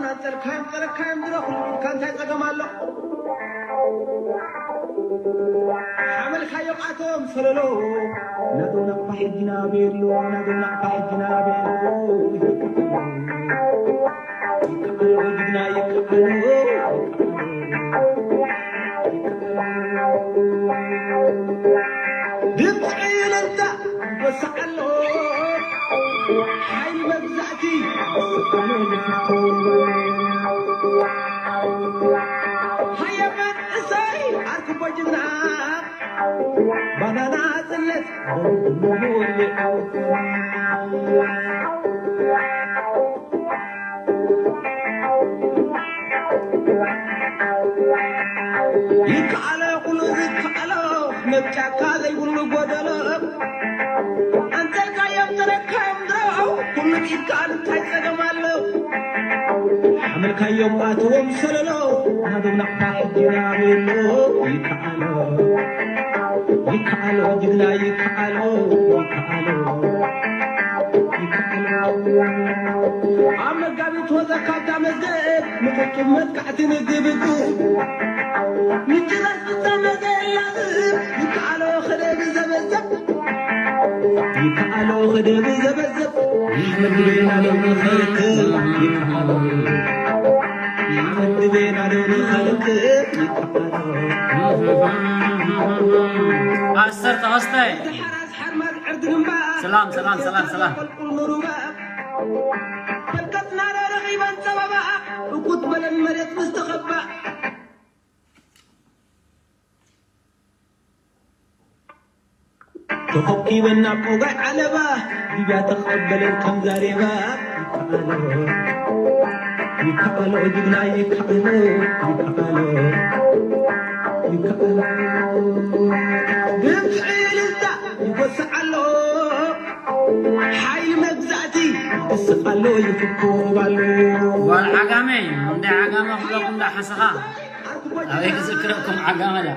ናንጸርካዮም ጸረካዮም ድሮ ኩሉ ኢድካ እንታይ ጸገም ኣሎ? ሓመልካዮም ኣቶም ሰለሎ ናዶ ናቕፋ ሕጂ ናበየሎ ናዶ ናቕፋ ሕጂ ናበየሎ ይከኣሎ ጅግና ይከኣሎ ድምፂ እልልታ ይወስዓሎ ሓይሊ መግዛእቲ ሃየ መንእሰይ ኣርክቦ ጅግና ባናና ጽለት ይከኣሎ ኩሉ ዝከኣሎ መብጫካ ዘይብሉ ጎደሎ ኣንተልካዮም ተረካዮም ድሮ ኩሉ ኢድካ እንታይ ጸገም ኣሎ ሓመልካዮም ኣትዎም ሰለሎ ናዶም ናቕፋ ሕጂ ናበሎ ይከኣሎ ይከኣሎ ጅግና ይከኣሎ ይከኣሎ ይከኣሎ ኣብ መጋቢት ወዘ ካብታ መዝገብ ንቁጡብ መጥቃዕቲ ንግብግብ ምጭራስ ፍጻመ ዘላዝብ ይከኣሎ ክደብ ዘበዘብ ይከኣሎ ክደብ ዘበዘብ ኣሕመድ ቤና ሎሚ ኸልክል ይከኣሎ ኣሕመድ ቤና ሎሚ ኸልክል ይከኣሎ ፓስተር ተኸስተ ሰላም ሰላም ሰላም ሰላም ፈልቀትና ረኺበን ጸበባ እኩት በለን መሬት ምስ ተኸባ ተኸኪበን ናብ ጦጋይ ዓለባ ሊብያ ተቐበለን ከም ዛሬባ ይከኣሎ ይከኣሎ ጅግና ይከኣሎ ይከኣሎ ይከኣሎ ድምፂ እልልታ ይጎስዕ ኣሎ ሓይሊ መግዛእቲ ይስቕ ኣሎ ይፍኮብ ኣሎ ጓል ዓጋመይ እንደ ዓጋመ ክብለኹም ዳ ሓሰኻ ኣበይ ክዝክረኩም ዓጋመ ዳ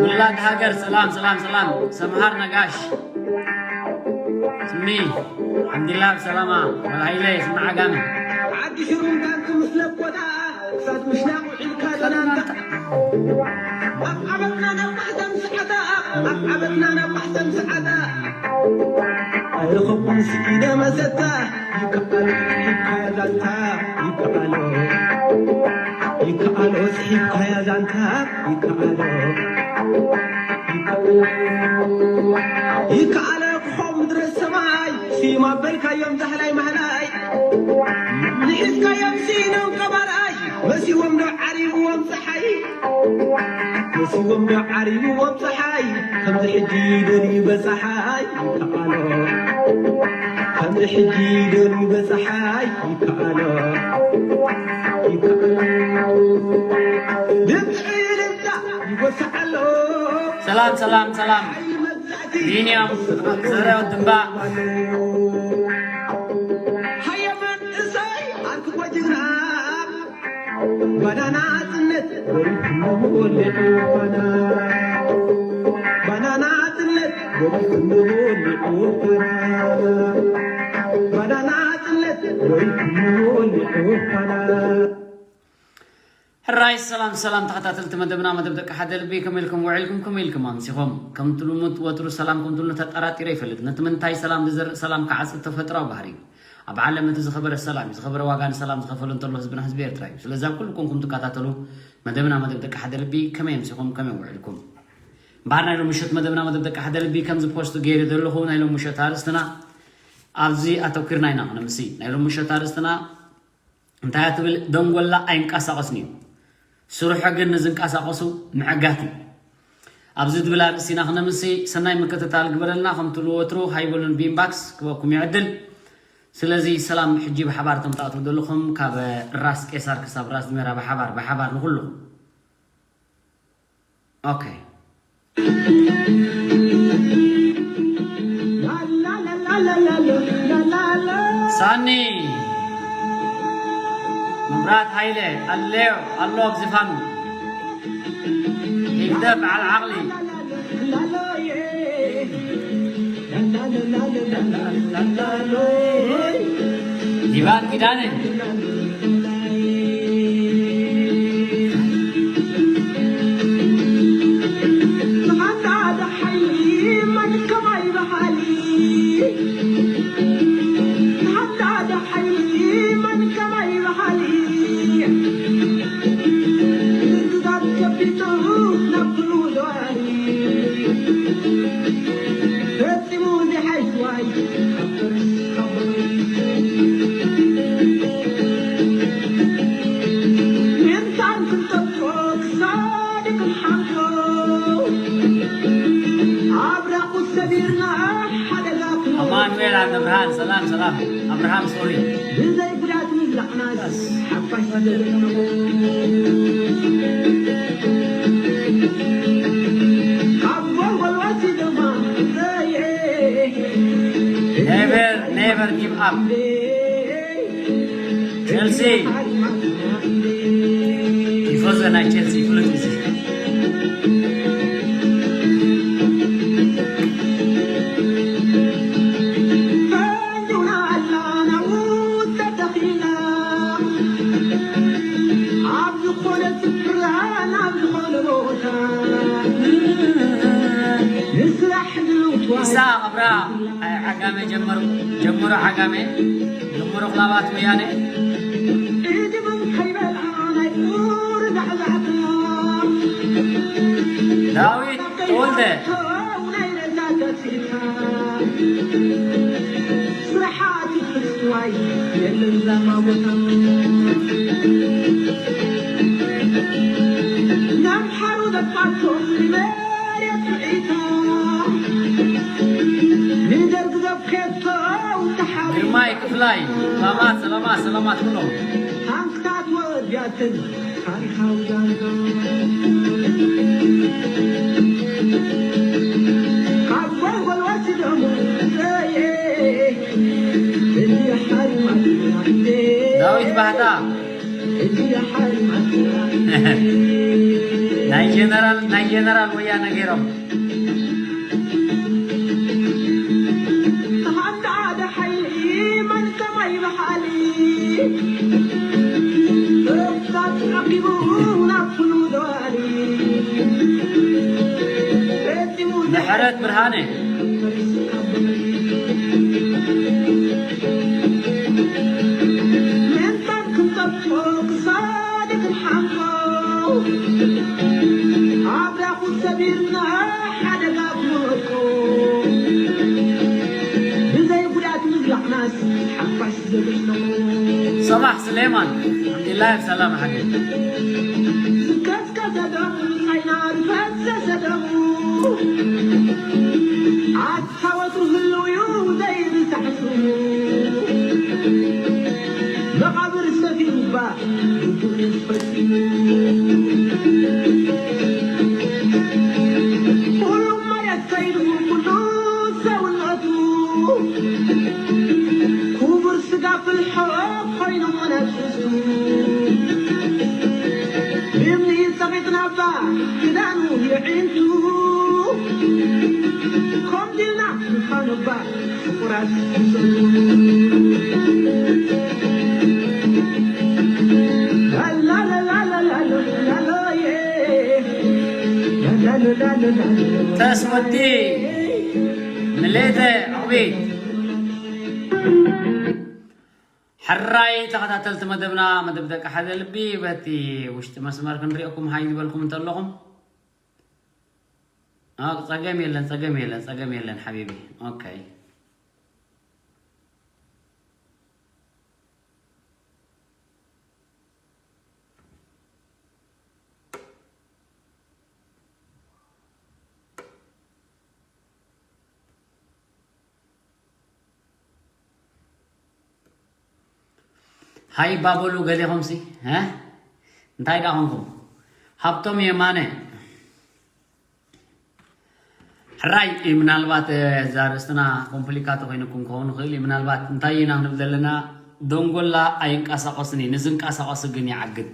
ውላድ ሃገር ሰላም ሰላም ሰላም ሰምሃር ነጋሽ ስሚ ሓምዲላ ብሰላማ ወልሃይለ ስሚ ዓጋመ ዓዲ ሽሩም ዳንክ ምስ ለቦዳ ክሳድ ምሽናቕ ውዒልካ ዘናንታ ኣብ ዓበትና ናብ ማሕተም ሰዓታ ኣብ ዓበትና ናብ ማሕተም ሰዓታ ኣይረኸብኩን ስኢነ መሰታ ይከኣል ጽሒፍካያ ዛንታ ይከኣሎ ይከኣሎ ጽሒፍካያ ዛንታ ይከኣሎ ይከኣሎ ክኾም ምድረ ሰማይ ስዩም ኣበልካዮም ዛህላይ ማህላይ ንሒዝካዮም ስኢኖም ቀባርኣይ መሲዎም ዶ ዓሪብዎም ፀሓይ መሲዎም ዶ ዓሪብዎም ፀሓይ ከምዚ ሕጂ ደልዩ በፀሓይ ይከኣሎ ከምዚ ሕጂ ደልዩ በፀሓይ ይከኣሎ ይከኣሎ ድምፂ ልምፃ ይወስዓሎ ሰላም ሰላም ሰላም ቢንያም ዘረ ድምባ ሃየ መንእሰይ ኣርክቦ ጅግና ባናና ኣጽነት ወሪድኩም ንወልዕ ፋና ባናና ኣጽነት ወሪድኩም ንወልዕ ፋና ባናና ኣጽነት ወሪድኩም ንወልዕ ፋና ሕራይ ሰላም ሰላም ተኸታተልቲ መደብና መደብ ደቂ ሓደ ልቢ ከመይ ኢልኩም ውዒልኩም ከመይ ኢልኩም ኣምሲኹም ከምቲ ልሙድ ወትሩ ሰላም ከምትብሉ ተጠራጢረ ይፈልጥ ነቲ ምንታይ ሰላም ዝዘርእ ሰላም ክዓጽድ ተፈጥራዊ ባህሪ እዩ ኣብ ዓለም እቲ ዝኸበረ ሰላም እዩ ዝኸበረ ዋጋ ንሰላም ዝኸፈሉ እንተሎ ህዝብና ህዝቢ ኤርትራ እዩ ስለዚ ኣብ ኩሉ ኮንኩም ትከታተሉ መደብና መደብ ደቂ ሓደ ልቢ ከመይ ኣምሲኹም ከመይ ውዒልኩም እምበኣር ናይ ሎሚ ምሸት መደብና መደብ ደቂ ሓደ ልቢ ከምዚ ፖስት ገይረ ዘለኹ ናይ ሎሚ ምሸት ኣርእስትና ኣብዚ ኣተኲርና ኢና ክንምሲ ናይ ሎሚ ምሸት ኣርእስትና እንታይ ትብል ደንጎላ ኣይንቀሳቐስን እዩ ስርሖ ግን ንዝንቀሳቐሱ ምዕጋት እዩ ኣብዚ ትብል ኣርእስቲ ኢና ክነምሲ ሰናይ ምክትታል ግበረልና ከም ትብሉ ወትሩ ሃይበሉን ቢምባክስ ክበኩም ይዕድል ስለዚ ሰላም ሕጂ ብሓባር ተምጣእቱ ዘለኹም ካብ ራስ ቄሳር ክሳብ ራስ ድሜራ ብሓባር ብሓባር ንኩሉ ኦኬ ሳኒ መብራት ሃይለ ኣለዮ ኣሎ ኣብ ዝፋኑ ይግደፍ በዓል ዓቕሊ ዲባን ኪዳነ። ኣማኑኤል ዓንደብርሃን፣ ሰላም፣ ሰላም። ኣብርሃም ሶሪ። Never, never give up. ቸልሲ። ቲፎዞ ናይ ቸልሲ ፍሉጥ እዚ። ኢሳቅ ኣብርሃ፣ ዓጋመ ጀመሩ፣ ጀምሩ ዓጋመ፣ ጀምሩ ክላባት ወያነ። ዳዊት ተወልደ። ግርማይ ክፍላይ፣ ሰላማት፣ ሰላማት፣ ሰላማት ኩሎም። ዳዊት ባህታ። ናይ ጀነራል፣ ናይ ጀነራል ወያነ ገይሮም። ምሕረት ብርሃነ። صباح سليمان، الحمد لله بسلامة حبيبي. ተስወዲ ምልእተ ዕቑቢ። ሕራይ ተኸታተልቲ መደብና፣ መደብ ደቂ ሓደ ልቢ፣ በቲ ውሽጢ መስመር ክንሪኦኩም ሃይ ዝበልኩም እንተለኹም፣ አ፣ ጸገም የለን፣ ጸገም የለን፣ ጸገም የለን ሓቢቢ። ኦኬ። ሃይ ባበሉ ገሌኹምሲ፣ እ? እንታይ ደኣ ኾንኩም? ሃብቶም የማነ። ሕራይ፣ ምናልባት፣ እ፣ እዛ ርእስትና ኮምፕሊካት ኮይኑኩም ክኸውን ይኽእል እዩ። ምናልባት እንታይ ኢና ክንብል ዘለና? ደንጎላ ኣይንቀሳቐስን እዩ። ንዝንቀሳቐሱ ግን ይዓግት።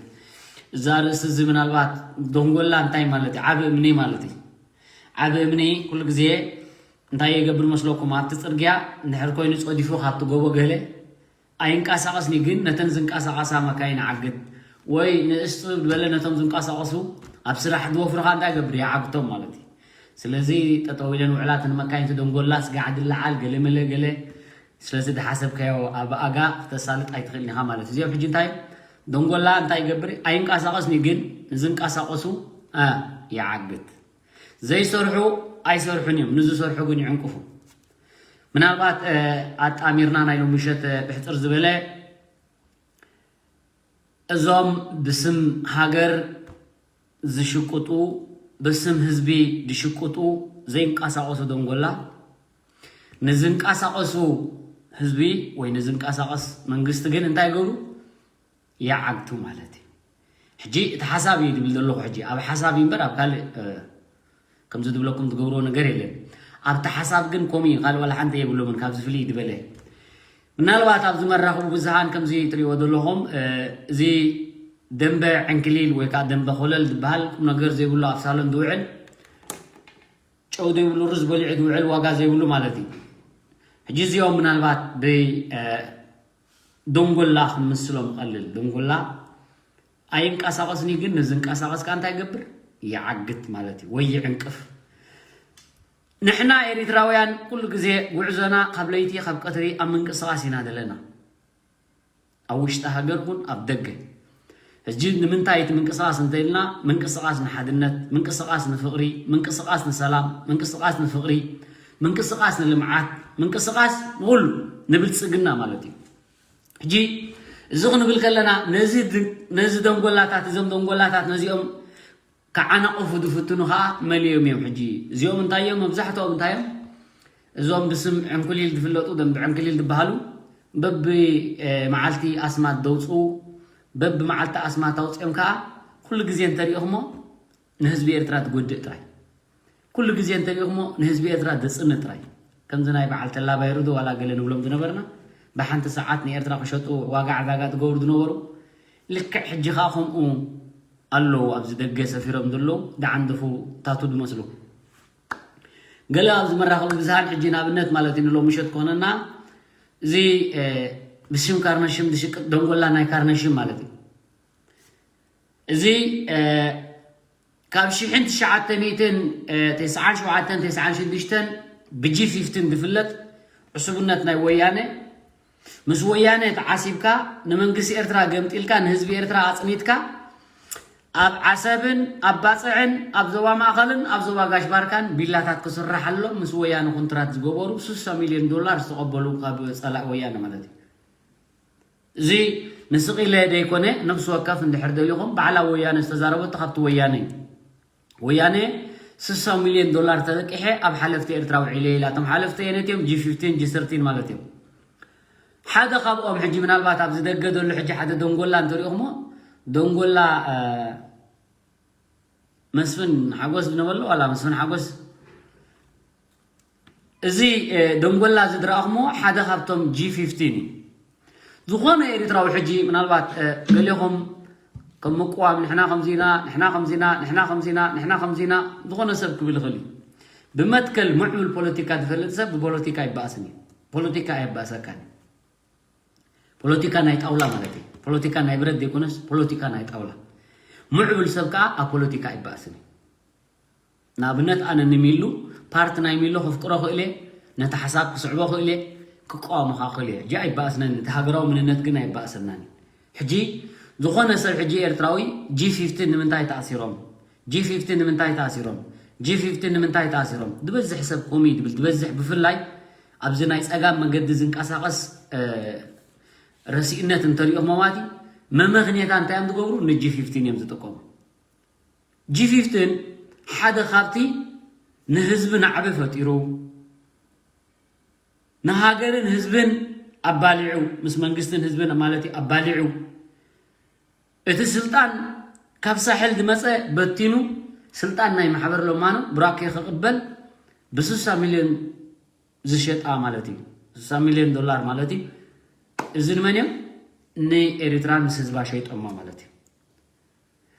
እዛ ርእሲ እዚ ምናልባት ደንጎላ እንታይ ማለት እዩ? ዓቢ እምኒ ማለት እዩ። ዓቢ እምኒ ኩሉ ግዜ እንታይ የገብር መስለኩም? ኣብቲ ጽርግያ እንድሕር ኮይኑ ጸዲፉ ካብቲ ጎቦ ገለ ኣይንቀሳቐስኒ፣ ግን ነተን ዝንቀሳቐሳ መካይን ዓግት ወይ ንእስቲ ዝበለ ነቶም ዝንቀሳቐሱ ኣብ ስራሕ ዝወፍሩ ኸኣ እንታይ ገብር? ይዓግቶም ማለት እዩ። ስለዚ ጠጠው ኢለን ውዕላት ንመካይን ትደንጎላ ስጋዕ ድለዓል ገለ መለ ገለ። ስለዚ ድሓሰብካዮ ኣብ ኣጋ ክተሳልጥ ኣይትኽእልን ኢኻ ማለት እዩ። እዚኦም ሕጂ እንታይ ደንጎላ እንታይ ይገብር? ኣይንቀሳቐስኒ፣ ግን ንዝንቀሳቐሱ እ ይዓግት። ዘይሰርሑ ኣይሰርሑን እዮም፣ ንዝሰርሑ ግን ይዕንቅፉ። ምናልባት ኣጣሚርና ናይ ሎሚ ምሸት ብሕፅር ዝበለ እዞም ብስም ሃገር ዝሽቅጡ፣ ብስም ህዝቢ ዝሽቅጡ ዘይንቀሳቐሱ ደንጎላ ንዝንቀሳቐሱ ህዝቢ ወይ ንዝንቀሳቐስ መንግስቲ ግን እንታይ ይገብሩ? ይዓግቱ ማለት እዩ። ሕጂ እቲ ሓሳብ እዩ ድብል ዘለኹ። ሕጂ ኣብ ሓሳብ እዩ እምበር ኣብ ካልእ ከምዚ ድብለኩም ትገብርዎ ነገር የለን። ኣብቲ ሓሳብ ግን ከምኡ እዩ፣ ካልእ ዋላ ሓንቲ የብሎምን ካብዚ ፍልይ ድበለ። ምናልባት ኣብዚ መራኽቡ ብዙሃን ከምዚ ትሪእዎ ዘለኹም እዚ ደንበ ዕንክሊል ወይ ከዓ ደንበ ኮለል ዝበሃል ቁም ነገር ዘይብሉ ኣብ ሳሎን ዝውዕል ጨው ዘይብሉ ሩዝ በሊዑ ዝውዕል ዋጋ ዘይብሉ ማለት እዩ። ሕጂ እዚኦም ምናልባት ብይ ደንጎላ ክምስሎም ቀልል። ደንጎላ ኣይንቀሳቐስኒ ግን ንዝንቀሳቐስ ከኣ እንታይ ይገብር? ይዓግት ማለት እዩ ወይ ይዕንቅፍ። ንሕና ኤሪትራውያን ኩሉ ግዜ ጉዕዞና ካብ ለይቲ ካብ ቀትሪ ኣብ ምንቅስቓስ ኢና ዘለና። ኣብ ውሽጢ ሃገር ኩን ኣብ ደገ። ሕጂ ንምንታይ እቲ ምንቅስቓስ እንተኢልና ምንቅስቓስ ንሓድነት፣ ምንቅስቓስ ንፍቕሪ፣ ምንቅስቓስ ንሰላም፣ ምንቅስቓስ ንፍቕሪ፣ ምንቅስቓስ ንልምዓት፣ ምንቅስቓስ ንኹሉ ንብልጽግና ማለት እዩ። ሕጂ እዚ ክንብል ከለና ነዚ ደንጎላታት እዞም ደንጎላታት ነዚኦም ክዓናቕፉ ዝፍትኑ ከዓ መሊኦም እዮም። ሕጂ እዚኦም እንታይ እዮም? መብዛሕትኦም እንታይ እዮም? እዞም ብስም ዕንኩሊል ዝፍለጡ ደንቢ ዕንክሊል ዝበሃሉ በቢ መዓልቲ ኣስማት ደውፅኡ፣ በቢ መዓልቲ ኣስማት ኣውፅኦም ከዓ ኩሉ ግዜ እንተሪእኹሞ ንህዝቢ ኤርትራ ትጎድእ ጥራይ። ኩሉ ግዜ እንተሪእኹሞ ንህዝቢ ኤርትራ ዘጽንእ ጥራይ። ከምዚ ናይ በዓል ተላ ባይሩ ዶ ዋላ ገለ ንብሎም ዝነበርና ብሓንቲ ሰዓት ንኤርትራ ክሸጡ ዋጋ ዕዳጋ ዝገብሩ ዝነበሩ ልክዕ ሕጂ ከዓ ከምኡ ኣለዉ። ኣብዚ ደገ ሰፊሮም ዘለዉ ደዓንደፉ ታቱ ዝመስሉ ገለ ኣብዚ መራኸቢ ብዙሃን ሕጂ ንኣብነት ማለት እዩ ንሎሚ ምሸት ክኾነና እዚ ብሽም ካርነሽም ዝሽቅጥ ደንጎላ ናይ ካርነሽም ማለት እዩ። እዚ ካብ ሽሕን ትሽዓተ ሚእትን ተስዓን ሸውዓተን ተስዓን ሽዱሽተን ብጂ ፊፍቲን ዝፍለጥ ዕሱብነት ናይ ወያነ ምስ ወያነ ተዓሲብካ ንመንግስቲ ኤርትራ ገምጢልካ ንህዝቢ ኤርትራ ኣጽኒትካ ኣብ ዓሰብን ኣብ ባጽዕን ኣብ ዞባ ማእኸልን ኣብ ዞባ ጋሽ ባርካን ቢላታት ክስርሓሎም ምስ ወያነ ኮንትራት ዝገበሩ ስሳ ሚልዮን ዶላር ዝተቐበሉ ካብ ጸላእ ወያነ ማለት እዩ። እዚ ንስቕ ኢለ ደይኮነ ነብሲ ወከፍ እንድሕር ደሊኹም ባዕላ ወያነ ዝተዛረበቶ ካብቲ ወያነ እዩ። ወያነ ስሳ ሚልዮን ዶላር ተለቂሐ ኣብ ሓለፍቲ ኤርትራ ውዒለ ኢላ። እቶም ሓለፍቲ የነትዮም ጂ ፊፍቲን ጂ ሰርቲን ማለት እዮም። ሓደ ካብኦም ሕጂ ምናልባት ኣብዚ ደገ ዘሎ ሕጂ ሓደ ደንጎላ እንተሪእኹሞ ደንጎላ መስፍን ሓጎስ ዝነበሎ ዋላ መስፍን ሓጎስ እዚ ደንጎላ እዚ ዝረኣኹሞ ሓደ ካብቶም ጂ ፊፍቲን እዩ። ዝኾነ ኤሪትራዊ ሕጂ ምናልባት ገሌኹም ከም ምቅዋም ንሕና ከምዚና ንሕና ከምዚና ንሕና ከምዚና ንሕና ከምዚና ዝኾነ ሰብ ክብል ይኽእል እዩ። ብመትከል ምዕቡል ፖለቲካ ዝፈልጥ ሰብ ብፖለቲካ ይበኣስን እዩ። ፖለቲካ ኣየባእሰካን እዩ። ፖለቲካ ናይ ጣውላ ማለት እዩ። ፖለቲካ ናይ ብረት ዘይኮነስ ፖለቲካ ናይ ጣውላ። ምዕቡል ሰብ ከዓ ኣብ ፖለቲካ ኣይበኣስን እዩ። ንኣብነት ኣነ ንሚሉ ፓርቲ ናይ ሚሎ ከፍቅሮ ክእለ ነቲ ሓሳብ ክስዕቦ ክእለ ክቃወሞ ከዓ ክእለ ሕጂ ኣይበኣስነን እቲ ሃገራዊ ምንነት ግን ኣይበኣሰናን እዩ። ሕጂ ዝኾነ ሰብ ሕጂ ኤርትራዊ ጂ ፊፍቲን ንምንታይ ተኣሲሮም ጂ ፊፍቲን ንምንታይ ተኣሲሮም ጂ ፊፍቲን ንምንታይ ተኣሲሮም ዝበዝሕ ሰብ ኮሚ ድብል ዝበዝሕ ብፍላይ ኣብዚ ናይ ጸጋም መገዲ ዝንቀሳቐስ ረሲእነት እንተሪኦም ማለት እዩ። መመኽንያታ እንታይ እዮም ዝገብሩ? ንጂ ፊፍቲን እዮም ዝጥቀሙ። ጂ ፊፍቲን ሓደ ካብቲ ንህዝቢ ናዕቢ ፈጢሩ ንሃገርን ህዝብን ኣባሊዑ ምስ መንግስትን ህዝብን ማለት እዩ ኣባሊዑ እቲ ስልጣን ካብ ሳሕል ዝመፀ በቲኑ ስልጣን ናይ ማሕበር ለማኖ ብራኬ ክቕበል ብስሳ ሚልዮን ዝሸጣ ማለት እዩ። ስሳ ሚልዮን ዶላር ማለት እዩ። እዚ ንመን እዮም? ንኤሪትራ ምስ ህዝባ ሸይጦማ ማለት እዩ።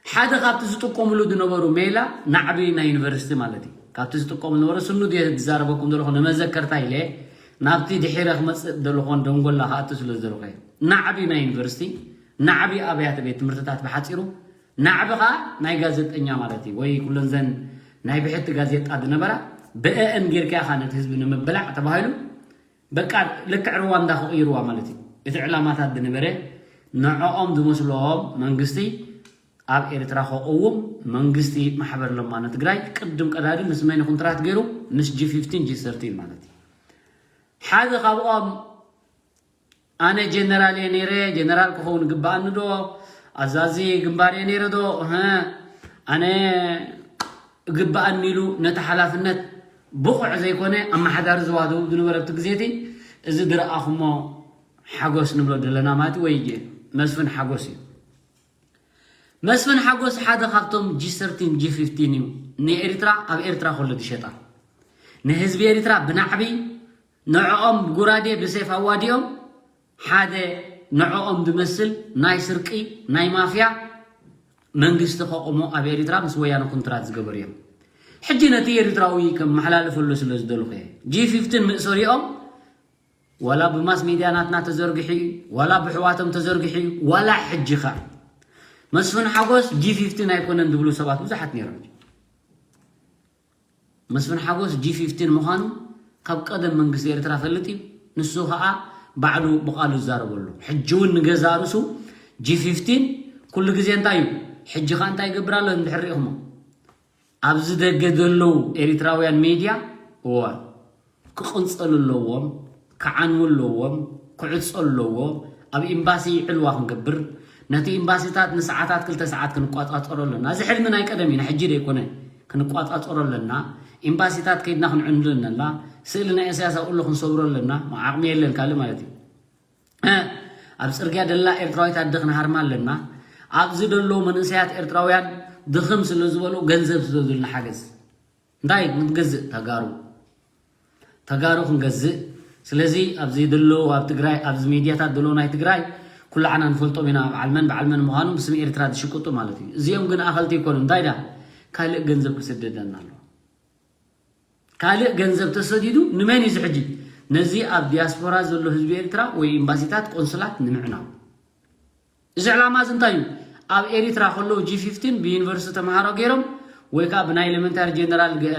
ሓደ ካብቲ ዝጥቀምሉ ዝነበሩ ሜላ ናዕቢ ናይ ዩኒቨርሲቲ ማለት እዩ። ካብቲ ዝጥቀሙ ዝነበረ ስኑ ድየ ዝዛረበኩም ዘለኹ ንመዘከርታ ኢለ ናብቲ ድሒረ ክመፅእ ዘለኹን ደንጎላ ክኣቱ ስለ ዝደለኹ እየ። ናዕቢ ናይ ዩኒቨርሲቲ፣ ናዕቢ ኣብያተ ቤት ትምህርትታት ብሓፂሩ፣ ናዕቢ ከዓ ናይ ጋዜጠኛ ማለት እዩ። ወይ ኩለን ዘን ናይ ብሕቲ ጋዜጣ ዝነበራ ብአን ጌርካ ኢኻ ነቲ ህዝቢ ንምብላዕ ተባሂሉ በቃ ልክዕ ሩዋንዳ ክቕይርዋ ማለት እዩ። እቲ ዕላማታት ዝነበረ ንዕኦም ዝመስሎም መንግስቲ ኣብ ኤርትራ ከቕውም መንግስቲ ማሕበር ለማኖ ትግራይ ቅድም ቀዳዲ ምስ መን ኮንትራት ገይሩ? ምስ ጂ ፊፍቲን ጂ ሰርቲን ማለት እዩ። ሓደ ካብኦም ኣነ ጀነራል እየ ነይረ፣ ጀነራል ክኸውን ግባኣኒ ዶ? ኣዛዚ ግንባር እየ ነይረ ዶ? እህ፣ ኣነ ግባኣኒ ኢሉ ነቲ ሓላፍነት ብቑዕ ዘይኮነ ኣመሓዳሪ ዞባ ደቡብ ዝነበረ ኣብቲ ግዜ እቲ እዚ ዝረኣኹሞ ሓጎስ ንብሎ ዘለና ማለት ወይ መስፍን ሓጎስ እዩ። መስፍን ሓጎስ ሓደ ካብቶም ጂ ሰርቲን ጂ ፊፍቲን እዩ። ንኤርትራ ኣብ ኤርትራ ከሎ ዝሸጣ ንህዝቢ ኤርትራ ብናዕቢ ንዕኦም ብጉራዴ ብሴፍ ኣዋዲኦም ሓደ ንዕኦም ዝመስል ናይ ስርቂ ናይ ማፍያ መንግስቲ ከቑሞ ኣብ ኤርትራ ምስ ወያነ ኩንትራት ዝገበሩ እዮም። ሕጂ ነቲ ኤርትራዊ ከመሓላልፈሉ ስለ ዝደልኹ እየ። ጂ ፊፍቲን ምእሰሪኦም ዋላ ብማስ ሚድያ ናትና ተዘርግሑ እዩ፣ ዋላ ብሕዋቶም ተዘርግሑ እዩ፣ ዋላ ሕጂ ኸ መስፍን ሓጎስ ጂ ፊፍቲን ኣይኮነን ዝብሉ ሰባት ብዙሓት ነይሮም። መስፍን ሓጎስ ጂ ፊፍቲን ምዃኑ ካብ ቀደም መንግስቲ ኤርትራ ፈልጥ እዩ። ንሱ ኸዓ ባዕሉ ብቓሉ ዝዛረበሉ። ሕጂ እውን ንገዛ ርእሱ ጂ ፊፍቲን ኩሉ ግዜ እንታይ እዩ? ሕጂ ኸዓ እንታይ ይገብር ኣሎ? እንድሕር ሪኢኹሞ ኣብዚ ደገ ዘለዉ ኤሪትራውያን ሜድያ እወ ክቕንጸሉ ኣለዎም፣ ክዓንዉ ኣለዎም፣ ክዕጸሉ ኣለዎ። ኣብ ኤምባሲ ዕልዋ ክንገብር፣ ነቲ ኤምባሲታት ንሰዓታት ክልተ ሰዓት ክንቋጻጸሮ ኣለና። እዚ ሕልሚ ናይ ቀደም እዩ፣ ናይ ሕጂ ዘይኮነ። ክንቋጻጸሮ ኣለና። ኤምባሲታት ከይድና ክንዕንዱ ኣለና። ስእሊ ናይ ኢሳያስ ኣብኡ ኣሎ ክንሰብሮ ኣለና። ዓቕሚ የለን ካልእ ማለት እዩ። ኣብ ጽርግያ ደላ ኤርትራዊት ኣደ ክንሃርማ ኣለና። ኣብዚ ደለዉ መንእሰያት ኤርትራውያን ድኽም ስለ ዝበሉ ገንዘብ ስለ ዝብልና ሓገዝ እንታይ ክንገዝእ? ተጋሩ ተጋሩ ክንገዝእ። ስለዚ ኣብዚ ደለዉ ኣብ ትግራይ ኣብዚ ሚድያታት ደለዉ ናይ ትግራይ ኩላዕና ንፈልጦም ኢና። በዓል መን በዓል መን ምዃኑ ብስም ኤርትራ ዝሽቅጡ ማለት እዩ። እዚኦም ግን ኣኸልቲ ይኮኑ እንታይ ዳ ካልእ ገንዘብ ክስደደና ኣሎ። ካልእ ገንዘብ ተሰዲዱ ንመን እዩ እዚ ሕጂ? ነዚ ኣብ ዲያስፖራ ዘሎ ህዝቢ ኤርትራ ወይ ኤምባሲታት ቆንስላት ንምዕናው። እዚ ዕላማ እዚ እንታይ እዩ? ኣብ ኤሪትራ ከለዉ ጂ ፊፍቲን ብዩኒቨርሲቲ ተምሃሮ ገይሮም ወይ ከዓ ብናይ ኤሌመንታሪ ጀነራል ገ-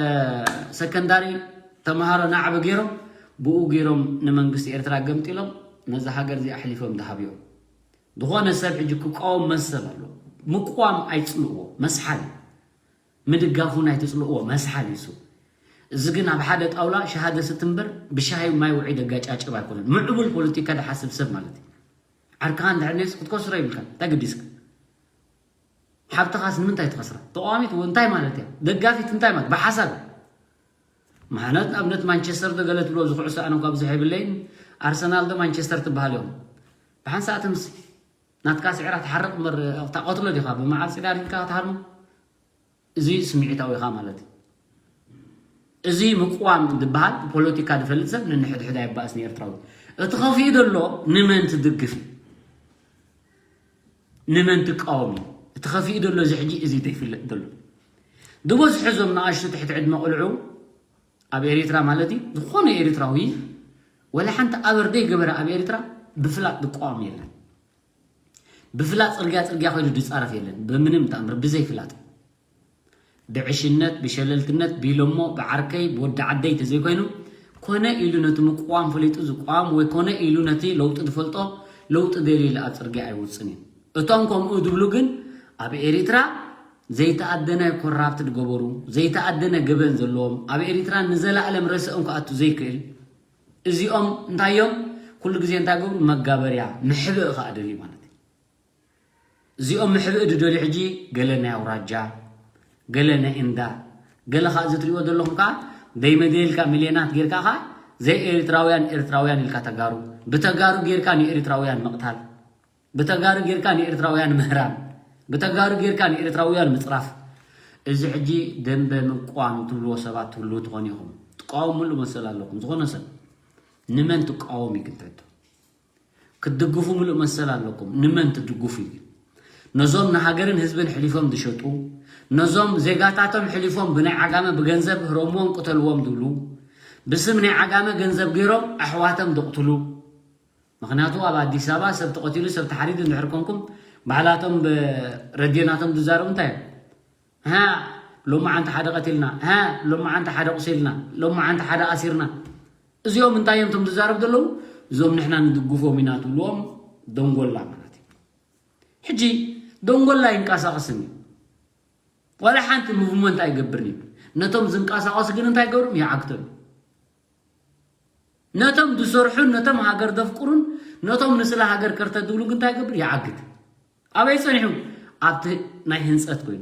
ሰከንዳሪ ተምሃሮ ናዕቢ ገይሮም ብኡ ገይሮም ንመንግስቲ ኤርትራ ገምጢሎም ነዛ ሃገር እዚኣ ኣሕሊፎም ዝሃብዮም። ዝኾነ ሰብ ሕጂ ክቃወም መሰል ኣሎ። ምቅዋም ኣይትጽልእዎ፣ መስሓል እዩ። ምድጋፍ እውን ኣይትጽልእዎ፣ መስሓል እዩ እሱ። እዚ ግን ኣብ ሓደ ጣውላ ሸሃ ደስት እምበር ብሻሂ ማይ ውዒ ደጋጫጭብ ኣይኮነን። ምዕቡል ፖለቲካ ዝሓስብ ሰብ ማለት እዩ። ዓርክኻ እንድሕር ነይርስ ክትከስሮ ይብልካ፣ እንታይ ግዲስካ? ሓብትኻስ ንምንታይ ትኸስራ? ተቃዋሚት እንታይ ማለት እያ? ደጋፊት እንታይ ማለት? ብሓሳብ ማለት ንኣብነት ማንቸስተር ዶ ገለ ትብሎ ዝኩዕሶ ኣነ እኳ ብዙሕ የብለይን። ኣርሰናል ዶ ማንቸስተር ትበሃል እዮም። ብሓንሳእ ትምሲ ናትካ ስዕራ ትሓርቕ እምበር ታቆትሎ ዲኻ ብመዓር ጽዳር ኢልካ ትሃርሞ? እዚ ስምዒታዊ ኢኻ ማለት እዩ። እዚ ምቅዋም ዝበሃል ብፖለቲካ ዝፈልጥ ሰብ ንንሕድሕድ ኣይባእስን ኤርትራዊ። እቲ ከፊኡ ዘሎ ንመን ትድግፍ እዩ? ንመን ትቃወም እዩ? እቲ ከፊኡ ዘሎ እዚ ሕጂ እዚ ዘይፍለጥ ዘሎ ዝበዝሑ እዞም ንኣሽቱ ትሕቲ ዕድመ ቆልዑ ኣብ ኤሪትራ ማለት እዩ ዝኾነ ኤሪትራዊ ወላ ሓንቲ ኣበር ዘይገበረ ኣብ ኤሪትራ ብፍላጥ ዝቃወም የለን። ብፍላጥ ጽርግያ ጽርግያ ኮይኑ ዝጻረፍ የለን። ብምንም ተኣምር ብዘይ ፍላጥ ብዕሽነት ብሸለልትነት ቢሎሞ ብዓርከይ ብወዲ ዓደይ ተዘይኮይኑ ኮነ ኢሉ ነቲ ምቅዋም ፈሊጡ ዝቋም ወይ ኮነ ኢሉ ነቲ ለውጢ ዝፈልጦ ለውጢ ደልዩ ኢሉ ኣብ ጽርግያ ኣይወጽን እዩ። እቶም ከምኡ ዝብሉ ግን ኣብ ኤሪትራ ዘይተኣደነ ኮራፕት ዝገበሩ ዘይተኣደነ ገበን ዘለዎም ኣብ ኤሪትራ ንዘላእለም ረስኦም ክኣቱ ዘይክእል እዚኦም እንታይ እዮም? ኩሉ ግዜ እንታይ ገብሩ? መጋበርያ ምሕብእ ከዓ ደልዩ ማለት እዩ። እዚኦም ምሕብእ ድደልዩ ሕጂ ገለ ናይ ኣውራጃ ገለ ናይ እንዳ ገለ ከዓ እዚ ትሪእዎ ዘለኹም ከዓ ደይመደልካ ሚልዮናት ጌርካ ከዓ ዘይ ኤርትራውያን ኤርትራውያን ኢልካ ተጋሩ ብተጋሩ ጌርካ ንኤርትራውያን ምቕታል ብተጋሩ ጌርካ ንኤርትራውያን ምህራም ብተጋሩ ጌርካ ንኤርትራውያን ምፅራፍ እዚ ሕጂ ደንበ ምቋም ትብልዎ ሰባት ትህልዉ ትኾኑ ኢኹም። ትቃወምሉ መሰል ኣለኩም። ዝኾነ ሰብ ንመን ትቃወም እዩ ግን ትሕቶ ክትድግፉ ምሉእ መሰል ኣለኩም። ንመን ትድግፉ እዩ ግን ነዞም ንሃገርን ህዝብን ሕሊፎም ዝሸጡ፣ ነዞም ዜጋታቶም ሕሊፎም ብናይ ዓጋመ ብገንዘብ ህረምዎም ቅተልዎም ዝብሉ፣ ብስም ናይ ዓጋመ ገንዘብ ገይሮም ኣሕዋቶም ዘቕትሉ። ምኽንያቱ ኣብ ኣዲስ ኣበባ ሰብ ተቐቲሉ ሰብ ተሓሪዱ እንድሕር ኮንኩም ባዕላቶም ብረድዮ ናቶም ዝዛረቡ እንታይ እዮም? ሃ፣ ሎማዓንቲ ሓደ ቀቲልና፣ ሃ፣ ሎማዓንቲ ሓደ ቁሲልና፣ ሎማዓንቲ ሓደ ኣሲርና። እዚኦም እንታይ እዮም እቶም ዝዛረቡ ዘለዉ? እዞም ንሕና ንድግፎም ኢና ትብልዎም ደንጎላ ማለት እዩ። ሕጂ ደንጎላ ኣይንቀሳቐስን እዩ። ዋላ ሓንቲ ሙቭመንት ኣይገብርን እዩ። ነቶም ዝንቀሳቐሱ ግን እንታይ ይገብሩም? ይዓግቶም እዩ። ነቶም ዝሰርሑን ነቶም ሃገር ዘፍቅሩን ነቶም ንስለ ሃገር ከርተድብሉ ግን እንታይ ይገብር? ይዓግት። ኣበይ ጸኒሑ? ኣብቲ ናይ ህንጸት ኮይኑ፣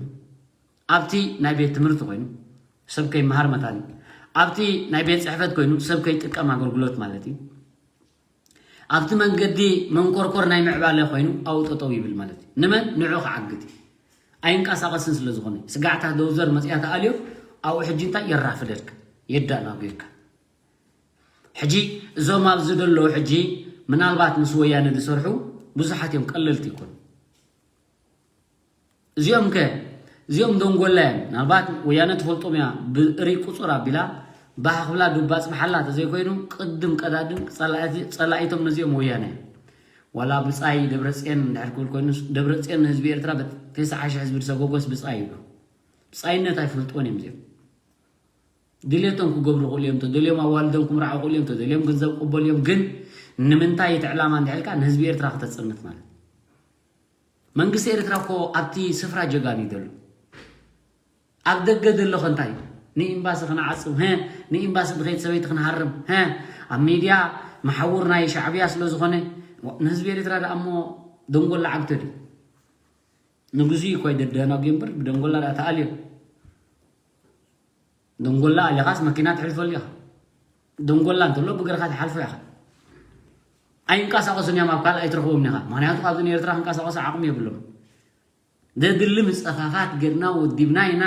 ኣብቲ ናይ ቤት ትምህርቲ ኮይኑ፣ ሰብ ከይመሃር መታን፣ ኣብቲ ናይ ቤት ጽሕፈት ኮይኑ ሰብ ከይጥቀም ኣገልግሎት ማለት እዩ። ኣብቲ መንገዲ መንኮርኮር ናይ ምዕባለ ኮይኑ ኣብኡ ጠጠው ይብል ማለት እዩ። ንመን? ንዑ ክዓግት እዩ። ኣይንቀሳቐስን ስለ ዝኾነ ስጋዕታ ዶዘር መፅያ ተኣልዮ ኣብኡ ሕጂ እንታይ የራፍደልካ? የዳናጉየካ። ሕጂ እዞም ኣብዚ ዘለዉ ሕጂ ምናልባት ምስ ወያነ ዝሰርሑ ብዙሓት እዮም፣ ቀለልቲ ይኮኑ። እዚኦም ከ እዚኦም ደንጎላ እዮም። ምናልባት ወያነ ትፈልጦም እያ ብእሪ ቁፁር ኣቢላ ባህ ክብላ ዱባ ፅብሓላ ተዘይኮይኑ ቅድም ቀዳድም ፀላኢቶም ነዚኦም ወያነ እዮም። ዋላ ብፃይ ደብረፅየን እንድሕር ክብል ኮይኑ ደብረፅየን ንህዝቢ ኤርትራ ተስዓ ሽሕ ህዝቢ ዝሰጎጎስ ብፃይ እዩ። ብፃይነት ኣይፈልጥዎን እዮም እዚኦም። ድሌቶም ክገብሩ ክእሉ እዮም፣ ተደልዮም ኣዋልዶም ክምርዓው ክእሉ እዮም፣ ተደልዮም ገንዘብ ክቕበሉ እዮም። ግን ንምንታይ እቲ ዕላማ እንድሕልካ ንህዝቢ ኤርትራ ክተፅንት ማለት መንግስቲ ኤርትራ እኮ ኣብቲ ስፍራ ጀጋኑ እዩ ዘሎ። ኣብ ደገ ዘሎ ከ እንታይ ንኤምባሲ ክንዓጽው ሀ ንኤምባሲ ድኸይት ሰበይቲ ክንሃርም ሀ ኣብ ሚድያ መሓውር ናይ ሻዕብያ ስለ ዝኾነ ንህዝቢ ኤርትራ ደኣ እሞ ደንጎላ ዓግቶ ድዩ? ንግዙ እዩ እኮ ይደደናጉ እምበር ብደንጎላ ደኣ ተኣልዮ። ደንጎላ ኣሊኻስ መኪና ትሕልፈሉ ኢኻ። ደንጎላ እንተሎ ብእግርኻ ትሓልፎ ኢኻ። ኣይንቀሳቐሱን እዮም፣ ኣብ ካልእ ኣይትረኽቦምን ኢኻ። ምኽንያቱ ካብዚ ንኤርትራ ክንቀሳቐሱ ዓቕሚ የብሎም። ዘድሊ ምጽፋፋት ጌርና ወዲብና ኢና፣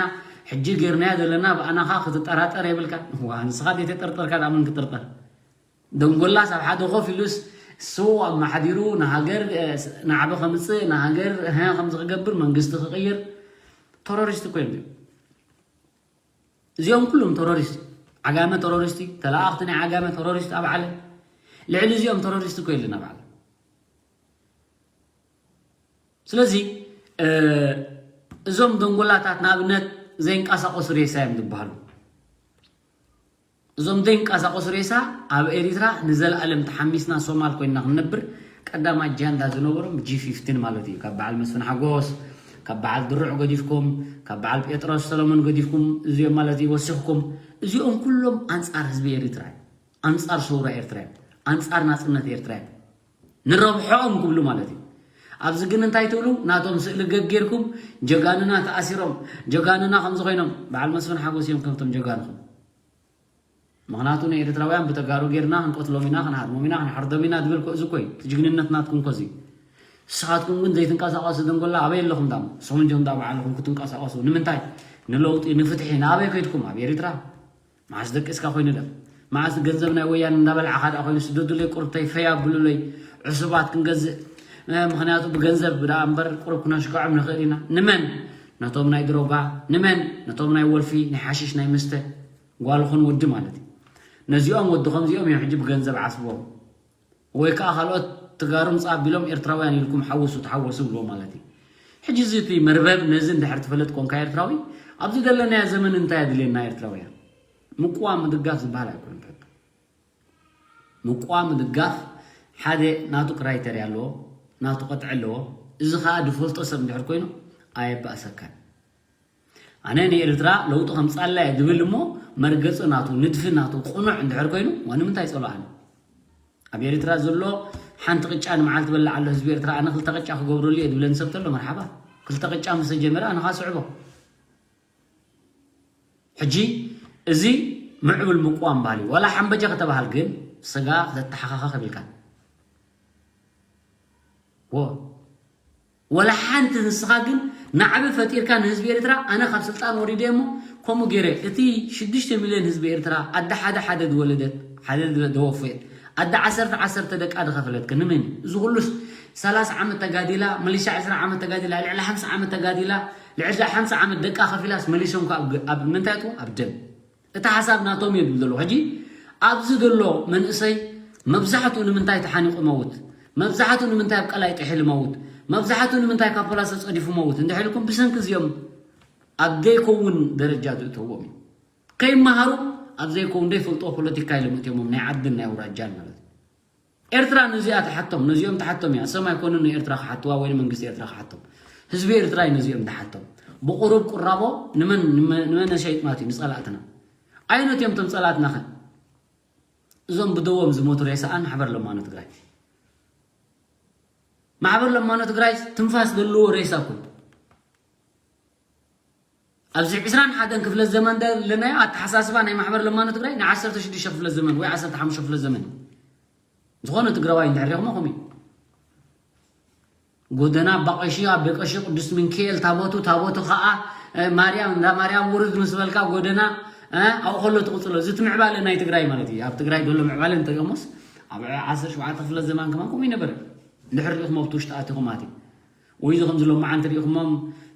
ሕጂ ጌርናዮ ዘለና ብኣናኻ ክትጠራጠር የብልካ። ዋ ንስኻ ዘይተጠርጠርካ ደኣ መን ክጥርጠር? ደንጎላስ ኣብ ሓደ ኮፍ ኢሉስ ስው ኣመሓዲሩ ንሃገር ናዕቢ ከምጽእ ንሃገር ሀ ከምዚ ክገብር መንግስቲ ክቕይር ተሮሪስት እኮ እዮም። እዚኦም ኩሎም ተሮሪስት ዓጋመ ተሮሪስት እዩ። ተለኣኽቲ ናይ ዓጋመ ተሮሪስት ኣብ ዓለም ልዕሊ እዚኦም ተሮሪስት እኮ የለን ኣብ ዓለም። ስለዚ እዞም ደንጎላታት ንኣብነት ዘይንቀሳቀሱ ሬሳ እዮም ዝበሃሉ። እዞም ዘይንቀሳቀሱ ሬሳ ኣብ ኤሪትራ ንዘለኣለም ተሓሚስና ሶማል ኮይንና ክንነብር ቀዳማይ ጃንዳ ዝነበሮም ጂ ፊፍቲን ማለት እዩ። ካብ በዓል መስፍን ሓጎስ፣ ካብ በዓል ድሩዕ ገዲፍኩም፣ ካብ በዓል ጴጥሮስ ሰሎሞን ገዲፍኩም እዚኦም ማለት እዩ ወሲኽኩም። እዚኦም ኩሎም ኣንጻር ህዝቢ ኤሪትራ እዮም። ኣንጻር ሰውራ ኤርትራ እዮም። ኣንጻር ናጽነት ኤርትራ እዮም። ንረብሖኦም ክብሉ ማለት እዩ። ኣብዚ ግን እንታይ ትብሉ? ናቶም ስእሊ ገጌርኩም ጀጋንና ተኣሲሮም ጀጋንና ከምዚ ኮይኖም በዓል መስፍን ሓጎስ እዮም ከምቶም ጀጋንኹም። ምኽንያቱ ንኤርትራውያን ብተጋሩ ጌርና ክንቀትሎም ኢና ክንሃርሞም ኢና ክንሓርዶም ኢና ዝብል እዚ ኮይ እቲ ጅግንነት ናትኩም ኮዚ። ንስኻትኩም ግን ዘይትንቀሳቐሱ ደንጎላ ኣበይ ኣለኹም ዳም ንስኹም እንጆም ዳ ባዕልኹም ክትንቀሳቐሱ ንምንታይ? ንለውጢ ንፍትሒ ንኣበይ ከይድኩም ኣብ ኤርትራ? መዓስ ደቂስካ ኮይኑ ደ መዓስ ገንዘብ ናይ ወያን እንዳበልዓኻ ደኣ ኮይኑ ስደዱለይ ቁርብተይ ፈይ ኣብሉለይ ዕሱባት ክንገዝእ ምኽንያቱ ብገንዘብ ደኣ እምበር ቁሩብ ክነሽግዖም ንኽእል ኢና። ንመን? ነቶም ናይ ድሮጋ። ንመን? ነቶም ናይ ወልፊ ናይ ሓሽሽ ናይ መስተ ጓል ኹን ወዲ ማለት እዩ። ነዚኦም ወዲ ከምዚኦም እዮም ሕጂ ብገንዘብ ዓስቦም ወይ ከዓ ካልኦት ትጋሩ ምፃ ኣቢሎም ኤርትራውያን ኢልኩም ሓውሱ ተሓወሱ ብሎ ማለት እዩ። ሕጂ እዚ እቲ መርበብ ነዚ እንድሕር ትፈልጥ ኮንካ ኤርትራዊ ኣብዚ ዘለናዮ ዘመን እንታይ ኣድልየና ኤርትራውያን? ምቁዋም ምድጋፍ ዝበሃል ኣይኮነ። ምቁዋም ምድጋፍ ሓደ ናቱ ክራይተርያ ኣለዎ፣ ናቱ ቅጥዒ ኣለዎ። እዚ ከዓ ድፈልጦ ሰብ እንድሕር ኮይኑ ኣየባእሰካን። ኣነ ንኤርትራ ለውጢ ከምጻላ እየ ድብል እሞ መርገጺ ናቱ ንድፊ ናቱ ቁኑዕ እንድሕር ኮይኑ ዋ ንምንታይ ጸልኦ ኣነ? ኣብ ኤርትራ ዘሎ ሓንቲ ቅጫ ንመዓልቲ በልዕ ኣሎ ህዝቢ ኤርትራ ኣነ ክልተ ቅጫ ክገብረሉ እየ ድብለኒ ሰብ ተሎ መርሓባ ክልተ ቅጫ ምስ ተጀመረ ኣነ ከዓ ስዕቦ። ሕጂ እዚ ምዕቡል ምቁዋም ባህሊ ዋላ ሓንበጃ ከተባሃል ግን ስጋ ክተተሓኻኸብ ኢልካ ወ ወላ ሓንቲ ንስኻ ግን ናዕቢ ፈጢርካ ንህዝቢ ኤርትራ ኣነ ካብ ስልጣን ወሪደ እሞ ከምኡ ገይረ እቲ ሽዱሽተ ሚልዮን ህዝቢ ኤርትራ ኣደ ሓደ ሓደ ዝወለደት ሓደ ዝወፈየት ኣደ ዓሰርተ ዓሰርተ ደቃ ድኸፈለትክ ንመን እዩ? እዚ ኩሉስ ሰላሳ ዓመት ተጋዲላ፣ መሊሻ ዕስራ ዓመት ተጋዲላ፣ ልዕሊ ሓምሳ ዓመት ተጋዲላ፣ ልዕሊ ሓምሳ ዓመት ደቃ ከፊላስ መሊሶም ከ ኣብ ግ- ኣብ ምንታይ ኣትዎ? ኣብ ደም። እቲ ሓሳብ ናቶም እየ ዝብል ዘለኹ። ሕጂ ኣብዚ ዘሎ መንእሰይ መብዛሕትኡ ንምንታይ ተሓኒቑ መውት? መብዛሕትኡ ንምንታይ ኣብ ቀላይ ጥሒሉ መውት? መብዛሕትኡ ንምንታይ ካብ ፖላስ ተጸዲፉ መውት? እንድሕር ኢልኩም ብሰንኪ እዚኦም ኣብ ዘይከውን ደረጃ ዝእተዎም እዩ። ከይመሃሩ ኣብ ዘይከውን ዘይፈልጥዎ ፖለቲካ ኢሎም እትዮሞም ናይ ዓድን ናይ ኣውራጃን ማለት እዩ። ኤርትራ ነዚኣ ትሓቶም፣ ነዚኦም ትሓቶም እያ። እሶም ኣይኮኑን ንኤርትራ ክሓትዋ ወይ ንመንግስቲ ኤርትራ ክሓቶም። ህዝቢ ኤርትራ እዩ ነዚኦም ትሓቶም። ብቁሩብ ቁራቦ ንመን ንመ- ንመን ነሸይጥናት እዩ ንጸላእትና። ኣይነት እዮም እቶም ጸላእትና ኸ? እዞም ብደዎም ዝሞቱ ሬሳኣን ማሕበር ለማኖ ትግራይ። ማሕበር ለማኖ ትግራይ ትንፋስ ዘለዎ ሬሳ እኮ እዩ። ኣብዚ ዕስራን ሓደን ክፍለ ዘመን ዘለናዮ ኣተሓሳስባ ናይ ማሕበር ለማኖ ትግራይ ናይ ዓሰርተ ሽዱሽተ ክፍለ ዘመን ወይ ዓሰርተ ሓሙሽተ ክፍለ ዘመን እዩ። ዝኾነ ትግራዋይ እንድሕር ሪኹሞ ከምኡ እዩ። ጎደና ኣባ ቀሺ ኣቤ ቀሺ ቅዱስ ሚካኤል ታቦቱ ታቦቱ ከዓ እ፣ ማርያም እንዳ ማርያም ውርድ ምስ በልካ ጎደና እ፣ ኣብኡ ከሎ ትቕፅሎ እዚ እቲ ምዕባለ ናይ ትግራይ ማለት እዩ። ኣብ ትግራይ ዘሎ ምዕባለ እንተሪኦሞስ ኣብ ዓሰርተ ሸውዓተ ክፍለ ዘመን ከማን ከምኡ ይነበረ። እንድሕር ሪኹሞ ኣብቲ ውሽጢ ኣቲኹም ኣትዩ ወይ እዚ ከምዚ ሎማዓንቲ ሪኢኹሞም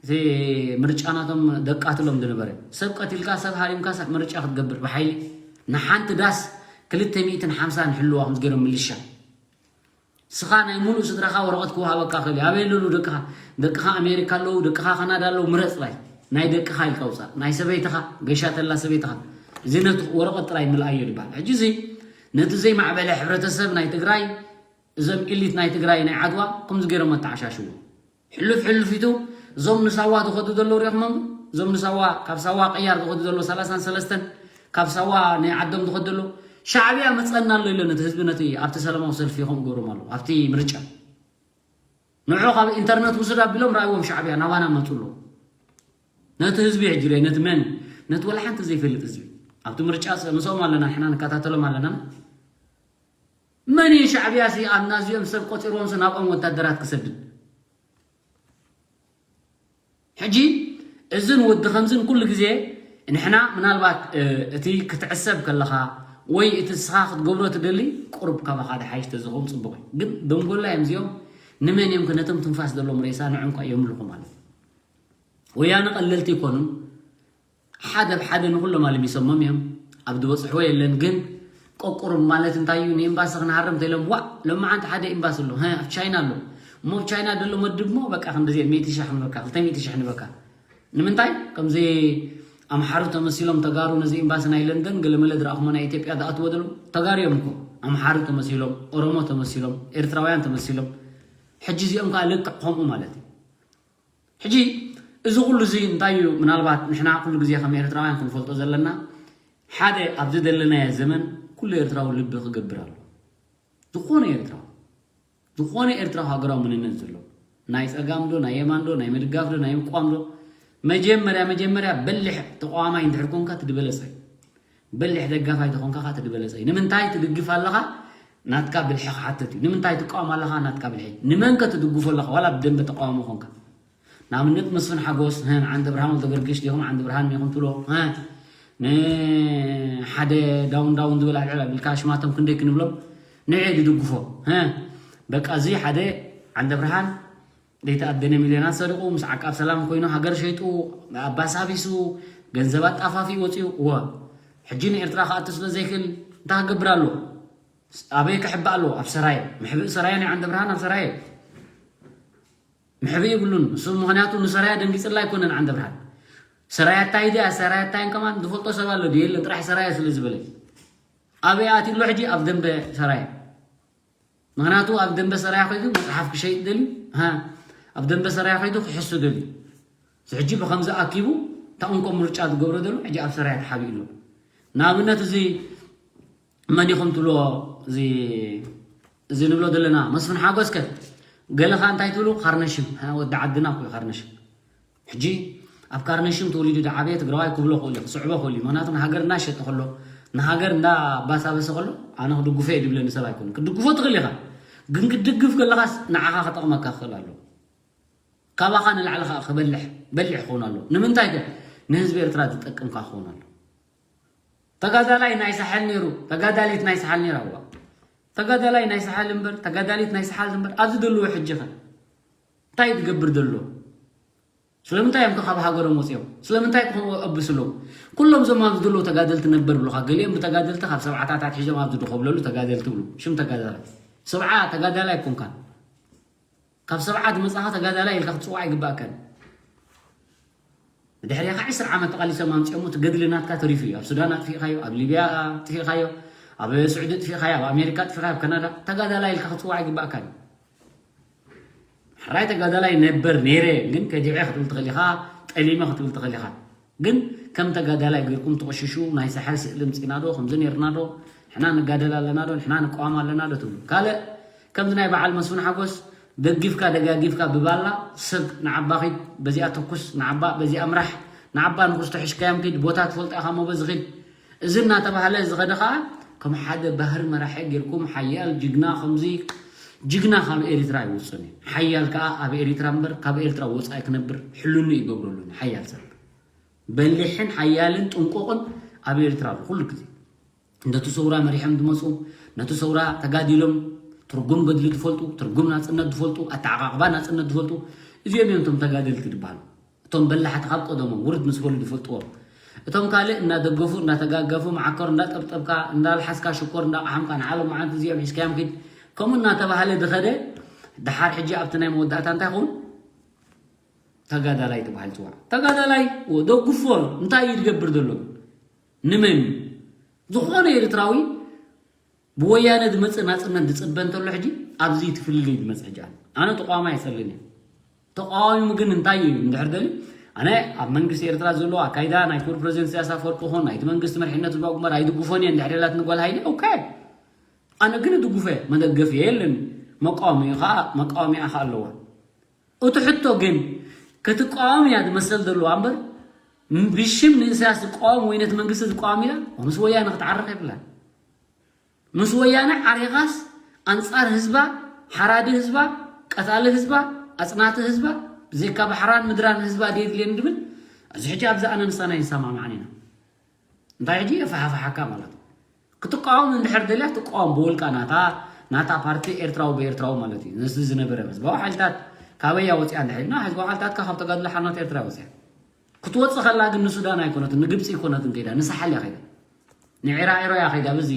እቲ ምርጫ ናቶም ደቃትሎም ዝነበረ ሰብ ቀቲልካ ሰብ ሃሪምካ ሳ- ምርጫ ክትገብር ብሓይሊ ንሓንቲ ዳስ ክልተ ሚእትን ሓምሳ ንሕልዋ ከምዚ ገይሮም ምልሻ ስኻ ናይ ሙሉእ ስድራኻ ወረቐት ክወሃበካ ክእል እዩ። ኣበይ ኣለሉ ደቅኻ? ደቅኻ ኣሜሪካ ኣለዉ፣ ደቅኻ ካናዳ ኣለዉ። ምረፅ ጥራይ ናይ ደቅኻ ኢልካ ውፃእ። ናይ ሰበይትኻ ገሻ ተላ ሰበይትኻ እዚ ነቲ ወረቐት ጥራይ ምልኣዮ ይባሃል። ሕጂ እዚ ነቲ ዘይማዕበለ ሕብረተሰብ ናይ ትግራይ እዞም ኢሊት ናይ ትግራይ ናይ ዓድዋ ከምዚ ገይሮም ኣተዓሻሽዎ። ሕሉፍ ሕሉፊቱ እዞም ንሳዋ ዝኸዱ ዘለዉ ሪኦኽሞም እዞም ንሳዋ ካብ ሳዋ ቅያር ዝኸዱ ዘለዉ ሰላሳን ሰለስተን ካብ ሳዋ ናይ ዓዶም ዝኸዱ ዘለዉ ሻዕብያ መፀና ኣሎ ኢሎ ነቲ ህዝቢ ነቲ ኣብቲ ሰላማዊ ሰልፊ ከምኡ ገሮም ኣለዉ ኣብቲ ምርጫ ንዑ ካብ ኢንተርነት ውስድ ኣቢሎም ረኣይዎም ሻዕብያ ናባና መፁ ኣለዉ ነቲ ህዝቢ ሕጂ ርእ ነቲ መን ነቲ ወላ ሓንቲ ዘይፈልጥ ህዝቢ ኣብቲ ምርጫ ምስኦም ኣለና ንሕና ንከታተሎም ኣለና መን እዩ ሻዕብያ ሲ ኣብ ናዚኦም ሰብ ቆፂርዎም ሲ ናብኦም ወታደራት ክሰድድ ሕጂ እዝን ወዲ ከምዝን ኩሉ ግዜ ንሕና ምናልባት እቲ ክትዕሰብ ከለኻ ወይ እቲ ስኻ ክትገብሮ ትደሊ ቁሩብ ካባኻ ድሓይሽ ተዝኸውን ፅቡቕ እዩ ግን ደንጎላ እዮም እዚኦም ንመን እዮም ነቶም ትንፋስ ዘለዎም ሬሳ ንዕንኳ እዮም ልኹ ማለት ወያነ ቀለልቲ ይኮኑን ሓደ ብሓደ ንኩሎም ኣልሚሶሞም እዮም ኣብ ዝበፅሕዎ የለን ግን ቆቁሩም ማለት እንታይ እዩ ንኤምባሲ ክንሃርም ተኢሎም ዋእ ሎማዓንቲ ሓደ ኤምባሲ ኣሎ ሀ ኣብ ቻይና ኣሎ እሞ ኣብ ቻይና ደሎ መድብ ሞ በቃ ክንደዚ ሚእቲ ሻሕ ንበካ ክልተ ሚእቲ ሻሕ ንበካ ንምንታይ ከምዚ ኣምሓሩ ተመሲሎም ተጋሩ ነዚ ኤምባሲ ናይ ለንደን ገለመለ ዝረኣኹሞ ናይ ኢትዮጵያ ዝኣትዎ ዘሎ ተጋሩ እዮም እኮ ኣምሓሩ ተመሲሎም ኦሮሞ ተመሲሎም ኤርትራውያን ተመሲሎም ሕጂ እዚኦም ከዓ ልክዕ ከምኡ ማለት እዩ ሕጂ እዚ ኩሉ እዚ እንታይ እዩ ምናልባት ንሕና ኩሉ ግዜ ከም ኤርትራውያን ክንፈልጦ ዘለና ሓደ ኣብዚ ዘለናዮ ዘመን ኩሉ ኤርትራዊ ልቢ ክገብር ኣሎ ዝኾነ ኤርትራዊ ዝኾነ ኤርትራዊ ሃገራዊ መንነት ዘሎ ናይ ፀጋም ዶ ናይ የማን ዶ ናይ ምድጋፍ ዶ ናይ ምቋም ዶ መጀመርያ መጀመርያ በሊሕ ተቋዋማይ እንድሕር ኮንካ ትድበለፀ በሊሕ ደጋፋይ ተኾንካ ካ ትድበለፀ እዩ ንምንታይ ትድግፍ ኣለኻ ናትካ ብልሒ ክሓተት እዩ ንምንታይ ትቃወም ኣለኻ ናትካ ብልሒ ንመን ከ ትድግፎ ኣለኻ ዋላ ብደንበ ተቃዋሞ ኮንካ ንኣብነት መስፍን ሓጎስ ንዓንደ ብርሃን ወልደገርግሽ ዲኹም ዓንደ ብርሃን ዲኹም ትብሎ ንሓደ ዳውን ዳውን ዝብል ኣልዕል ኣቢልካ ሽማቶም ክንደይ ክንብሎም ንዕ ድድግፎ በቃ እዚ ሓደ ዓንደ ብርሃን ደይተኣደነ ሚልዮናት ሰሪቑ ምስ ዓቃብ ሰላም ኮይኑ ሃገር ሸይጡ ኣባሳቢሱ ገንዘብ ኣጣፋፊ ወፂኡ እወ ሕጂ ንኤርትራ ክኣቱ ስለ ዘይክእል እንታይ ክገብር ኣሎ ኣበይ ክሕባእ ኣለዎ ኣብ ሰራየ ምሕብእ ሰራየ ናይ ዓንደ ብርሃን ኣብ ሰራየ ምሕብእ ይብሉን እሱ ምክንያቱ ንሰራየ ደንጊፅላ ኣይኮነን ዓንደ ብርሃን ሰራየ ኣታይ ድያ ሰራየ ኣታይን ከማን ዝፈልጦ ሰብ ኣሎ ድየለ ጥራሕ ሰራየ ስለ ዝበለ ኣበይ ኣትሎ ሕጂ ኣብ ደንበ ሰራየ ምክንያቱ ኣብ ደንበ ሰራየ ከይዱ መፅሓፍ ክሸይጥ ደልዩ ኣብ ደንበ ሰራየ ከይዱ ክሕሱ ደልዩ ሕጂ ብከምዚ ኣኪቡ እታ እንኮ ምርጫ ዝገብሮ ዘሎ ሕጂ ኣብ ሰራየ ተሓቢኡ ኣሎ ንኣብነት እዚ መን ኢኹም ትብልዎ እዚ ንብሎ ዘለና መስፍን ሓጎስ ከ ገለ ከ እንታይ ትብሉ ካርነሽም ወዲ ዓድና እኮ ካርነሽም ሕጂ ኣብ ካርነሽም ተወሊዱ ዝዓበየ ትግራዋይ ክብሎ ክእል እዩ ክስዕቦ ክእል እዩ ምክንያቱ ንሃገር እናሸጠ ከሎ ንሃገር እንዳባሳበሰ ከሎ ኣነ ክድግፎ እየ ድብለኒ ሰብ ኣይኮኑ ክድግፎ ትኽእል ኢኻ ግን ክድግፍ ከለኻስ ንዓኻ ክጠቕመካ ክኽእል ኣለዎ ካባኻ ንላዕሊ ከዓ ክበልሕ በሊሕ ክኸውን ኣለዎ ንምንታይ ከ ንህዝቢ ኤርትራ ዝጠቅምካ ክኸውን ኣለዎ ተጋዳላይ ናይ ሳሕል ነይሩ ተጋዳሊት ናይ ሳሕል ነይራ እዋ ተጋዳላይ ናይ ሰሓል እምበር፣ ተጋዳሊት ናይ ሰሓል እምበር ኣብዚ ዘለዎ ሕጂ ኸ እንታይ ትገብር ዘሎ? ስለምንታይ እዮም ካብ ሃገሮም ወፂኦም? ስለምንታይ ከምኡ ኣብስሎም? ኩሎም እዞም ኣብዚ ዘለዉ ተጋደልቲ ነበር ብሉኻ። ገሊኦም ብተጋደልቲ ካብ ሰብዓታት ኣትሒዞም ኣብዚ ድኸብለሉ ተጋደልቲ ብሉ። ሽም ተጋዳላይ። ሰብዓ ተጋዳላይ ኣይኮንካን። ካብ ሰብዓ ዝመፃኻ ተጋዳላይ ኢልካ ክትፅዋዕ ኣይግባእካን። ብድሕሪኻ ዕስራ ዓመት ተቓሊሶም ኣምፂኦሞ እቲ ገድሊ ናትካ ተሪፉ እዩ። ኣብ ሱዳን ኣጥፊእኻዮ፣ ኣብ ሊብያ ኣጥፊእኻዮ፣ ኣብ ስዑዲ ኣጥፊእኻዮ፣ ኣብ ኣሜሪካ ኣጥፊእኻዮ፣ ኣብ ካናዳ ተጋዳላይ ኢልካ ክትፅዋዕ ኣይግባእካን። ሕራይ ተጋዳላይ ነበር ነይረ ግን ከዲዐ ክትብል ትኽእል ኢኻ፣ ጠሊመ ክትብል ትኽእል ኢኻ። ግን ከም ተጋዳላይ ገይርኩም ትቕሽሹ፣ ናይ ሰሓል ስእሊ ምፂና ዶ፣ ከምዚ ነይርና ዶ፣ ንሕና ንጋደል ኣለና ዶ፣ ንሕና ንቃወም ኣለና ዶ ትብሉ። ካልእ ከምዚ ናይ በዓል መስፍን ሓጎስ ደጊፍካ ደጋጊፍካ ብባላ ሰብ ንዓባ ኺድ፣ በዚኣ ተኩስ፣ ንዓባ በዚኣ ምራሕ፣ ንዓባ ንኹስቶ ሕሽካዮም ኪድ፣ ቦታ ትፈልጦ ኢኻ እሞ በዚ ኺድ። እዚ እናተባህለ ዝኸደ ኸዓ ከም ሓደ ባህሪ መራሒ ጌርኩም ሓያል ጅግና ከምዚ ጅግና ካብ ኤሪትራ ኣይወፅን እዩ። ሓያል ከዓ ኣብ ኤሪትራ እምበር ካብ ኤሪትራ ወፃኢ ክነብር ሕልኑ ይገብረሉን ሓያል ሰብ። በሊሕን ሓያልን ጥንቁቕን ኣብ ኤሪትራ ኣሎ ኩሉ ግዜ። ነቲ ሰውራ መሪሖም ዝመፁ፣ ነቲ ሰውራ ተጋዲሎም ትርጉም ገድሊ ዝፈልጡ፣ ትርጉም ናፅነት ዝፈልጡ፣ ኣተዓቓቕባ ናፅነት ዝፈልጡ፣ እዚኦም እዮም እቶም ተጋደልቲ ዝበሃሉ። እቶም በላሕቲ ካብ ቀደሞም ውርድ ምስ በሉ ዝፈልጥዎም። እቶም ካልእ እናደገፉ፣ እናተጋገፉ፣ መዓኮር እንዳጠብጠብካ፣ እንዳልሓስካ፣ ሽኮር እንዳቐሓምካ፣ ንዓሎም መዓልቲ እዚኦም ሒዝካዮም ኪድ፣ ከምኡ እናተባህለ ዝኸደ፣ ደሓር ሕጂ ኣብቲ ናይ መወዳእታ እንታይ ይኸውን? ተጋዳላይ ተባሂሉ ይፅዋዕ። ተጋዳላይ ወ-፣ ደግፎ እንታይ እዩ ዝገብር ዘሎ? ንመን እዩ? ዝኾነ ኤርትራዊ ብወያነ ዝመፅእ ናፅነት ዝፅበ እንተሎ ሕጂ ኣብዚ እቲ ፍልልይ ዝመፅእ ሕጂ ኣነ። ኣነ ተቃዋሚ ኣይፀልን እየ። ተቃዋሚ ግን እንታይ እዩ እንድሕር ደሊ ኣነ ኣብ መንግስቲ ኤርትራ ዘሎ ኣካይዳ ናይ ክቡር ፕሬዚደንት ኢሳያስ ኣፈወርቂ ይኹን ናይቲ መንግስቲ መሪሕነት ህዝባዊ ግንባር ኣይድግፎን እየ እንድሕር ደላት ንጓል ሃይለ ኦኬ። ኣነ ግን እድግፎ እየ፣ መደገፊ የለን። መቃወሚ ከዓ መቃወሚያ ከዓ ኣለዋ። እቲ ሕቶ ግን ክትቃወም እያ ዝመሰል ዘለዋ እምበር ብሽም ንኢሳያስ ዝቃወም ወይ ነቲ መንግስቲ ዝቃወም ኢላ ምስ ወያነ ክትዓርኽ የብላን። ምስ ወያነ ዓሪኻስ ኣንጻር ህዝባ፣ ሓራዲ ህዝባ፣ ቀታሊ ህዝባ፣ ኣጽናቲ ህዝባ፣ ብዘይካ ባሕራን ምድራን ህዝባ ድየድልየኒ ድብል እዚ ሕጂ ኣብዚ ኣነ ምሳና ይሰማማዕን ኢና። እንታይ ሕጂ የፈሓፍሓካ ማለት እዩ። ክትቃወም እንድሕር ደልያ ትቃወም ብውልቃ ናታ ናታ ፓርቲ ኤርትራዊ ብኤርትራዊ ማለት እዩ። ነዚ ዝነበረ ህዝባዊ ሓይልታት ካበያ ወፅያ እንድሕር ኢልና ህዝባዊ ሓይልታትካ ካብ ተጋድሎ ሓርነት ኤርትራ ወፅያ ክትወፅእ ከላ ግን ንሱዳን ኣይኮነትን ንግብፂ ኣይኮነትን ከይዳ ንሳሓል እያ ከይዳ ንዒራዒሮ እያ ከይዳ በዚ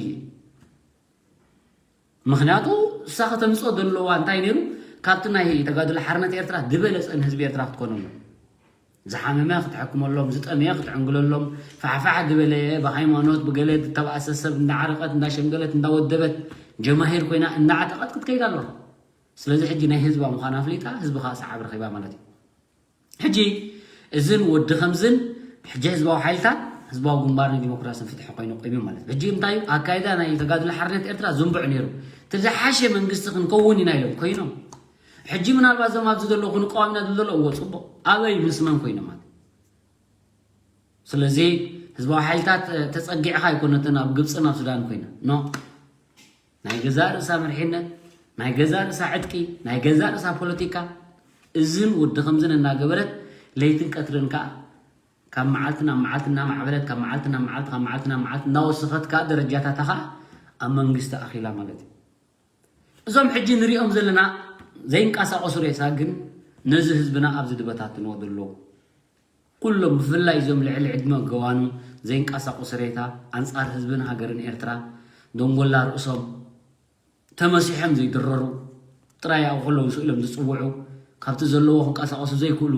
ምኽንያቱ እሳ ከተምፅኦ ዘለዋ እንታይ ነይሩ ካብቲ ናይ ተጋድሎ ሓርነት ኤርትራ ዝበለፀ ንህዝቢ ኤርትራ ክትኮነሎም ዝሓመመ ክትሕክመሎም ዝጠመየ ክትዕንግለሎም ፋሕፋሕ ዝበለ ብሃይማኖት ብገለ ዝተባእሰ ሰብ እንዳዓረቐት እንዳሸምገለት እንዳወደበት ጀማሂር ኮይና እንዳዓጠቐት ክትከይድ ኣለዋ ስለዚ ሕጂ ናይ ህዝባ ምዃና ኣፍሊጣ ህዝቢ ከዓ ሰዓብ ረኺባ ማለት እዩ ሕጂ እዝን ወዲ ከምዝን ሕጂ ህዝባዊ ሓይልታት ህዝባዊ ግንባር ንዲሞክራስን ፍትሒ ኮይኑ ቆይሙ ማለት እዩ። ሕጂ እንታይ እዩ ኣካይዳ ናይ ተጋድሎ ሓርነት ኤርትራ ዝንቡዕ ነይሩ። እቲ ዝሓሸ መንግስቲ ክንከውን ኢና ኢሎም ኮይኖም። ሕጂ ምናልባት እዞም ኣብዚ ዘለዉ ክንቃወም ኢና ዝብሉ ዘለዉ እዎ ፅቡቕ ኣበይ ምስ መን ኮይኖም ማለት ስለዚ ህዝባዊ ሓይልታት ተፀጊዕኻ ኣይኮነትን ኣብ ግብፅን ኣብ ሱዳን ኮይና ኖ ናይ ገዛእ ርእሳ መርሒነት፣ ናይ ገዛእ ርእሳ ዕጥቂ፣ ናይ ገዛእ ርእሳ ፖለቲካ እዝን ወዲ ከምዝን እናገበረት ለይትን ቀትርን ከኣ ካብ መዓልቲ ናብ መዓልቲ እናማዕበለት ካብ መዓልቲ ናብ መዓልቲ ካብ መዓልቲ ናብ መዓልቲ እናወሰኸት ከኣ ደረጃታታ ከኣ ኣብ መንግስቲ ኣኺላ ማለት እዩ። እዞም ሕጂ ንሪኦም ዘለና ዘይንቀሳቐሱ ሬሳ ግን ነዚ ህዝብና ኣብዚ ዝበታትንዎ ዘለዉ ኩሎም ብፍላይ እዞም ልዕሊ ዕድመ ገዋኑ ዘይንቀሳቐሱ ሬታ ኣንጻር ህዝብን ሃገርን ኤርትራ ደንጎላ ርእሶም ተመሲሖም ዘይድረሩ ጥራይ ኣብኡ ከለዉ ስእሎም ዝጽውዑ ካብቲ ዘለዎ ክንቀሳቐሱ ዘይክእሉ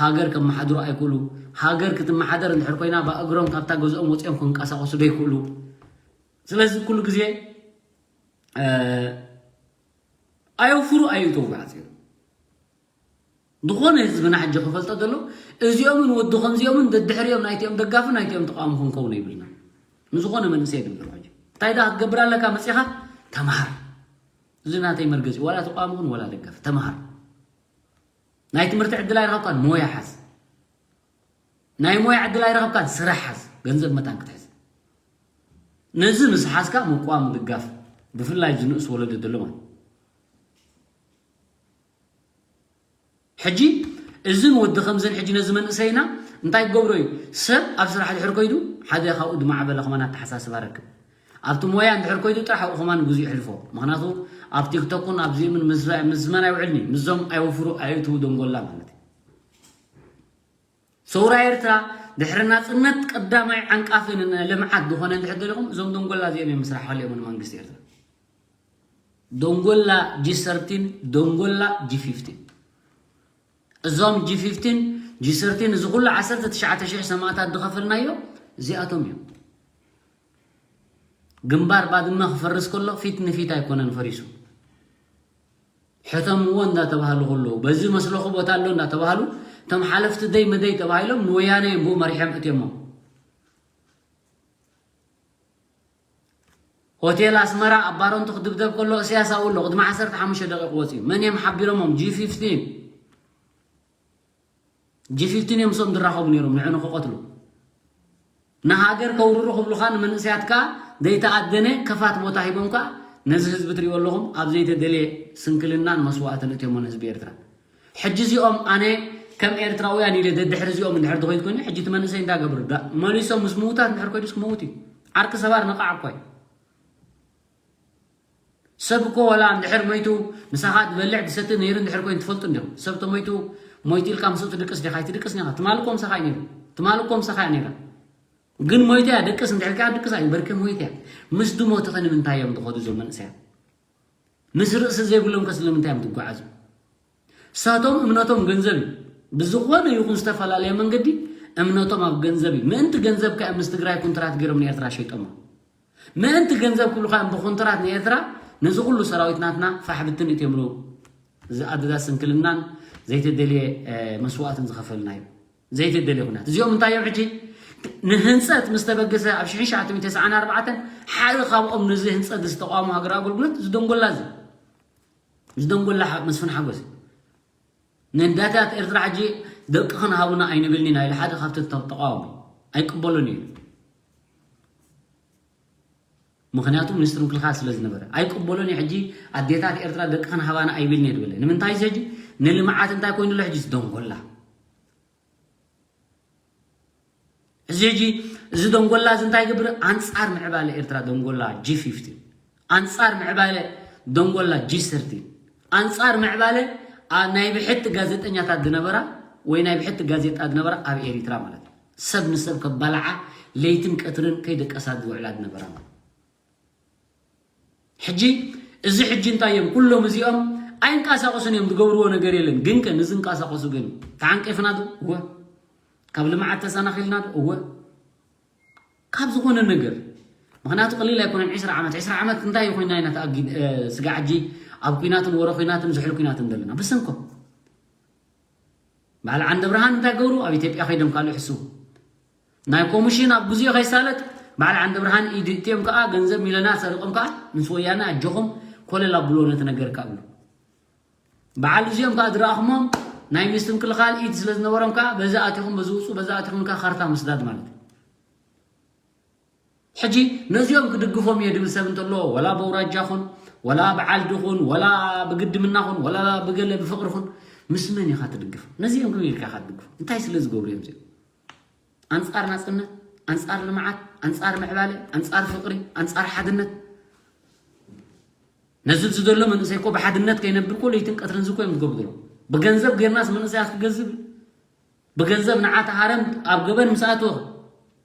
ሃገር ከመሓድሩ ኣይክእሉ ሃገር ክትመሓደር እንድሕር ኮይና ብእግሮም ካብታ ገዝኦም ወፂኦም ክንቀሳቐሱ ዘይክእሉ ስለዚ ኩሉ ግዜ ኣየውፍሩ ኣየእተዉ ብሓፂሩ ዝኾነ ህዝብና ሕጂ ክፈልጦ ዘሎ እዚኦምን ወዲ ከምዚኦምን ደድሕሪኦም ናይቲኦም ደጋፊ ናይቲኦም ተቃዋሚ ክንከውን የብልና ንዝኾነ መንእሰይ ድብሎ ሕጂ እንታይ ዳ ክትገብር ኣለካ መፂኻ ተምሃር እዚ ናተይ መርገፂ ዋላ ተቃዋሚ ኩን ዋላ ደጋፊ ተምሃር ናይ ትምህርቲ ዕድል ኣይረኸብካን ሞያ ሓዝ ናይ ሞያ ዕድል ኣይረኸብካን ስራሕ ሓዝ ገንዘብ መታን ክትሕዝ ነዚ ምስ ሓዝካ ምቋም ድጋፍ ብፍላይ ዝንእስ ወለዶ ዘሎ ማለት ሕጂ እዝን ወዲ ከምዝን ሕጂ ነዚ መንእሰይና እንታይ ክገብሮ እዩ ሰብ ኣብ ስራሕ ድሕር ኮይዱ ሓደ ካብኡ ዝማዕበለ ከማን ኣተሓሳስባ ረክብ ኣብቲ ሞያ እንድሕር ኮይዱ ጥራሕ ኣብኡ ከማን ግዜኡ ይሕልፎ። ምኽንያቱ ኣብ ቲክቶክን ኣብዚኦምን ምስ ምስ መን ኣይውዕልኒ፣ ምስዞም ኣይወፍሩ ኣይእትዉ ደንጎላ ማለት እዩ። ሰውራ ኤርትራ ድሕሪ ናጽነት ቀዳማይ ዓንቃፊ ንልምዓት ዝኾነ እንድሕር ደሊኹም እዞም ደንጎላ እዚኦም እዮም ምስራሕ ሃልዮምን መንግስቲ ኤርትራ። ደንጎላ ጂ ሰርቲን፣ ደንጎላ ጂ ፊፍቲን። እዞም ጂ ፊፍቲን፣ ጂ ሰርቲን፣ እዚ ኩሉ ዓሰርተ ትሽዓተ ሽሕ ሰማእታት ዝኸፈልናዮ እዚኣቶም እዮም። ግንባር ባድመ ክፈርስ ከሎ ፊት ንፊት ኣይኮነን ፈሪሱ። ሕተምዎ እንዳተባሃሉ ከለዉ፣ በዚ መስለኹ ቦታ ኣሎ እንዳተባሃሉ፣ እቶም ሓለፍቲ ደይ መደይ ተባሂሎም ንወያነ እዮም ብኡ መሪሖም እትዮሞ። ሆቴል ኣስመራ ኣብ ባረንቱ ክድብደብ ከሎ፣ እስያስ ኣብኡ ኣሎ፣ ቅድሚ ዓሰርተ ሓሙሽተ ደቂቕ ወፂኡ። መን እዮም ሓቢሮሞም? ጂ ፊፍቲን። ጂ ፊፍቲን እዮም ምስኦም ዝራኸቡ ነይሮም፣ ንዑ ንክቐትሉ። ንሃገር ከውርሩ ክብሉኻ፣ ንመንእሰያት ከኣ ዘይተኣደነ ከፋት ቦታ ሂቦም ከኣ፣ ነዚ ህዝቢ ትሪእዎ ኣለኹም፣ ኣብ ዘይተደልየ ስንክልናን መስዋእትን እትዮሞ ንህዝቢ ኤርትራ። ሕጂ እዚኦም ኣነ ከም ኤርትራውያን ኢለ ደድሕሪ እዚኦም እንድሕር ዝኸይድ ኮይኑ፣ ሕጂ እቲ መንእሰይ እንታይ ገብር? ዳ-፣ መሊሶም ምስ ምዉታት እንድሕር ኮይዱስ ክመውት እዩ። ዓርኪ ሰባር ነቓዕ እኳ እዩ። ሰብ እኮ ዋላ እንድሕር ሞይቱ ምሳኻ ዝበልዕ ዝሰቲ ነይሩ እንድሕር ኮይኑ ትፈልጡ እንዲኹም። ሰብ ተሞይቱ ሞይቱ ኢልካ ምስኡ ትድቅስ ዲኻ? ኣይትድቅስን ኢኻ። ትማል እኮ ምሳኻ እዩ ነይሩ። ትማል እኮ ምሳኻ እያ ነይራ። ግን ሞይቱ እያ ደቅስ እንድሕር ከኣ ድቅስ እዩ። በርከ ሞይቱ እያ። ምስ ድሞትኸ ንምንታይ እዮም ዝኸዱ እዞም መንእሰያት? ምስ ርእሲ ዘይብሎም ከ ስለምንታይ እዮም ዝጓዓዙ? እሳቶም እምነቶም ገንዘብ እዩ። ብዝኾነ ይኹን ዝተፈላለየ መንገዲ እምነቶም ኣብ ገንዘብ እዩ። ምእንቲ ገንዘብ ከ ምስ ትግራይ ኮንትራት ገይሮም ንኤርትራ ሸይጦማ። ምእንቲ ገንዘብ ክብሉ ከ ብኮንትራት ንኤርትራ ነዚ ኩሉ ሰራዊት ናትና ፋሕ ብትን እትዮምሉ ዝኣደዳ ስንክልናን ዘይተደልየ፣ እ፣ መስዋእትን ዝኸፈልናዮ። ዘይተደልየ ኩናት። እዚኦም እንታይ እዮም ሕጂ? ንህንጸት ምስ ተበገሰ ኣብ ሽሕን ትሽዓተ ሚእትን ተስዓን ኣርባዕተን ሓደ ካብኦም ነዚ ህንጸት ዝተቃወሞ ሃገራዊ ኣገልግሎት ዝደንጎላ እዚ። ዝደንጎላ ሓ-፣ መስፍን ሓጎስ። ንእንዳታት ኤርትራ ሕጂ ደቅኽን ሃቡና ኣይንብልን ኢና ኢሉ ሓደ ካብቲ ተ-፣ ተቃዋሚ ኣይቅበሎን እዩ። ምኽንያቱ ሚኒስትሪ ምክልኻል ስለ ዝነበረ። ኣይቅበሎን እዩ። ሕጂ ኣዴታት ኤርትራ ደቅኽን ሃባና ኣይብልን እየ ዝበለ። ንምንታይ እዚ ሕጂ? ንልምዓት እንታይ ኮይኑ ኣሎ ሕጂ? ዝደንጎላ። እዚ ሕጂ፣ እዚ ደንጎላ እዚ እንታይ ይገብር? ኣንጻር ምዕባለ ኤርትራ ደንጎላ ጂ ፊፍቲን። ኣንጻር ምዕባለ ደንጎላ ጂ ሰርቲን። ኣንጻር ምዕባለ፣ ኣ፣ ናይ ብሕቲ ጋዜጠኛታት ዝነበራ ወይ ናይ ብሕቲ ጋዜጣ ዝነበራ ኣብ ኤሪትራ ማለት እዩ። ሰብ ንሰብ ከባልዓ ለይትን ቀትርን ከይደቀሳ ዝውዕላ ዝነበራ ማለት እዩ። ሕጂ፣ እዚ ሕጂ እንታይ እዮም? ኩሎም እዚኦም ኣይንቀሳቐሱን እዮም፣ ዝገብርዎ ነገር የለን። ግን ከ ንዝንቀሳቐሱ ግን ተዓንቂፍና ዶ? እወ። ካብ ልምዓት ተሰናኺልና ዶ? እወ። ካብ ዝኾነ ነገር። ምኽንያቱ ቀሊል ኣይኮነን፣ ዒስራ ዓመት፣ ዒስራ ዓመት እንታይ ኮይና ኢና ተኣጊድ-፣ እ፣ ስጋዕ ሕጂ ኣብ ኲናትን ወረ ኲናትን ዝሑል ኲናትን ዘለና? ብስንኮም። በዓል ዓንደ ብርሃን እንታይ ገብሩ? ኣብ ኢትዮጵያ ከይዶም ካልእ ይሕስቡ። ናይ ኮሚሽን ኣብ ግዜኡ ከይሳለጥ በዓል ዓንደ ብርሃን ኢድ እትዮም ከኣ ገንዘብ ሚለናት ሰሪቖም ከኣ ምስ ወያነ ኣጆኹም ኮለል ኣብልዎ ነቲ ነገር ከኣ ብሉ። በዓል እዚኦም ከኣ ዝረኣኹሞም ናይ ሚኒስትሪ ምክልኻል ኢድ ስለ ዝነበሮም ከኣ በዚ ኣቲኹም በዚ ውጹ፣ በዚ ኣቲኹም ከኣ ካርታ ምስዳድ ማለት እዩ። ሕጂ ነዚኦም ክድግፎም እየ ድብል ሰብ እንተሎ፣ ወላ በውራጃ ኹን፣ ወላ ብዓልዲ ኹን፣ ወላ ብግድምና ኹን፣ ወላ ብገለ ብፍቕሪ ኹን፣ ምስ መን ኢኻ ትድግፍ? ነዚኦም ከመይ ኢልካ ኢኻ ትድግፎም? እንታይ ስለ ዝገብሩ እዮም እዚኦም? ኣንጻር ናጽነት፣ ኣንጻር ልምዓት፣ ኣንጻር ምዕባለ፣ ኣንጻር ፍቕሪ፣ ኣንጻር ሓድነት። ነዚ ዝደሎ መንእሰይ እኮ ብሓድነት ከይነብር እኮ ለይትን ቀትርን ዝኮ እዮም ዝገብሩ ዘለዉ። ብገንዘብ ጌርናስ መንእሰያት ክገዝብ? ብገንዘብ ንዓቲ ሃረም ኣብ ገበን ምስ ኣተወ፣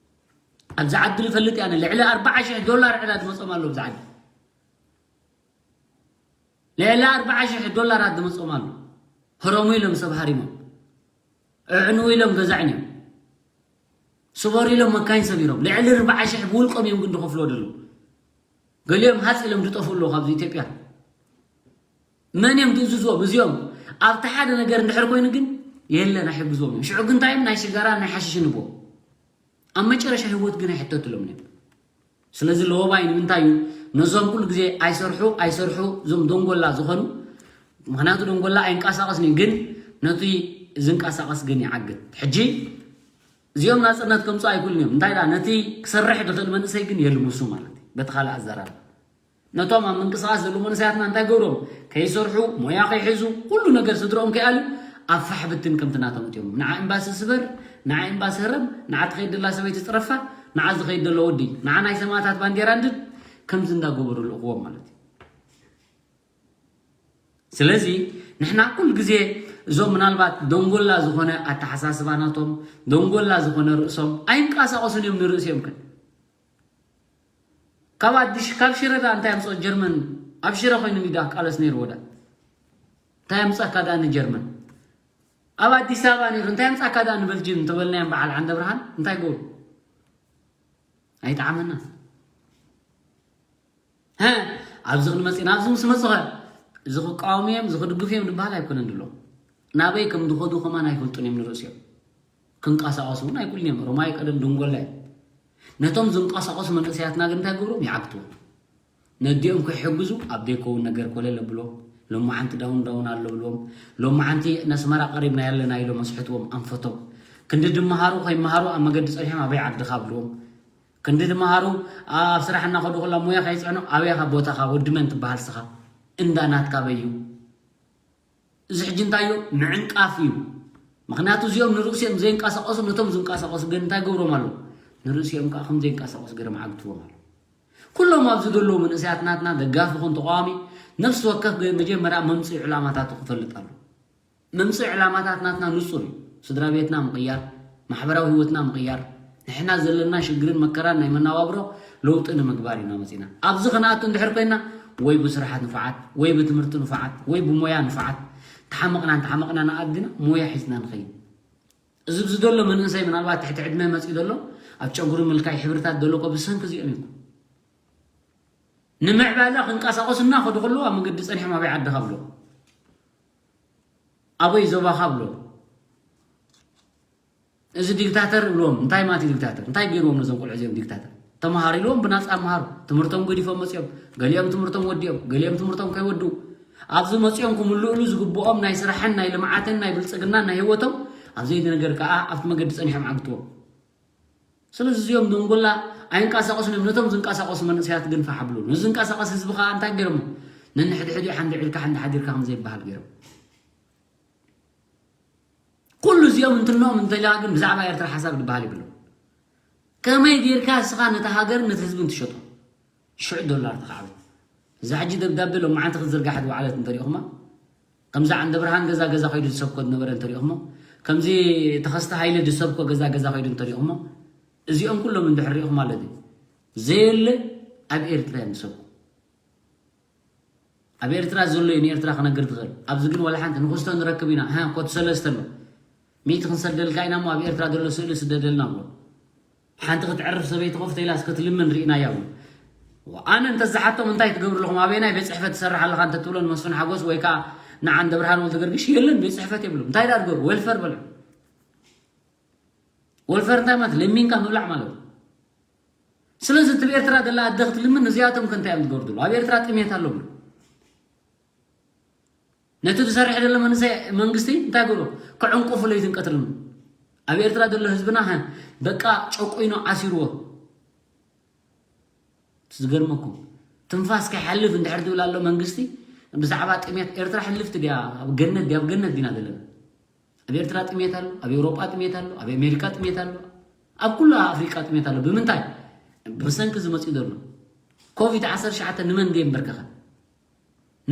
ኣብዚ ዓዲ ዝፈልጥ እየ ኣነ፣ ልዕሊ ኣርብዓ ሽሕ ዶላር ዕዳ ዝመጾም ኣሎ ኣብዚ ዓዲ። ልዕሊ ኣርብዓ ሽሕ ዶላራት ዝመጾም ኣሎ። ህረሙ ኢሎም ሰብ ሃሪሞም። እዕንዉ ኢሎም ገዛ ኣዕንዮም። ስበሩ ኢሎም መካይን ሰቢሮም። ልዕሊ ኣርብዓ ሽሕ ብውልቆም እዮም ግን ዝኸፍልዎ ዘለዉ። ገሊኦም ሃጽ ኢሎም ዝጠፍኡ ኣለዉ ካብዚ ኢትዮጵያ። መን እዮም ዝእዝዝዎም? እዚኦም ኣብቲ ሓደ ነገር እንድሕር ኮይኑ ግን የለን ኣይሕግዝዎም እዮም። ሽዑ ግን እንታይ እዮም? ናይ ሽጋራን ናይ ሓሽሽን ይብዎ። ኣብ መጨረሻ ህይወት ግን ኣይሕተትሎም እዮም። ስለዚ ለወባይ ንምንታይ እዩ ነዞም ኩሉ ግዜ ኣይሰርሑ ኣይሰርሑ እዞም ደንጎላ ዝኾኑ? ምኽንያቱ ደንጎላ ኣይንቀሳቐስን እዩ፣ ግን ነቲ ዝንቀሳቐስ ግን ይዓግት። ሕጂ እዚኦም ናጽነት ከምጽኡ ኣይክእሉን እዮም። እንታይ ደኣ ነቲ ክሰርሕ ዝኽእል መንእሰይ ግን የልምሱ ማለት እዩ። በቲ ካልእ ኣዘራርባ ነቶም ኣብ ምንቅስቓስ ዘለዉ መንእሰያትና እንታይ ገብሮም? ከይሰርሑ፣ ሞያ ከይሕዙ፣ ኩሉ ነገር ስድርኦም ከይኣልዩ ኣብ ፋሕ ብትን ከምቲ ናቶም እትዮም። ንዓ ኤምባሲ ስበር፣ ንዓ ኤምባሲ ህረም፣ ንዓ ትኸይድ ደላ ሰበይቲ ጽረፋ፣ ንዓ ዝኸይድ ደሎ ወዲ፣ ንዓ ናይ ሰማእታት ባንዴራ እንድድ፣ ከምዚ እንዳገበሩ ልእኽዎም ማለት እዩ። ስለዚ ንሕና ኩሉ ግዜ እዞም ምናልባት ደንጎላ ዝኾነ ኣተሓሳስባ ናቶም፣ ደንጎላ ዝኾነ ርእሶም ኣይንቀሳቐሱን እዮም ንርእሲኦም ከ ካብ ኣዲሽ ካብ ሽረ ዳ እንታይ ኣምፅኦ ጀርመን ኣብ ሽረ ኮይኑ ሚዳ ቃለስ ነይርዎ ዳ እንታይ ኣምፃካ ዳ ንጀርመን ኣብ ኣዲስ ኣበባ ነይሩ እንታይ ኣምፃካ ዳ ንበልጅም እንተበልናዮም በዓል ዓንደ ብርሃን እንታይ ጎሩ ኣይጣዕመና ሀ ኣብዚ ክንመፅእ ናብዚ ምስ መፅኸ እዚ ክቃወሙ እዮም እዚ ክድግፉ እዮም ዝበሃል ኣይኮነን ድሎ ናበይ ከም ዝኸዱ ከማን ኣይፈልጡን እዮም ንርእሲኦም ክንቀሳቀሱ እውን ኣይክእሉን እዮም ሮማይ ቀደም ድንጎላ እዮም ነቶም ዝንቀሳቀሱ መንእሰያትና ግን እንታይ ግብሮም ይዓግትዎም ነዲኦም ክሕግዙ ኣብ ዘይከውን ነገር ኮለል ኣብልዎም ሎማዓንቲ ዳውን ዳውን ኣሎ ብልዎም ሎማዓንቲ ነስመራ ቀሪብና ያለና ኢሎም ኣስሕትዎም ኣንፈቶም ክንዲ ድመሃሩ ከይመሃሩ ኣብ መገዲ ፀኒሖም ኣበይ ዓድኻ ኣብልዎም ክንዲ ድመሃሩ ኣብ ስራሕ እናኸዱ ከላ ሙያ ከይፅዕኑ ኣበያኻ ቦታኻ ወዲ መን ትበሃል ስኻ እንዳ ናትካ በዩ እዚ ሕጂ እንታዮ ምዕንቃፍ እዩ ምክንያቱ እዚኦም ንርእሲኦም ዘይንቀሳቀሱ ነቶም ዝንቀሳቀሱ ግን እንታይ ገብሮም ኣሎ ንርእሲኦም ከዓ ከም ዘይንቀሳቀሱ ገይሮም ዓግትዎም ኣሎ ኩሎም ኣብዚ ዘለዉ መንእሰያት ናትና ደጋፊ ኮን ተቃዋሚ ነፍሲ ወከፍ መጀመርያ መምፅኢ ዕላማታቱ ክፈልጥ ኣሎ መምፅኢ ዕላማታት ናትና ንፁር እዩ። ስድራ ቤትና ምቕያር፣ ማሕበራዊ ህይወትና ምቕያር፣ ንሕና ዘለና ሽግርን መከራን ናይ መነባብሮ ለውጢ ንምግባር ኢና መፂና። ኣብዚ ክንኣቱ እንድሕር ኮይና ወይ ብስራሓት ንፉዓት፣ ወይ ብትምህርቲ ንፉዓት፣ ወይ ብሞያ ንፉዓት፣ ተሓመቕና እንተሓመቕና ንኣድግና ሞያ ሒዝና ንኸይድ። እዚ ብዚ ዘሎ መንእሰይ ምናልባት ትሕቲ ዕድመ መፂኡ ዘሎ ኣብ ጨጉሪ ምልካይ ሕብርታት ዘሎ እኮ ብሰንኪ እዚኦም እዩ። ንምዕባለ ክንቀሳቐሱ እናኸዱ ከለዉ ኣብ መገዲ ፀኒሖም ኣበይ ዓድኻ ብሎ ኣበይ ዞባኻ ብሎ እዚ ዲክታተር ብሎም እንታይ ማለት ዲክታተር እንታይ ገይርዎም ነዞም ቆልዑ እዚኦም ዲክታተር ተማሃሩ ኢልዎም ብናፃ መሃሩ ትምህርቶም ገዲፎም መፅኦም ገሊኦም ትምህርቶም ወዲኦም ገሊኦም ትምህርቶም ከይወድኡ ኣብዚ መፅኦም ክምልእሉ ዝግብኦም ናይ ስራሕን ናይ ልምዓትን ናይ ብልፅግናን ናይ ህይወቶም ኣብዘይ ነገር ከዓ ኣብቲ መገዲ ፀኒሖም ዓግትዎም ስለዚ እዚኦም ደንጎላ ኣይንቀሳቀሱን እዮም ነቶም ዝንቀሳቀሱ መንእሰያት ግን ፋሕ ብሉ ነዚ ዝንቀሳቀስ ህዝቢ ከዓ እንታይ ገይሮሞ ነንሕድሕዲኡ ሓንዲ ዒልካ ሓንዲ ሓዲርካ ከምዘይበሃል ገይሮም ኩሉ እዚኦም እንትንኦም እንተላ ግን ብዛዕባ ኤርትራ ሓሳብ ዝበሃል ይብሉ ከመይ ጌርካ እስኻ ነቲ ሃገር ነቲ ህዝቢ እንትሸጦ ሽዑ ዶላር ተኻዕበ እዛ ሕጂ ደብዳቤ ሎማዓንቲ ክትዝርጋሕ ዝወዓለት እንተሪእኹማ ከምዚ ዓንደ ብርሃን ገዛ ገዛ ከይዱ ዝሰብኮ ዝነበረ እንተሪእኹሞ ከምዚ ተኸስተ ሃይለ ዝሰብኮ ገዛ ገዛ ከይዱ እንተሪእኹሞ እዚኦም ኩሎም እንድሕር ሪእኹም ማለት እዩ ዘየለ ኣብ ኤርትራ እዮም ዝሰብኩ ኣብ ኤርትራ ዘሎ እዩ ንኤርትራ ክነግር ትኽእል ኣብዚ ግን ወላ ሓንቲ ንክስቶ ንረክብ ኢና ሃ ኮት ሰለስተ ኣሎ ሚእቲ ክንሰደልካ ኢና እሞ ኣብ ኤርትራ ዘሎ ስእሊ ስደደልና ብሎ ሓንቲ ክትዕርፍ ሰበይቲ ኮፍ ተይላ እስከ ትልምን ርኢናያ ብሎ ኣነ እንተዝሓቶም እንታይ ትገብሩ ኣለኹም ኣበየናይ ቤት ፅሕፈት ትሰርሕ ኣለኻ እንተትብሎ ንመስፍን ሓጎስ ወይ ከዓ ንዓንደ ብርሃን ወልደ ገርግሽ የለን ቤት ፅሕፈት የብሎም እንታይ ዳ ትገብሩ ወልፈር በልዑ ወልፈር እንታይ ማለት ለሚንካ ምብላዕ ማለት እዩ ስለዚ እቲ ኤርትራ ዘላ ኣደ ክትልምን እዚኣቶም ከ እንታይ እዮም ዝገብሩ ዘለዉ ኣብ ኤርትራ ጥሜት ኣሎ ብሎ ነቲ ዝሰርሕ ዘሎ መንእሰይ መንግስቲ እንታይ ገሮ ክዕንቁፉ ለይትን ቀትርን ኣብ ኤርትራ ዘሎ ህዝብና በቃ ጨቁይኖ ዓሲርዎ ዝገርመኩም ትንፋስ ከይሓልፍ እንድሕር ዝብል ኣሎ መንግስቲ ብዛዕባ ጥሜት ኤርትራ ሕልፍቲ ድያ ኣብ ገነት ድያ ኣብ ገነት ዲና ዘለና ኣብ ኤርትራ ጥሜት ኣሎ ኣብ ኤውሮጳ ጥሜት ኣሎ ኣብ ኣሜሪካ ጥሜት ኣሎ ኣብ ኩሉ ኣፍሪቃ ጥሜት ኣሎ ብምንታይ ብሰንኪ ዝመፅእ ዘሎ ኮቪድ ዓሰርተ ትሽዓተ ንመን ደየንበርከኸ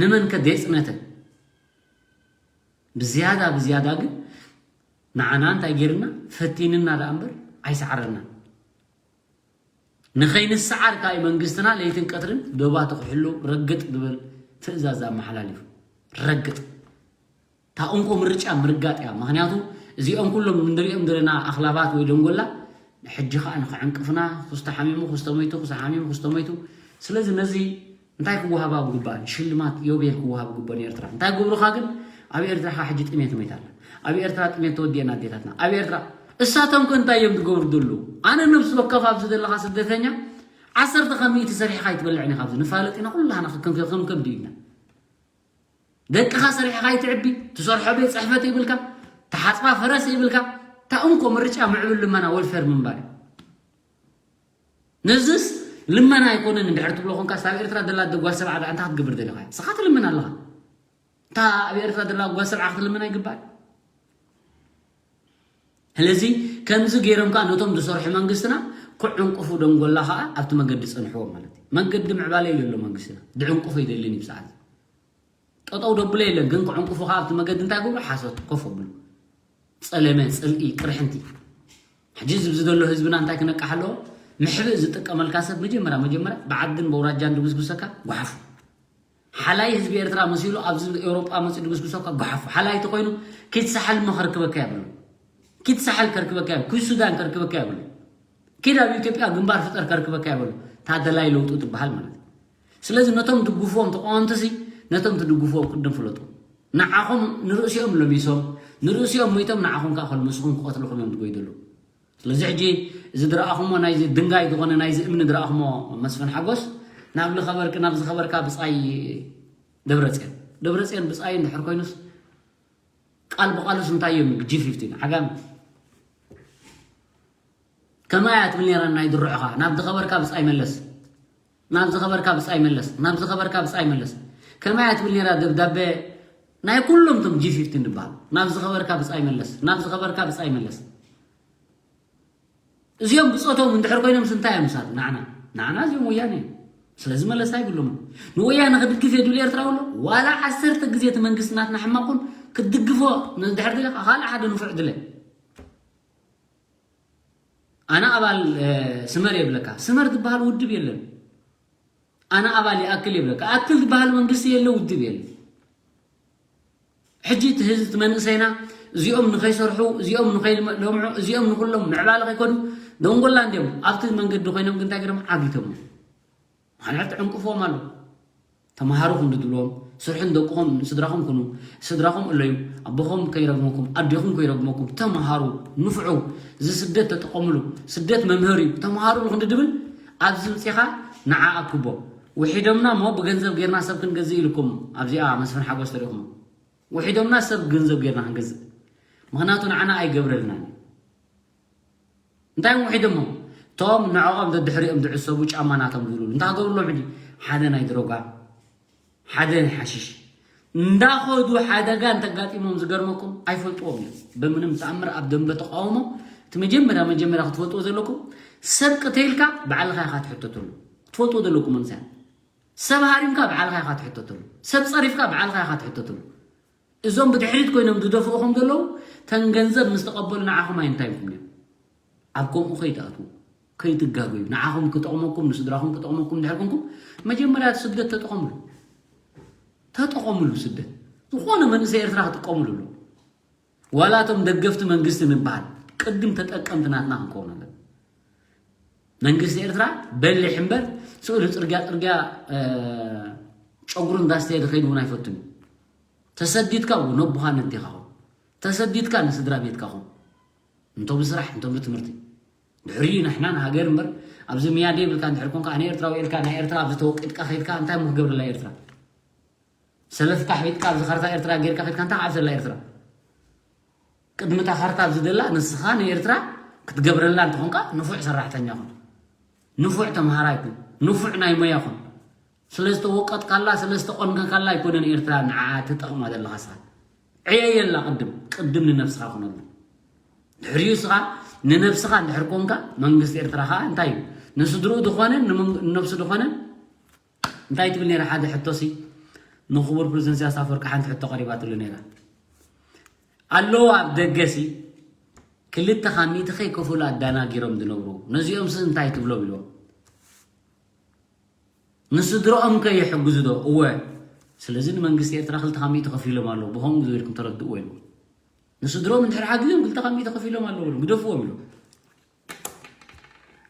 ንመን ከ ደየፅነተ ብዝያዳ ብዝያዳ ግን ንዓና እንታይ ገይርና ፈቲንና ደኣ እምበር ኣይሰዓረና ንኸይንሰዓር ካይ መንግስትና ለይትን ቀትርን ዶባቱ ክሕሉ ረግጥ ዝብል ትእዛዝ ኣመሓላሊፉ ረግጥ ታኡንኮ ምርጫ ምርጋጥ እያ ምክንያቱ እዚኦም ኩሎም እንሪኦም ዘለና ኣኽላባት ወይ ደንጎላ ሕጂ ከዓ ንክዕንቅፍና ክስተ ሓሚሙ ክስተ ሞይቱ ክስተ ሓሚሙ ክስተ ሞይቱ ስለዚ ነዚ እንታይ ክወሃባ ብግባእ ሽልማት ዮቤል ክወሃብ ግቦ ንኤርትራ እንታይ ገብሩኻ ግን ኣብ ኤርትራ ካ ሕጂ ጥሜት ሞይታ ኣላ ኣብ ኤርትራ ጥሜት ተወዲአን ኣዴታትና ኣብ ኤርትራ እሳቶም ከ እንታይ እዮም ዝገብሩ ዘለዉ ኣነ ነብሲ ወከፍ ኣብዚ ዘለኻ ስደተኛ ዓሰርተ ካብ ሚእቲ ሰሪሕኻ ኣይትበልዕን ኢኻ ኣብዚ ንፋለጥ ኢና ኩላህና ከም ከም ከም ድዩ ኢና ደቅኻ ሰሪሕኻ ኣይትዕቢ ትሰርሖ ቤት ፅሕፈት ይብልካ ተሓፅባ ፈረስ ይብልካ ታእንኮ ምርጫ ምዕብል ልመና ወልፌር ምንባር እዩ ነዝስ ልመና ኣይኮነን እንድሕር ትብሎ ኮንካ ስታብ ኤርትራ ደላ ደጓል ሰብዓ ደኣ እንታይ ክትገብር ደለኻ ስኻ ትልምን ኣለኻ እታ ኣብ ኤርትራ ደላ ጓል ሰብዓ ክትልምን ኣይግባል ስለዚ ከምዚ ገይሮም ከዓ ነቶም ዝሰርሑ መንግስትና ክዕንቁፉ ደንጎላ ከዓ ኣብቲ መገዲ ጸንሕዎ ማለት እዩ። መንገዲ ምዕባለ ይደሎ መንግስትና፣ ድዕንቁፉ ኣይደልን እዩ ብሰዓት። ጠጠው ደብሎ የለን፣ ግን ክዕንቁፉ ከዓ ኣብቲ መገዲ እንታይ ግብሩ? ሓሶት፣ ኮፍ ኣብሉ። ጸለመ፣ ጽልኢ፣ ቅርሕንቲ። ሕጂ እዚ ብዚ ዘሎ ህዝብና እንታይ ክነቃሕ ኣለዎ? ምሕብእ ዝጥቀመልካ ሰብ መጀመርያ መጀመርያ ብዓድን በውራጃን ድግስግሰካ ጓሓፉ። ሓላይ ህዝቢ ኤርትራ መሲሉ ኣብዚ ኤውሮጳ መፂኡ ድግስግሰካ ጓሓፉ። ሓላይ ተኮይኑ ኪድ ሳሕል እሞ ከርክበካ የብሉ። ኪድ ሳሕል ከርክበካ የብሉ። ኪድ ሱዳን ከርክበካ የብሉ። ኪድ ኣብ ኢትዮጵያ ግንባር ፍጠር ከርክበካ የብሉ። ታደላይ ለውጡ ትበሃል ማለት እዩ። ስለዚ ነቶም ድግፍዎም ተቃወምቲ ሲ ነቶም ትድግፍዎም ቅድም ፍለጡ። ንዓኹም ንርእሲኦም ለሚሶም ንርእሲኦም ሞይቶም ንዓኹም ከዓ ከልምስኹም ክቐትልኹም እዮም ዝጎይደሉ። ስለዚ ሕጂ እዚ ዝረኣኹሞ ናይዚ ድንጋይ ዝኾነ ናይዚ እምኒ ዝረኣኹሞ መስፍን ሓጎስ ናብ ዝኸበርክ ናብ ዝኸበርካ ብጻይ ደብረጽዮን ደብረጽዮን ብጻይ እንድሕር ኮይኑስ ቃል ብቃሉስ እንታይ እዮም ጂ ፊፍቲን ዓጋም ከማይ ኣትብል ነራ ናይ ድሮዕኻ ናብ ዝኸበርካ ብጻይ መለስ ናብ ዝኸበርካ ብጻይ መለስ ናብ ዝኸበርካ ብጻይ መለስ ከማይ ኣትብል ነራ ደብዳቤ ናይ ኩሎም ቶም ጂ ፊፍቲን ዝበሃል ናብ ዝኸበርካ ብጻይ መለስ ናብ ዝኸበርካ ብጻይ መለስ እዚኦም ብጾቶም እንድሕር ኮይኖም ስንታይ እዮም ምሳት ንዓና ንዓና እዚኦም ወያነ እዮም። ስለዚ መለሳ ይብሉም ንወያነ ክድግፍ የድብል ኤርትራ ኣሎ ዋላ ዓሰርተ ግዜ እቲ መንግስቲ ናትና ሕማቁን ክትድግፎ ንድሕር ድለ ካልእ ሓደ ንፉዕ ድለ ኣነ ኣባል ስመር የብለካ ስመር ዝበሃል ውድብ የለን ኣነ ኣባል ይኣክል የብለካ ኣክል ዝበሃል መንግስቲ የለ ውድብ የለ ሕጂ እቲ ህዝቢ እቲ መንእሰይና እዚኦም ንኸይሰርሑ እዚኦም ንኸይለምዑ እዚኦም ንኩሎም ምዕባለ ከይከዱ ደንጎላ እንዲዮም ኣብቲ መንገዲ ኮይኖም ግን እንታይ ገይሮም ዓጊቶም ምክንያቱ ዕንቅፎም ኣሎ ተምሃሩ ክንዲ ትብልዎም ስርሑ ንደቅኹም ንስድራኹም ኩኑ ስድራኹም እለዩ ኣቦኹም ከይረግመኩም ኣዴኹም ከይረግመኩም ተምሃሩ ንፍዑ እዚ ስደት ተጠቐምሉ ስደት መምህር እዩ ተምሃሩ ክንዲ ድብል ኣብዚ ምፅኻ ንዓ ኣክቦ ውሒዶምና እሞ ብገንዘብ ጌርና ሰብ ክንገዝእ ኢልኩም ኣብዚኣ መስፍን ሓጎስ ተሪኹም ውሒዶምና ሰብ ገንዘብ ጌርና ክንገዝእ ምኽንያቱ ንዓና ኣይገብረልናን እዩ እንታይ ውሒዶሞ እቶም ንዕኦም ደድሕሪኦም ዝዕሰቡ ጫማ ናቶም ዝብሉ እንታይ ክገብርሎም ሕጂ ሓደ ናይ ድሮጋ ሓደ ናይ ሓሽሽ እንዳኸዱ ሓደጋ እንተጋጢሞም ዝገርመኩም ኣይፈልጥዎም እዮም ብምንም ተኣምር ኣብ ደንበ ተቃውሞ እቲ መጀመርያ መጀመርያ ክትፈልጥዎ ዘለኩም ሰብ ቅተይልካ ባዕልኻ ኢኻ ትሕተተሉ ክትፈልጥዎ ዘለኩም መንስያ ሰብ ሃሪምካ ባዕልኻ ኢኻ ትሕተተሉ ሰብ ፀሪፍካ ባዕልኻ ኢኻ ትሕተተሉ እዞም ብድሕሪት ኮይኖም ዝደፍኡኹም ዘለዉ ተን ገንዘብ ምስ ተቐበሉ ንዓኹም ኣይንታይኩም እዮም ኣብ ከምኡ ከይትኣትዉ ከይትጋገዩ ንዓኹም ክጠቕመኩም ንስድራኹም ክጠቕመኩም እንድሕር ኮንኩም መጀመርያ እቲ ስደት ተጠቐምሉ ተጠቐምሉ ስደት ዝኾነ መንእሰይ ኤርትራ ክጥቀምሉ ኣሎ ዋላ እቶም ደገፍቲ መንግስቲ ንበሃል ቅድም ተጠቀምቲ ናትና ክንከውን ኣለና መንግስቲ ኤርትራ በሊሕ እምበር ስእሉ ፅርግያ ፅርግያ ጨጉሩ እንዳስተየ ዝኸይድ እውን ኣይፈቱን እዩ ተሰዲድካ እውን ነቦኻ ነዴኻኹም ተሰዲድካ ንስድራ ቤትካኹም እንቶ ብስራሕ እንቶ ብትምህርቲ ድሕሪኡ ንሕና ንሃገር እምበር ኣብዚ ሚያደ ይብልካ እንድሕር ኮንካ ኣነ ኤርትራዊ ኢልካ ናይ ኤርትራ ኣብዚ ተወቂጥካ ከይድካ እንታይ እሞ ክገብርላ ኤርትራ ሰለፍካ ሕቢጥካ ኣብዚ ካርታ ኤርትራ ጌርካ ከድካ እንታይ ክዓብሰላ ኤርትራ ቅድሚ እታ ካርታ ኣብዚ ደላ ንስኻ ንኤርትራ ክትገብረላ እንተኾንካ ንፉዕ ሰራሕተኛ ኹን ንፉዕ ተምሃራይ ኩን ንፉዕ ናይ ሞያ ኹን ስለ ዝተወቀጥካላ ስለ ዝተቆንከካላ ኣይኮነን ኤርትራ ንዓ ትጠቕማ ዘለኻ ስኻ ዕየየላ ቅድም ቅድም ንነብስኻ ኩነሉ ድሕሪኡ ስኻ ንነብስኻ እንድሕር ኮንካ መንግስቲ ኤርትራ ከዓ እንታይ እዩ ንስድርኡ ዝኾነ ንነብሱ ዝኾነ እንታይ ትብል ነይራ ሓደ ሕቶሲ ንክቡር ፕሬዝደንት ኢሳያስ ኣፈወርቂ ሓንቲ ሕቶ ቀሪባትሉ ነይራ ኣለዉ ኣብ ደገሲ ክልተ ካብ ሚእቲ ከይከፈሉ ኣዳናጊሮም ዝነብሩ ነዚኦም ስ እንታይ ትብሎም ኢልዎም ንስድርኦም ከ ይሕግዙ ዶ እወ ስለዚ ንመንግስቲ ኤርትራ ክልተ ካብ ሚእቲ ከፊሎም ኣለዉ ብኸምኡ ዝበልኩም ተረድእዎ ኢልዎም ንስድርኦም እንድሕር ሓጊዞም ክልተ ካብ ሚእቲ ከፊሎም ኣለዉ ግደፍዎም ኢልዎም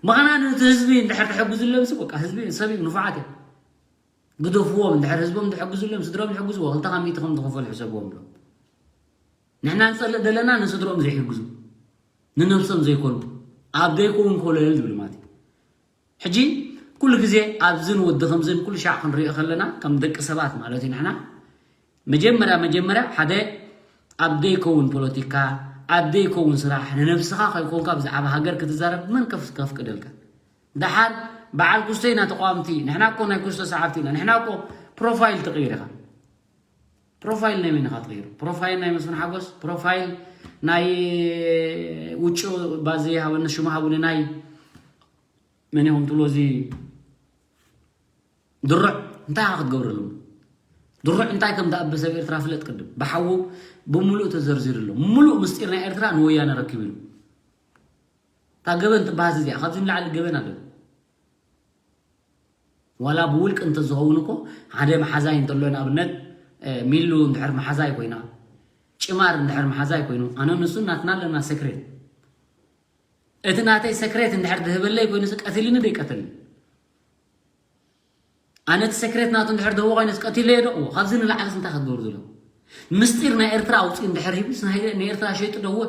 ምኽንያቱ እቲ ህዝቢ እንድሕር ተሐግዙ ኣለምሲ በቃ ህዝቢ ሰብ እዩ ንፉዓት እዮም ግደፍዎም እንድሕር ህዝቦም ዝሐግዙ ኣለዮም ስድሮም ይሐግዝዎ ክልተ ካብ ሚእቲ ከም ዝኸፈሉ ሕሰብዎም ብሎም ንሕና ንጸልእ ዘለና ንስድሮም ዘይሕግዙ ንነብሶም ዘይኮኑ ኣብ ዘይከውን ኮለል ዝብል ማለት እዩ ሕጂ ኩሉ ግዜ ኣብዝን ወዲ ከምዝን ኩሉ ሻዕ ክንሪኦ ከለና ከም ደቂ ሰባት ማለት እዩ ንሕና መጀመርያ መጀመርያ ሓደ ኣብ ዘይከውን ፖለቲካ ኣብ ዘይከውን ስራሕ ንነብስኻ ከይኮንካ ብዛዕባ ሃገር ክትዛረብ መን ከፍቅደልካ ደሓር በዓል ኩስቶ ኢና ተቃወምቲ ንሕና እኮ ናይ ኩስቶ ሰዓብቲ ኢና ንሕና እኮ ፕሮፋይል ትቕይር ኢኻ ፕሮፋይል ናይ መን ኢኻ ትቕይሩ ፕሮፋይል ናይ መስፍን ሓጎስ ፕሮፋይል ናይ ውጭ ባዘይ ሃበነ ሽሙ ሃቡኒ ናይ መን ኢኹም ትብሎ? እዚ ድሩዕ እንታይ ኢኻ ክትገብረሉ? ድሩዕ እንታይ ከም ተኣበሰ ኣብ ኤርትራ ፍለጥ ቅድም። ብሓዉ ብምሉእ ተዘርዚሩ ኣሎ። ምሉእ ምስጢር ናይ ኤርትራ ንወያነ ረኪቡ ኢሉ። እታ ገበን ትበሃል እዚኣ፣ ካብዚ ንላዕሊ ገበን ኣሎ? ዋላ ብውልቂ እንተዝኸውን እኮ፣ ሓደ መሓዛይ እንተሎ፣ ንኣብነት፣ እ፣ ሚሉ እንድሕር መሓዛይ ኮይና፣ ጭማር እንድሕር መሓዛይ ኮይኑ፣ ኣነ ንሱ ናትና ኣለና ሰክሬት። እቲ ናተይ ሰክሬት እንድሕር ዝህበለይ ኮይኑ፣ ስ-፣ ቀቲልኒ ዶ ይቀትልኒ? ኣነ እቲ ሰክሬት ናቱ እንድሕር ዝህቦ ኮይነስ ቀቲለዮ ዶ? እዎ፣ ካብዚ ንላዕሊ እንታይ ክትገብሩ ዘሎ? ምስጢር ናይ ኤርትራ ኣውፅኡ እንድሕር ሂቡስ፣ ናይ፣ ንኤርትራ ሸይጡ ዶ? እዎ፣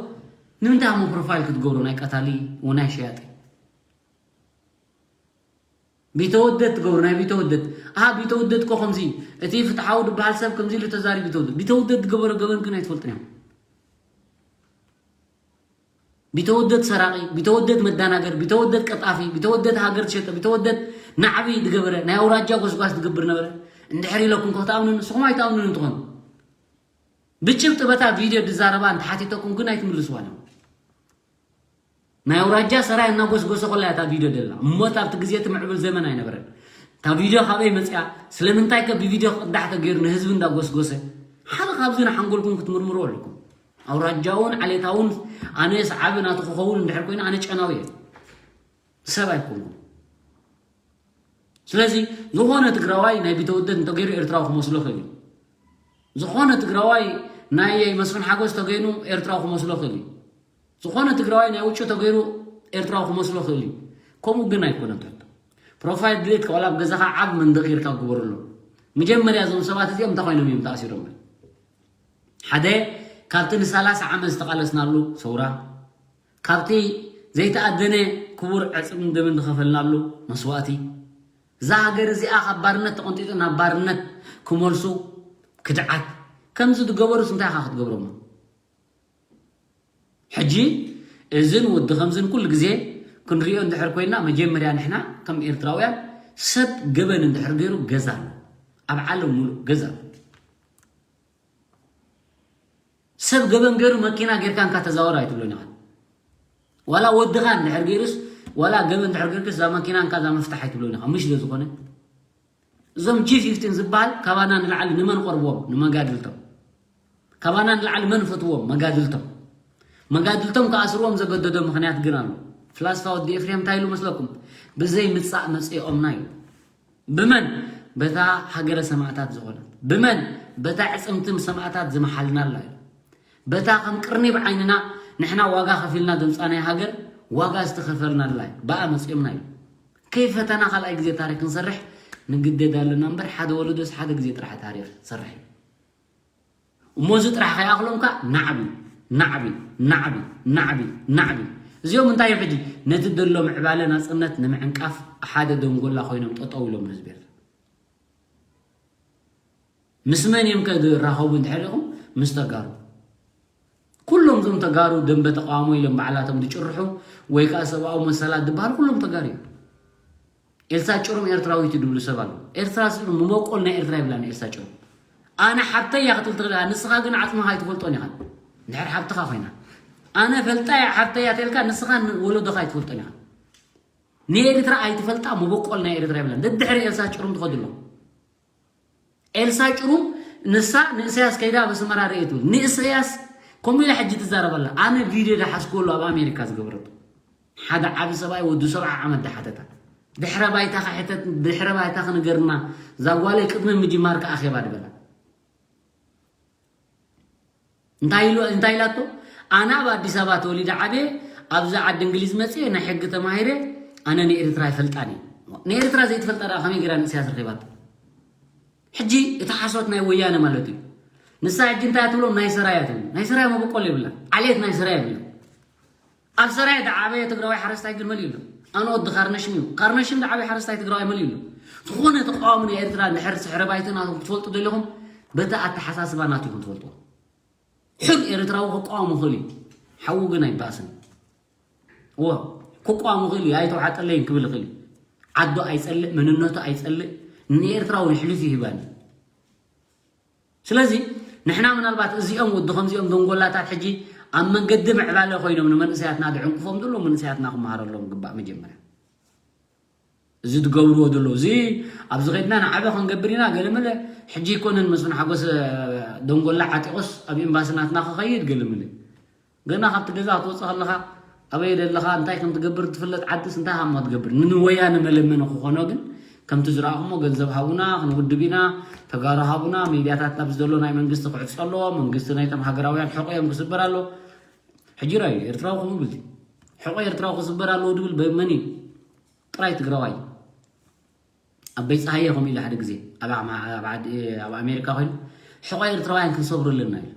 ንምንታይ ሃሞ ፕሮፋይል ክትገብሩ ናይ ቀታሊ ወይ ናይ ሸያጢ? ቢተወደድ ትገብሩ፣ ናይ ቢተወደድ። ኣሃ፣ ቢተወደድ እኮ ከምዚ፣ እቲ ፍትሓዊ ዝበሃል ሰብ ከምዚ ኢሉ ተዛሪቡ። ቢተወደድ፣ ቢተወደድ ዝገበሮ ገበን ግን ኣይትፈልጡን ኢኹም። ቢተወደድ ሰራቒ፣ ቢተወደድ መዳናገር፣ ቢተወደድ ቀጣፊ፣ ቢተወደድ ሃገር ዝሸጠ፣ ቢተወደድ ናዕቢ ዝገበረ፣ ናይ ኣውራጃ ጎስጓስ ዝገብር ነበረ። እንድሕር ኢለኩም ከ ትኣምኑኒ? ንስኹም ኣይትኣምኑኒ እንትኾኑ። ብጭብጢ በታ ቪድዮ ዝዛረባ እንተሓቲተኩም ግን ኣይትምልስዋን እዮም። ናይ ኣውራጃ ሰራይ እናጎስጎሰ ከላ እያ እታ ቪድዮ ደላ። እሞ ኣብቲ ግዜ እቲ ምዕቡል ዘመን ኣይነበረን። እታ ቪድዮ ካበይ መጽያ? ስለምንታይ ከ ብቪድዮ ክቕዳሕ ተገይሩ ንህዝቢ እንዳጎስጎሰ? ሓደ ካብዚ ንሓንጎልኩም ክትምርምሩ ኣለኩም። ኣውራጃውን ዓሌታውን ኣነ ሰዓቢ ናቱ ክኸውን እንድሕር ኮይኑ ኣነ ጨናዊ እየ። ሰብ ኣይኮንኩን። ስለዚ ዝኾነ ትግራዋይ ናይ ቢተወደድ እንተገይሩ ኤርትራዊ ክመስሎ ክእል እዩ። ዝኾነ ትግራዋይ ናይ መስፍን ሓጎስ ተገይኑ ኤርትራዊ ክመስሎ ክእል እዩ። ዝኾነ ትግራዋይ ናይ ውጩ ተገይሩ ኤርትራዊ ክመስሎ ክእል እዩ። ከምኡ ግን ኣይኮነን ትሕቶ። ፕሮፋይል ድሌት ከዋላ ኣብ ገዛኻ ዓብ መንደቕ ጌርካ ግበረሉ። መጀመርያ እዞም ሰባት እዚኦም እንታይ ኮይኖም እዮም ተኣሲሮም? ሓደ፣ ካብቲ ንሰላሳ ዓመት ዝተቓለስናሉ ሰውራ፣ ካብቲ ዘይተኣደነ ክቡር ዕጽምን ደምን ዝኸፈልናሉ መስዋእቲ፣ እዛ ሃገር እዚኣ ካብ ባርነት ተቐንጢጡ ናብ ባርነት ክመልሱ ክድዓት፣ ከምዚ ዝገበሩስ እንታይ ኢኻ ክትገብሮም? ሕጂ እዝን ወዲ ከምዝን ኩሉ ግዜ ክንሪኦ እንድሕር ኮይና፣ መጀመርያ ንሕና ከም ኤርትራውያን ሰብ ገበን እንድሕር ገይሩ ገዛ ኣሎ። ኣብ ዓለም ሙሉእ ገዛ ኣሎ። ሰብ ገበን ገይሩ መኪና ጌርካ እንካ ተዛወር ኣይትብሎን ኢኻ። ዋላ ወድኻ እንድሕር ገይሩስ፣ ዋላ ገበን እንድሕር ገይሩስ፣ እዛ መኪና እንካ እዛ መፍታሕ ኣይትብሎን ኢኻ። ምሽ ዶ ዝኾነ? እዞም ጂ ፊፍቲን ዝበሃል ካባና ንላዕሊ ንመን ቆርብዎም? ንመጋድልቶም። ካባና ንላዕሊ መን ፈትዎም? መጋድልቶም። መጋድልቶም ክኣስርዎም ዘገደዶ ምኽንያት ግን ኣሎ። ፍላስፋ ወዲ ኤፍሬም እንታይ ኢሉ መስለኩም? ብዘይ ምጻእ መጺኦምና ኢሉ። ብመን? በታ ሃገረ ሰማእታት ዝኾነት። ብመን? በታ ዕጽምቲ ሰማእታት ዝመሓልናላ እዩ። በታ ከም ቅርኒ ብዓይንና ንሕና ዋጋ ከፊልና ዘምጻናይ ሃገር ዋጋ ዝተኸፈልናላ እዩ። ብኣ መጺኦምና እዩ። ከይፈተና ካልኣይ ግዜ ታሪክ ክንሰርሕ ንግደድ ኣለና እምበር፣ ሓደ ወለዶስ ሓደ ግዜ ጥራሕ ታሪክ ሰርሕ እዩ። እሞ እዚ ጥራሕ ከይኣኽሎም ከኣ ናዕቢ፣ ናዕቢ፣ ናዕቢ፣ ናዕቢ፣ ናዕቢ። እዚኦም እንታይ እዮም ሕጂ? ነቲ ደሎ ምዕባለ ናጽነት ንምዕንቃፍ ሓደ ደንጎላ ኮይኖም ጠጠው ኢሎም ንህዝቢ ኤርትራ። ምስ መን እዮም ከ ዝራኸቡ እንድሕር ኢኹም? ምስ ተጋሩ። ኩሎም እዞም ተጋሩ ደንበ ተቃውሞ ኢሎም ባዕላቶም ዝጭርሑ ወይ ከኣ ሰብኣዊ መሰላት ዝበሃሉ ኩሎም ተጋሩ እዮም። ኤልሳ ጭሩም ኤርትራዊት እዩ ዝብሉ ሰብ ኣለዉ። ኤርትራ ስሉ መበቆል ናይ ኤርትራ ይብላን ኤልሳ ጭሩም። ኣነ ሓብተይ እያ ክትብል ትኽእል ኢኻ፣ ንስኻ ግን ዓጽምኻ ኣይትፈልጦን ኢኻ። እንድሕር ሓብትኻ ኮይና። ኣነ ፈልጣ እያ ሓብተይ እያ ተልካ፣ ንስኻ ን-፣ ወለዶኻ ኣይትፈልጦን ኢኻ። ንኤርትራ ኣይትፈልጣ፣ መበቆል ናይ ኤርትራ ይብላን። ደድሕሪ ኤልሳ ጭሩም ትኸዱ ኣለዉ። ኤልሳ ጭሩም ንሳ ንእሰያስ ከይዳ ኣብ ኣስመራ ርእየ ትብል። ንእሰያስ ከምኡ ኢላ ሕጂ ትዛረብ ኣላ። ኣነ ቪድዮ ዝሓዝኩዎ ኣሎ ኣብ ኣሜሪካ ዝገበረቶ። ሓደ ዓቢ ሰብኣይ ወዲ ሰብዓ ዓመት ዝሓተታ። ድሕረ ባይታኻ ሕተት፣ ድሕረ ባይታኺ ንገርና፣ እዛ ጓለይ ቅድሚ ምጅማርኪ ኣኼባ ድበላ። እንታይ ኢሉ፣ እንታይ ኢላቶ? ኣነ ኣብ ኣዲስ ኣበባ ተወሊደ ዓብየ፣ ኣብዚ ዓዲ እንግሊዝ መፅየ፣ ናይ ሕጊ ተማሂረ፣ ኣነ ንኤርትራ ኣይፈልጣን እየ። ንኤርትራ ዘይትፈልጣ ደኣ ከመይ ገይራ ንእስያስ ረኺባቶ? ሕጂ እቲ ሓሶት ናይ ወያነ ማለት እዩ። ንሳ ሕጂ እንታይ እያ ትብሎም? ናይ ሰራያ ትብሎ። ናይ ሰራያ መበቆል የብላን። ዓሌት ናይ ሰራያ የብላን። ኣብ ሰራያ ዝዓበየ ትግራዋይ ሓረስታይ ግን መሊኡ ኣሎ። ኣነ ወዲ ካርነሽም እዩ። ካርነሽም ዝዓበየ ሓረስታይ ትግራዋይ መሊኡ ኣሎ። ዝኾነ ተቃዋሚ ናይ ኤርትራ እንድሕር ስሕረ ባይቶ ናቶም ክትፈልጡ ደለኹም፣ በቲ ኣተሓሳስባ ናትኩም ትፈልጥዎ። ሕር ኤርትራዊ ክቃወም ይኽእል እዩ። ሓዉ ግን ኣይባእስን። እዎ፣ ክቃወም ይኽእል እዩ። ኣይተውሓጠለይን ክብል ይኽእል እዩ። ዓዱ ኣይጸልእ፣ መንነቱ ኣይጸልእ፣ ንኤርትራዊ ኣሕሊፉ ይህባን እዩ። ስለዚ ንሕና ምናልባት እዚኦም ወዲ ከምዚኦም ደንጎላታት ሕጂ ኣብ መንገዲ ምዕባለ ኮይኖም ንመንእሰያትና ድዕንቅፎም ዘለዉ መንእሰያትና ክመሃረሎም ግባእ መጀመርያ። እዚ ትገብርዎ ዘሎ እዚ ኣብዚ ኸድና ንዓበ ክንገብር ኢና ገለመለ። ሕጂ ይኮነን መስፍን ሓጎስ ደንጎላ ዓጢቆስ ኣብ ኤምባሲ ናትና ክኸይድ ገለመለ። ገና ካብቲ ገዛ ክትወፅእ ከለኻ ኣበይ ደለኻ እንታይ ከም ትገብር ትፍለጥ ዓድስ እንታይ ሃሞ ትገብር ንወያነ መለመኒ ክኾኖ ግን ከምቲ ዝረኣኹሞ ገንዘብ ሃቡና ክንውድብ ኢና ተጋሩ ሃቡና ሚድያታት ናብዚ ዘሎ ናይ መንግስቲ ክዕፆ ኣለዎ መንግስቲ ናይቶም ሃገራውያን ሕቆ እዮም ክስበር ኣለዎ ሕጂ ራዩ ኤርትራዊ ከምኡ ብልቲ ሕቆ ኤርትራዊ ክስበር ኣለዎ ድብል በመን እዩ ጥራይ ትግራዋይ ኣበይ ፀሃየ ከምኡ ኢሉ ሓደ ግዜ ኣብ ኣማ- ኣብ ዓዲ- ኣብ ኣሜሪካ ኮይኑ ሕቆ ኤርትራውያን ክንሰብሩ ኣለና ኢሉ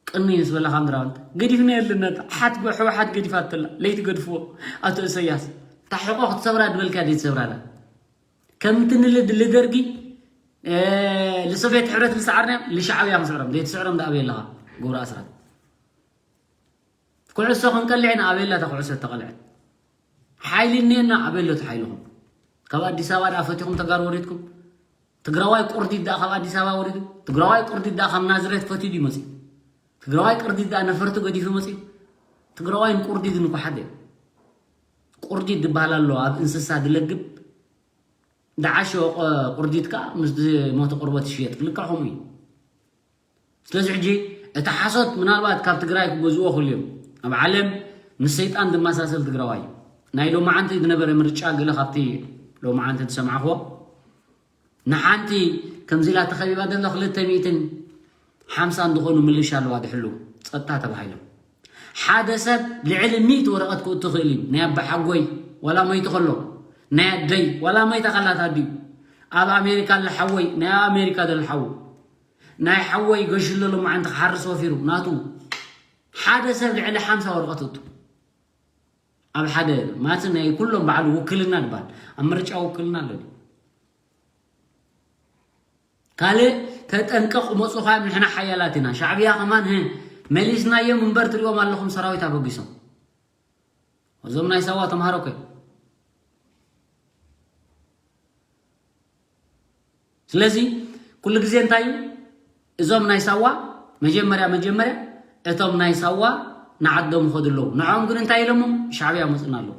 ቅኒ ምስ በላኻ ምድራውንት ገዲፍና የለና ሓት ህወሓት ገዲፋትላ ለይቲ ገድፍዎ ኣቶ እሰያስ ታሕቆ ክትሰብራ ድበልካ ዘይትሰብራላ ከምቲ ንልድ ልደርጊ ልሶፌት ሕብረት ልሰዓርና ልሻዕብያ ክስዕሮም ዘይትስዕሮም ዳኣበየ ኣለኻ ግብረ ኣስራት ኩዕሶ ክንቀልዕ ኢና ኣበየላ እታ ኩዕሶ ተቐልዐት ሓይሊ እኒኤና ኣበየሎ እቲ ሓይልኹም ካብ ኣዲስ ኣበባ ዳኣ ፈቲኹም ተጋሩ ወሪድኩም ትግራዋይ ቁርዲድ ዳኣ ካብ ኣዲስ ኣበባ ወሪዱ ትግራዋይ ቁርዲድ ዳኣ ካብ ናዝሬት ፈትዩ ድዩ መፅዩ ትግራዋይ ቅርዲድ ዳኣ ነፈርቱ ገዲፉ መፅዩ ትግራዋይን ቁርዲድን እኮ ሓደ እዩ ቁርዲድ ዝበሃል ኣሎ ኣብ እንስሳ ዝለግብ ዝዓሸወ ቁርዲድ ከዓ ምስ ዝሞተ ቆርበት ይሽየጥ ልክዕ ከምኡ እዩ ስለዚ ሕጂ እቲ ሓሶት ምናልባት ካብ ትግራይ ክገዝዎ ክልዮም ኣብ ዓለም ምስ ሰይጣን ዝመሳሰል ትግራዋይ ናይ ሎማዓንቲ ዝነበረ ምርጫ ገለ ካብቲ ሎማዓንቲ ዝሰማዕክዎ ንሓንቲ ከምዚ ኢላ ተኸቢባ ዘሎ ክልተ ሚእትን ሓምሳን ዝኾኑ ምልሻ ኣለዋ ዝሕሉ ፀጥታ ተባሂሎም ሓደ ሰብ ልዕሊ ሚእቲ ወረቐት ክእቱ ክእል እዩ ናይ ኣባሓጎይ ዋላ መይቱ ከሎ ናይ ኣደይ ዋላ መይታ ከላታ ድዩ ኣብ ኣሜሪካ ለሓወይ ናይ ኣሜሪካ ዘለሓዉ ናይ ሓወይ ገሽሎ ሎማዓንቲ ክሓርስ ወፊሩ ናቱ ሓደ ሰብ ልዕሊ ሓምሳ ወረቐት እቱ ኣብ ሓደ ማለት ናይ ኩሎም በዓሉ ውክልና ድባል ኣብ ምርጫ ውክልና ኣሎ ካልእ ተጠንቀቕ መፁኻ እዮም ንሕና ሓያላት ኢና ሻዕብያ ከማን ህ መሊስናዮም እምበር ትሪኦም ኣለኹም ሰራዊት ኣበጊሶም እዞም ናይ ሳዋ ተምሃሮ ኮ ስለዚ ኩሉ ግዜ እንታይ እዩ እዞም ናይ ሳዋ መጀመርያ መጀመርያ እቶም ናይ ሳዋ ንዓዶም ይኸዱ ኣለዉ ንዖም ግን እንታይ ኢሎሞም ሻዕብያ መፅና ኣለዉ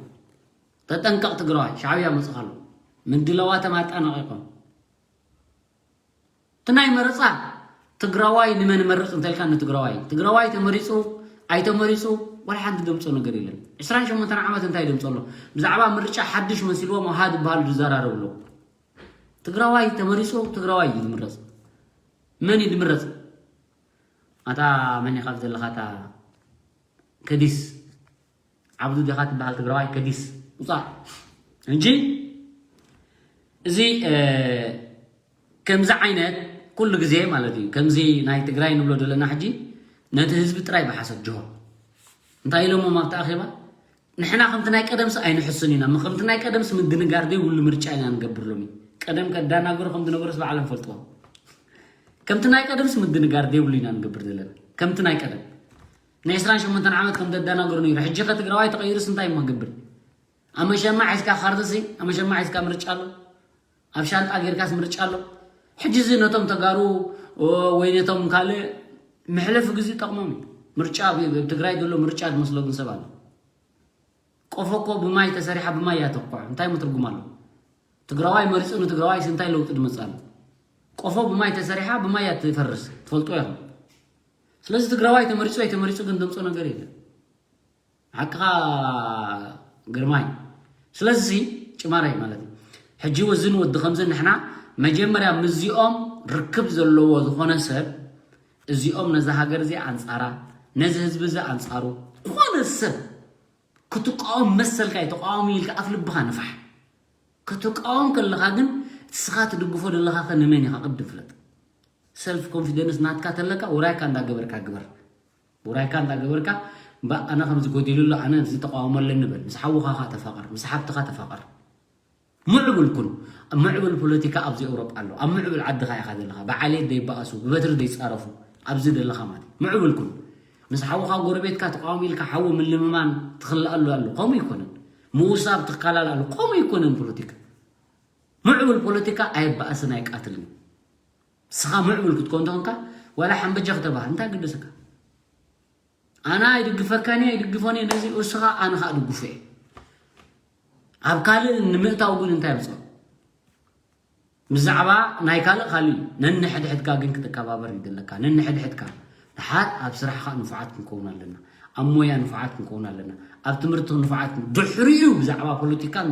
ተጠንቀቕ ትግራዋይ ሻዕብያ መፅኻ ኣለዉ ምድለዋቶም ኣጣናቒቖም እቲ ናይ መረፃ ትግራዋይ ንመን መርፅ እንተልካ ንትግራዋይ ትግራዋይ ተመሪፁ ኣይተመሪፁ ወላ ሓንቲ ደምፆ ነገር የለን ዕስራን ሸሞንተን ዓመት እንታይ ደምፆ ኣሎ ብዛዕባ ምርጫ ሓድሽ መሲልዎም ሃ ዝበሃሉ ዝዘራረቡ ኣለዉ ትግራዋይ ተመሪፁ ትግራዋይ እዩ ዝምረፅ መን እዩ ዝምረፅ ኣታ መን ኢኻ ዘለኻ እታ ከዲስ ዓብዱ ዲኻ ትበሃል ትግራዋይ ከዲስ ውፃእ እንጂ እዚ ከምዚ ዓይነት ኩሉ ግዜ ማለት እዩ ከምዚ ናይ ትግራይ ንብሎ ዘለና ሕጂ ነቲ ህዝቢ ጥራይ ብሓሰብ ጅሆ እንታይ ኢሎሞም ኣብቲ ኣኼባ ንሕና ከምቲ ናይ ቀደምሲ ኣይንሕስን ኢና ከምቲ ናይ ቀደምሲ ምድንጋር ዘይብሉ ምርጫ ኢና ንገብር ሎሚ ቀደም ከዳናገሩ ከም ዝነበሩስ ባዕሎም ፈልጥዎም ከምቲ ናይ ቀደምሲ ምድንጋር ዘይብሉ ኢና ንገብር ዘለና ከምቲ ናይ ቀደም ን28 ዓመት ከም ዘዳናገሩ ነይሩ ሕጂ ከ ትግራዋይ ተቐይሩስ እንታይ እሞ ክገብር ኣመሸማ ሒዝካ ካርድሲ ኣመሸማ ሒዝካ ምርጫ ኣሎ ኣብ ሻንጣ ጌርካስ ምርጫ ኣሎ ሕጂ እዚ ነቶም ተጋሩ ወይ ነቶም ካልእ መሕለፊ ግዜ ይጠቕሞም እዩ ምርጫ ትግራይ ዘሎ ምርጫ ዝመስሎ ግን ሰብ ኣሎ ቆፎ እኮ ብማይ ተሰሪሓ ብማይ እያ ተኳዕ እንታይ ምትርጉም ኣሎ ትግራዋይ መሪፁ ንትግራዋይ እንታይ ለውጢ ድመፅእ ኣሎ ቆፎ ብማይ ተሰሪሓ ብማይ እያ ትፈርስ ትፈልጦ ኢኹም ስለዚ ትግራዋይ ተመሪፁ ኣይተመሪፁ ግን ደምፆ ነገር የለን ሓቅኻ ግርማይ ስለዚ ጭማራይ ማለት እዩ ሕጂ ወዝን ወዲ ከምዚ ንሕና መጀመርያ ምስዚኦም ርክብ ዘለዎ ዝኾነ ሰብ እዚኦም ነዚ ሃገር እዚ ኣንፃራ ነዚ ህዝቢ እዚ ኣንፃሩ ዝኾነ ሰብ ክትቃወም መሰልካ እዩ ተቃዋሚ ኢልካ ኣፍ ልብኻ ንፋሕ ክትቃወም ከለኻ ግን እቲ ስኻ ትድግፎ ዘለኻ ከ ንመን ኢኻ ቅድም ፍለጥ ሰልፍ ኮንፊደንስ ናትካ ተለካ ውራይካ እንዳገበርካ ግበር ውራይካ እንዳገበርካ እምባ ኣነ ከምዚ ጎዲሉ ኣሎ ኣነ እዚ ተቃውሞ ኣለኒ በል ምስ ሓውኻ ካ ተፋቀር ምስ ሓብትኻ ተፋቀር ምዕቡል ኩን ምዕቡል ፖለቲካ ኣብዚ ኤውሮጳ ኣሎ ኣብ ምዕቡል ዓድኻ ኢኻ ዘለኻ ብዓሌት ዘይበኣሱ ብበትሪ ዘይፃረፉ ኣብዚ ዘለኻ ማለት ምዕቡል ኩን ምስ ሓውኻ ጎረቤትካ ተቃውሞ ኢልካ ሓዊ ምልምማን ትኽልኣሉ ኣሎ ከምኡ ይኮነን ምውሳብ ትካላል ኣሎ ከምኡ ይኮነን ፖለቲካ ምዕቡል ፖለቲካ ኣይበኣስን ኣይቃትልን ስኻ ምዕቡል ክትኮን ተኾንካ ዋላ ሓንበጃ ክተባሃል እንታይ ግደሰካ ኣነ ኣይድግፈካን እየ ኣይድግፎን እየ ነዚ እስኻ ኣነ ከዓ ድግፎ እየ ኣብ ካልእ ንምእታው ግን እንታይ የምፅኦ? ብዛዕባ ናይ ካልእ ካልእ እዩ። ነንሕድሕድካ ግን ክትከባበር ይደለካ። ነንሕድሕድካ ድሓር ኣብ ስራሕካ ንፉዓት ክንከውን ኣለና። ኣብ ሞያ ንፉዓት ክንከውን ኣለና። ኣብ ትምህርቲ ንፉዓት ድሕሪኡ ብዛዕባ ፖለቲካን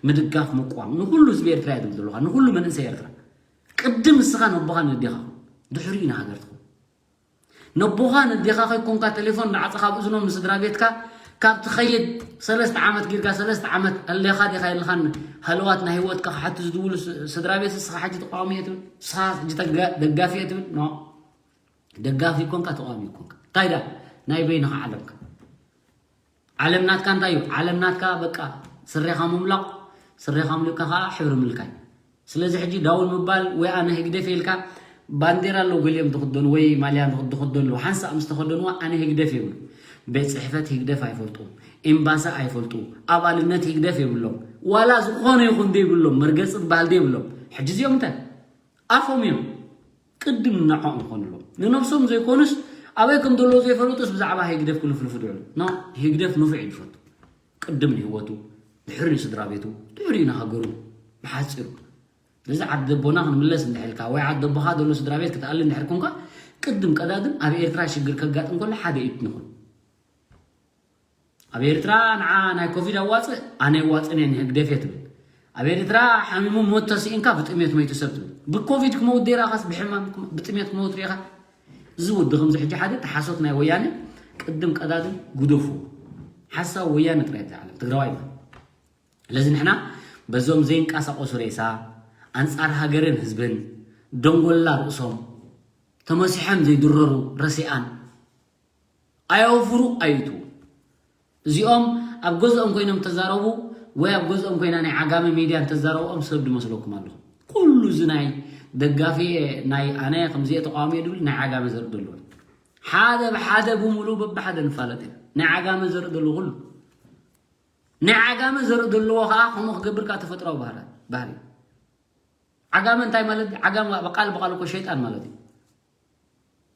ምድጋፍ ምቋም ንኩሉ ህዝቢ ኤርትራ እየ ትብል ዘለካ፣ ንኩሉ መንእሰይ ኤርትራ። ቅድም እስኻ ነቦኻ ነዴኻ ድሕሪኡ ንሃገር ትኸውን። ነቦኻ ነዴኻ ከይኮንካ ቴሌፎን ንዓጽኻ ኣብ እዝኖም ንስድራ ቤትካ ካብ ትኸይድ ሰለስተ ዓመት ጌርካ ሰለስተ ዓመት ኣለኻ ዲኻ የለኻን ሃለዋት ናይ ህይወትካ ክሓቱ ዝድውሉ ስ- ስድራ ቤት እስኻ ሕጂ ተቃዋሚ እየ ትብል፣ እስኻ ሕጂ ተጋ- ደጋፊ እየ ትብል። ኖ፣ ደጋፊ ኮንካ ተቃዋሚ ኮንካ እንታይ ዳ ናይ በይንኻ ዓለምካ። ዓለም ናትካ እንታይ እዩ? ዓለም ናትካ በቃ ስሬኻ ምምላቕ፣ ስሬኻ ምልካ ከዓ ሕብሪ ምልካይ። ስለዚ ሕጂ ዳውን ምባል ወይ ኣነ ህግደፍ ኢልካ ባንዴራ ኣለዉ ገሊኦም ዝኽደኑ ወይ ማልያ ዝኽደኑ ኣለዉ። ሓንሳእ ምስ ተኸደንዋ ኣነ ህግደፍ ይብሉ። ቤት ጽሕፈት ህግደፍ ኣይፈልጡ፣ ኤምባሲ ኣይፈልጡ፣ ኣባልነት ህግደፍ የብሎም። ዋላ ዝኾነ ይኹን ዘይብሎም፣ መርገጺ ዝበሃል ዘይብሎም። ሕጂ እዚኦም እንታይ ኣፎም እዮም ቅድም ንዕኦም ይኾንሎም። ንነብሶም ዘይኮኑስ ኣበይ ከም ዘለዉ ዘይፈለጡስ ብዛዕባ ህግደፍ ክልፍልፉ ድዕሉ። ኖ፣ ህግደፍ ንፉዕ እዩ ዝፈቱ። ቅድም ንህይወቱ፣ ድሕሪ ንስድራ ቤቱ፣ ድሕሪ ንሃገሩ። ብሓጺሩ ስለዚ ዓዲ ኣቦና ክንምለስ እንድሕር ኢልካ ወይ ዓዲ ኣቦኻ ዘሎ ስድራ ቤት ክትኣሊ እንድሕር ኮንካ ቅድም ቀዳድም ኣብ ኤርትራ ሽግር ከጋጥም ከሎ ሓደ ኢድ ንኹን። ኣብ ኤርትራ ንዓ ናይ ኮቪድ ኣዋፅእ ኣነ የዋፅን እየ ንህግደፍ እየ ትብል። ኣብ ኤርትራ ሓሚሙ ሞት ተስኢንካ ብጥሜት ሞይቱ ሰብ ትብል። ብኮቪድ ክመውት ደይራኻስ ብሕማም ክመ- ብጥሜት ክመውት ሪኢኻ? እዚ ወዲ ከምዚ ሕጂ ሓደ ተሓሶት ናይ ወያነ ቅድም ቀዳድም ግደፉ። ሓሳብ ወያነ ጥራይ እቲ ዓለም ትግራዋይ ማለት። ስለዚ ንሕና በዞም ዘይንቀሳቀሱ ሬሳ ኣንጻር ሃገርን ህዝብን ደንጎላ ርእሶም ተመሲሖም ዘይድረሩ ረሲኣን ኣየውፍሩ ኣይእትዉ። እዚኦም ኣብ ገዝኦም ኮይኖም ተዛረቡ ወይ ኣብ ገዝኦም ኮይና ናይ ዓጋመ ሚድያ እንተዛረብኦም ሰብ ድመስለኩም ኣለኹ። ኩሉ እዚ ናይ ደጋፊ ናይ ኣነ ከምዚ ተቃዋሚ ድብል ናይ ዓጋመ ዘርኢ ደለዎ ሓደ ብሓደ ብምሉእ በብሓደ ንፋለጥ ኢና። ናይ ዓጋመ ዘርኢ ደሎ ኩሉ ናይ ዓጋመ ዘርኢ ደለዎ ከዓ ከምኡ ክገብር ከዓ ተፈጥራዊ ባህሪ ባህሪ ዓጋመ እንታይ ማለት ዓጋመ ብቃል ብቃል እኮ ሸይጣን ማለት እዩ።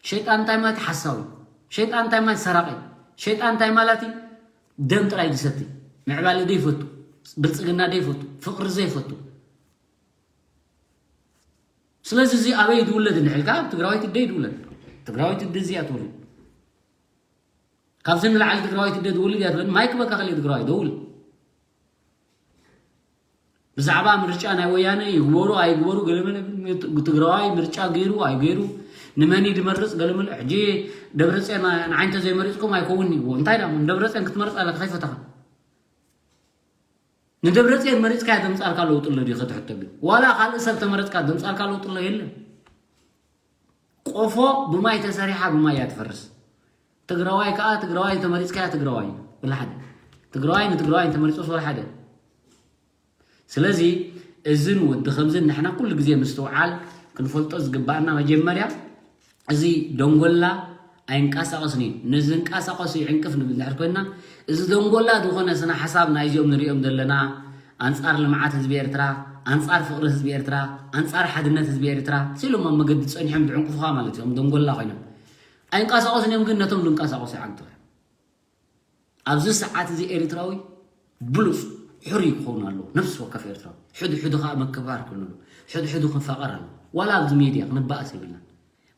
ሸይጣን እንታይ ማለት ሓሳዊ፣ ሸይጣን እንታይ ማለት ሰራቂ፣ ሸይጣን እንታይ ማለት እዩ? ደም ጥራይ ዝሰቲ፣ ምዕባለ ዘይፈቱ፣ ብልጽግና ዘይፈቱ፣ ፍቅሪ ዘይፈቱ። ስለዚ እዚ ኣበይ ዝውለድ እንድሕልካ ኣብ ትግራዋይት ደይ ዝውለድ ትግራዋይት ደ እዚኣ ትውለድ ካብዚ ንላዕሊ ትግራዋይት ደ ዝውልድ እያ ትብል ማይክ በቃ ከለ ትግራዋይ ደውል ብዛዕባ ምርጫ ናይ ወያነ ይግበሩ ኣይግበሩ ገለመለ ትግራዋይ ምርጫ ገይሩ ኣይገይሩ ንመን ድመርፅ ገለመለ ሕጂ ደብረፅዮን ንዓይ እንተዘይመሪፅኩም ኣይከውን ይዎ እንታይ ዳ ደብረፅዮን ክትመርፅ ኣለካ ከይፈተኻ ንደብረፅዮን መሪፅካ ደምፃልካ ለውጥሎ ዲ ክትሕቶ ግን ዋላ ካልእ ሰብ ተመረፅካ ደምፃልካ ለውጥሎ የለን ቆፎ ብማይ ተሰሪሓ ብማይ እያ ትፈርስ ትግራዋይ ከዓ ትግራዋይ ተመሪፅካ ትግራዋይ ብላ ሓደ ትግራዋይ ንትግራዋይ ተመሪፆስ ወላ ሓደ ስለዚ እዝን ወዲ ከምዝን ንሕና ኩሉ ግዜ ምስትውዓል ክንፈልጦ ዝግባእና መጀመርያ እዚ ደንጎላ ኣይንቀሳቀስን እዩ ንዝንቀሳቀሱ ይዕንቅፍ ንብል ድሕር ኮይና እዚ ደንጎላ ዝኾነ ስነ ሓሳብ ናይዚኦም ንሪኦም ዘለና ኣንፃር ልምዓት ህዝቢ ኤርትራ ኣንፃር ፍቅሪ ህዝቢ ኤርትራ ኣንፃር ሓድነት ህዝቢ ኤርትራ ሲሎም ኣብ መገዲ ፀኒሖም ዝዕንቅፉካ ማለት እዮም ደንጎላ ኮይኖም ኣይንቀሳቀስን እዮም ግን ነቶም ዝንቀሳቀሱ ይዓንቅፍ ኣብዚ ሰዓት እዚ ኤርትራዊ ብሉፅ ሕሩይ ክኸውን ኣለዎ ነፍሲ ወከፍ ኤርትራዊ ሕዱ ሕዱ ከዓ መክባር ክህሉ ኣለዎ ሕዱ ሕዱ ክንፋቀር ኣለዎ ዋላ ኣብዚ ሚድያ ክንባእስ የብልና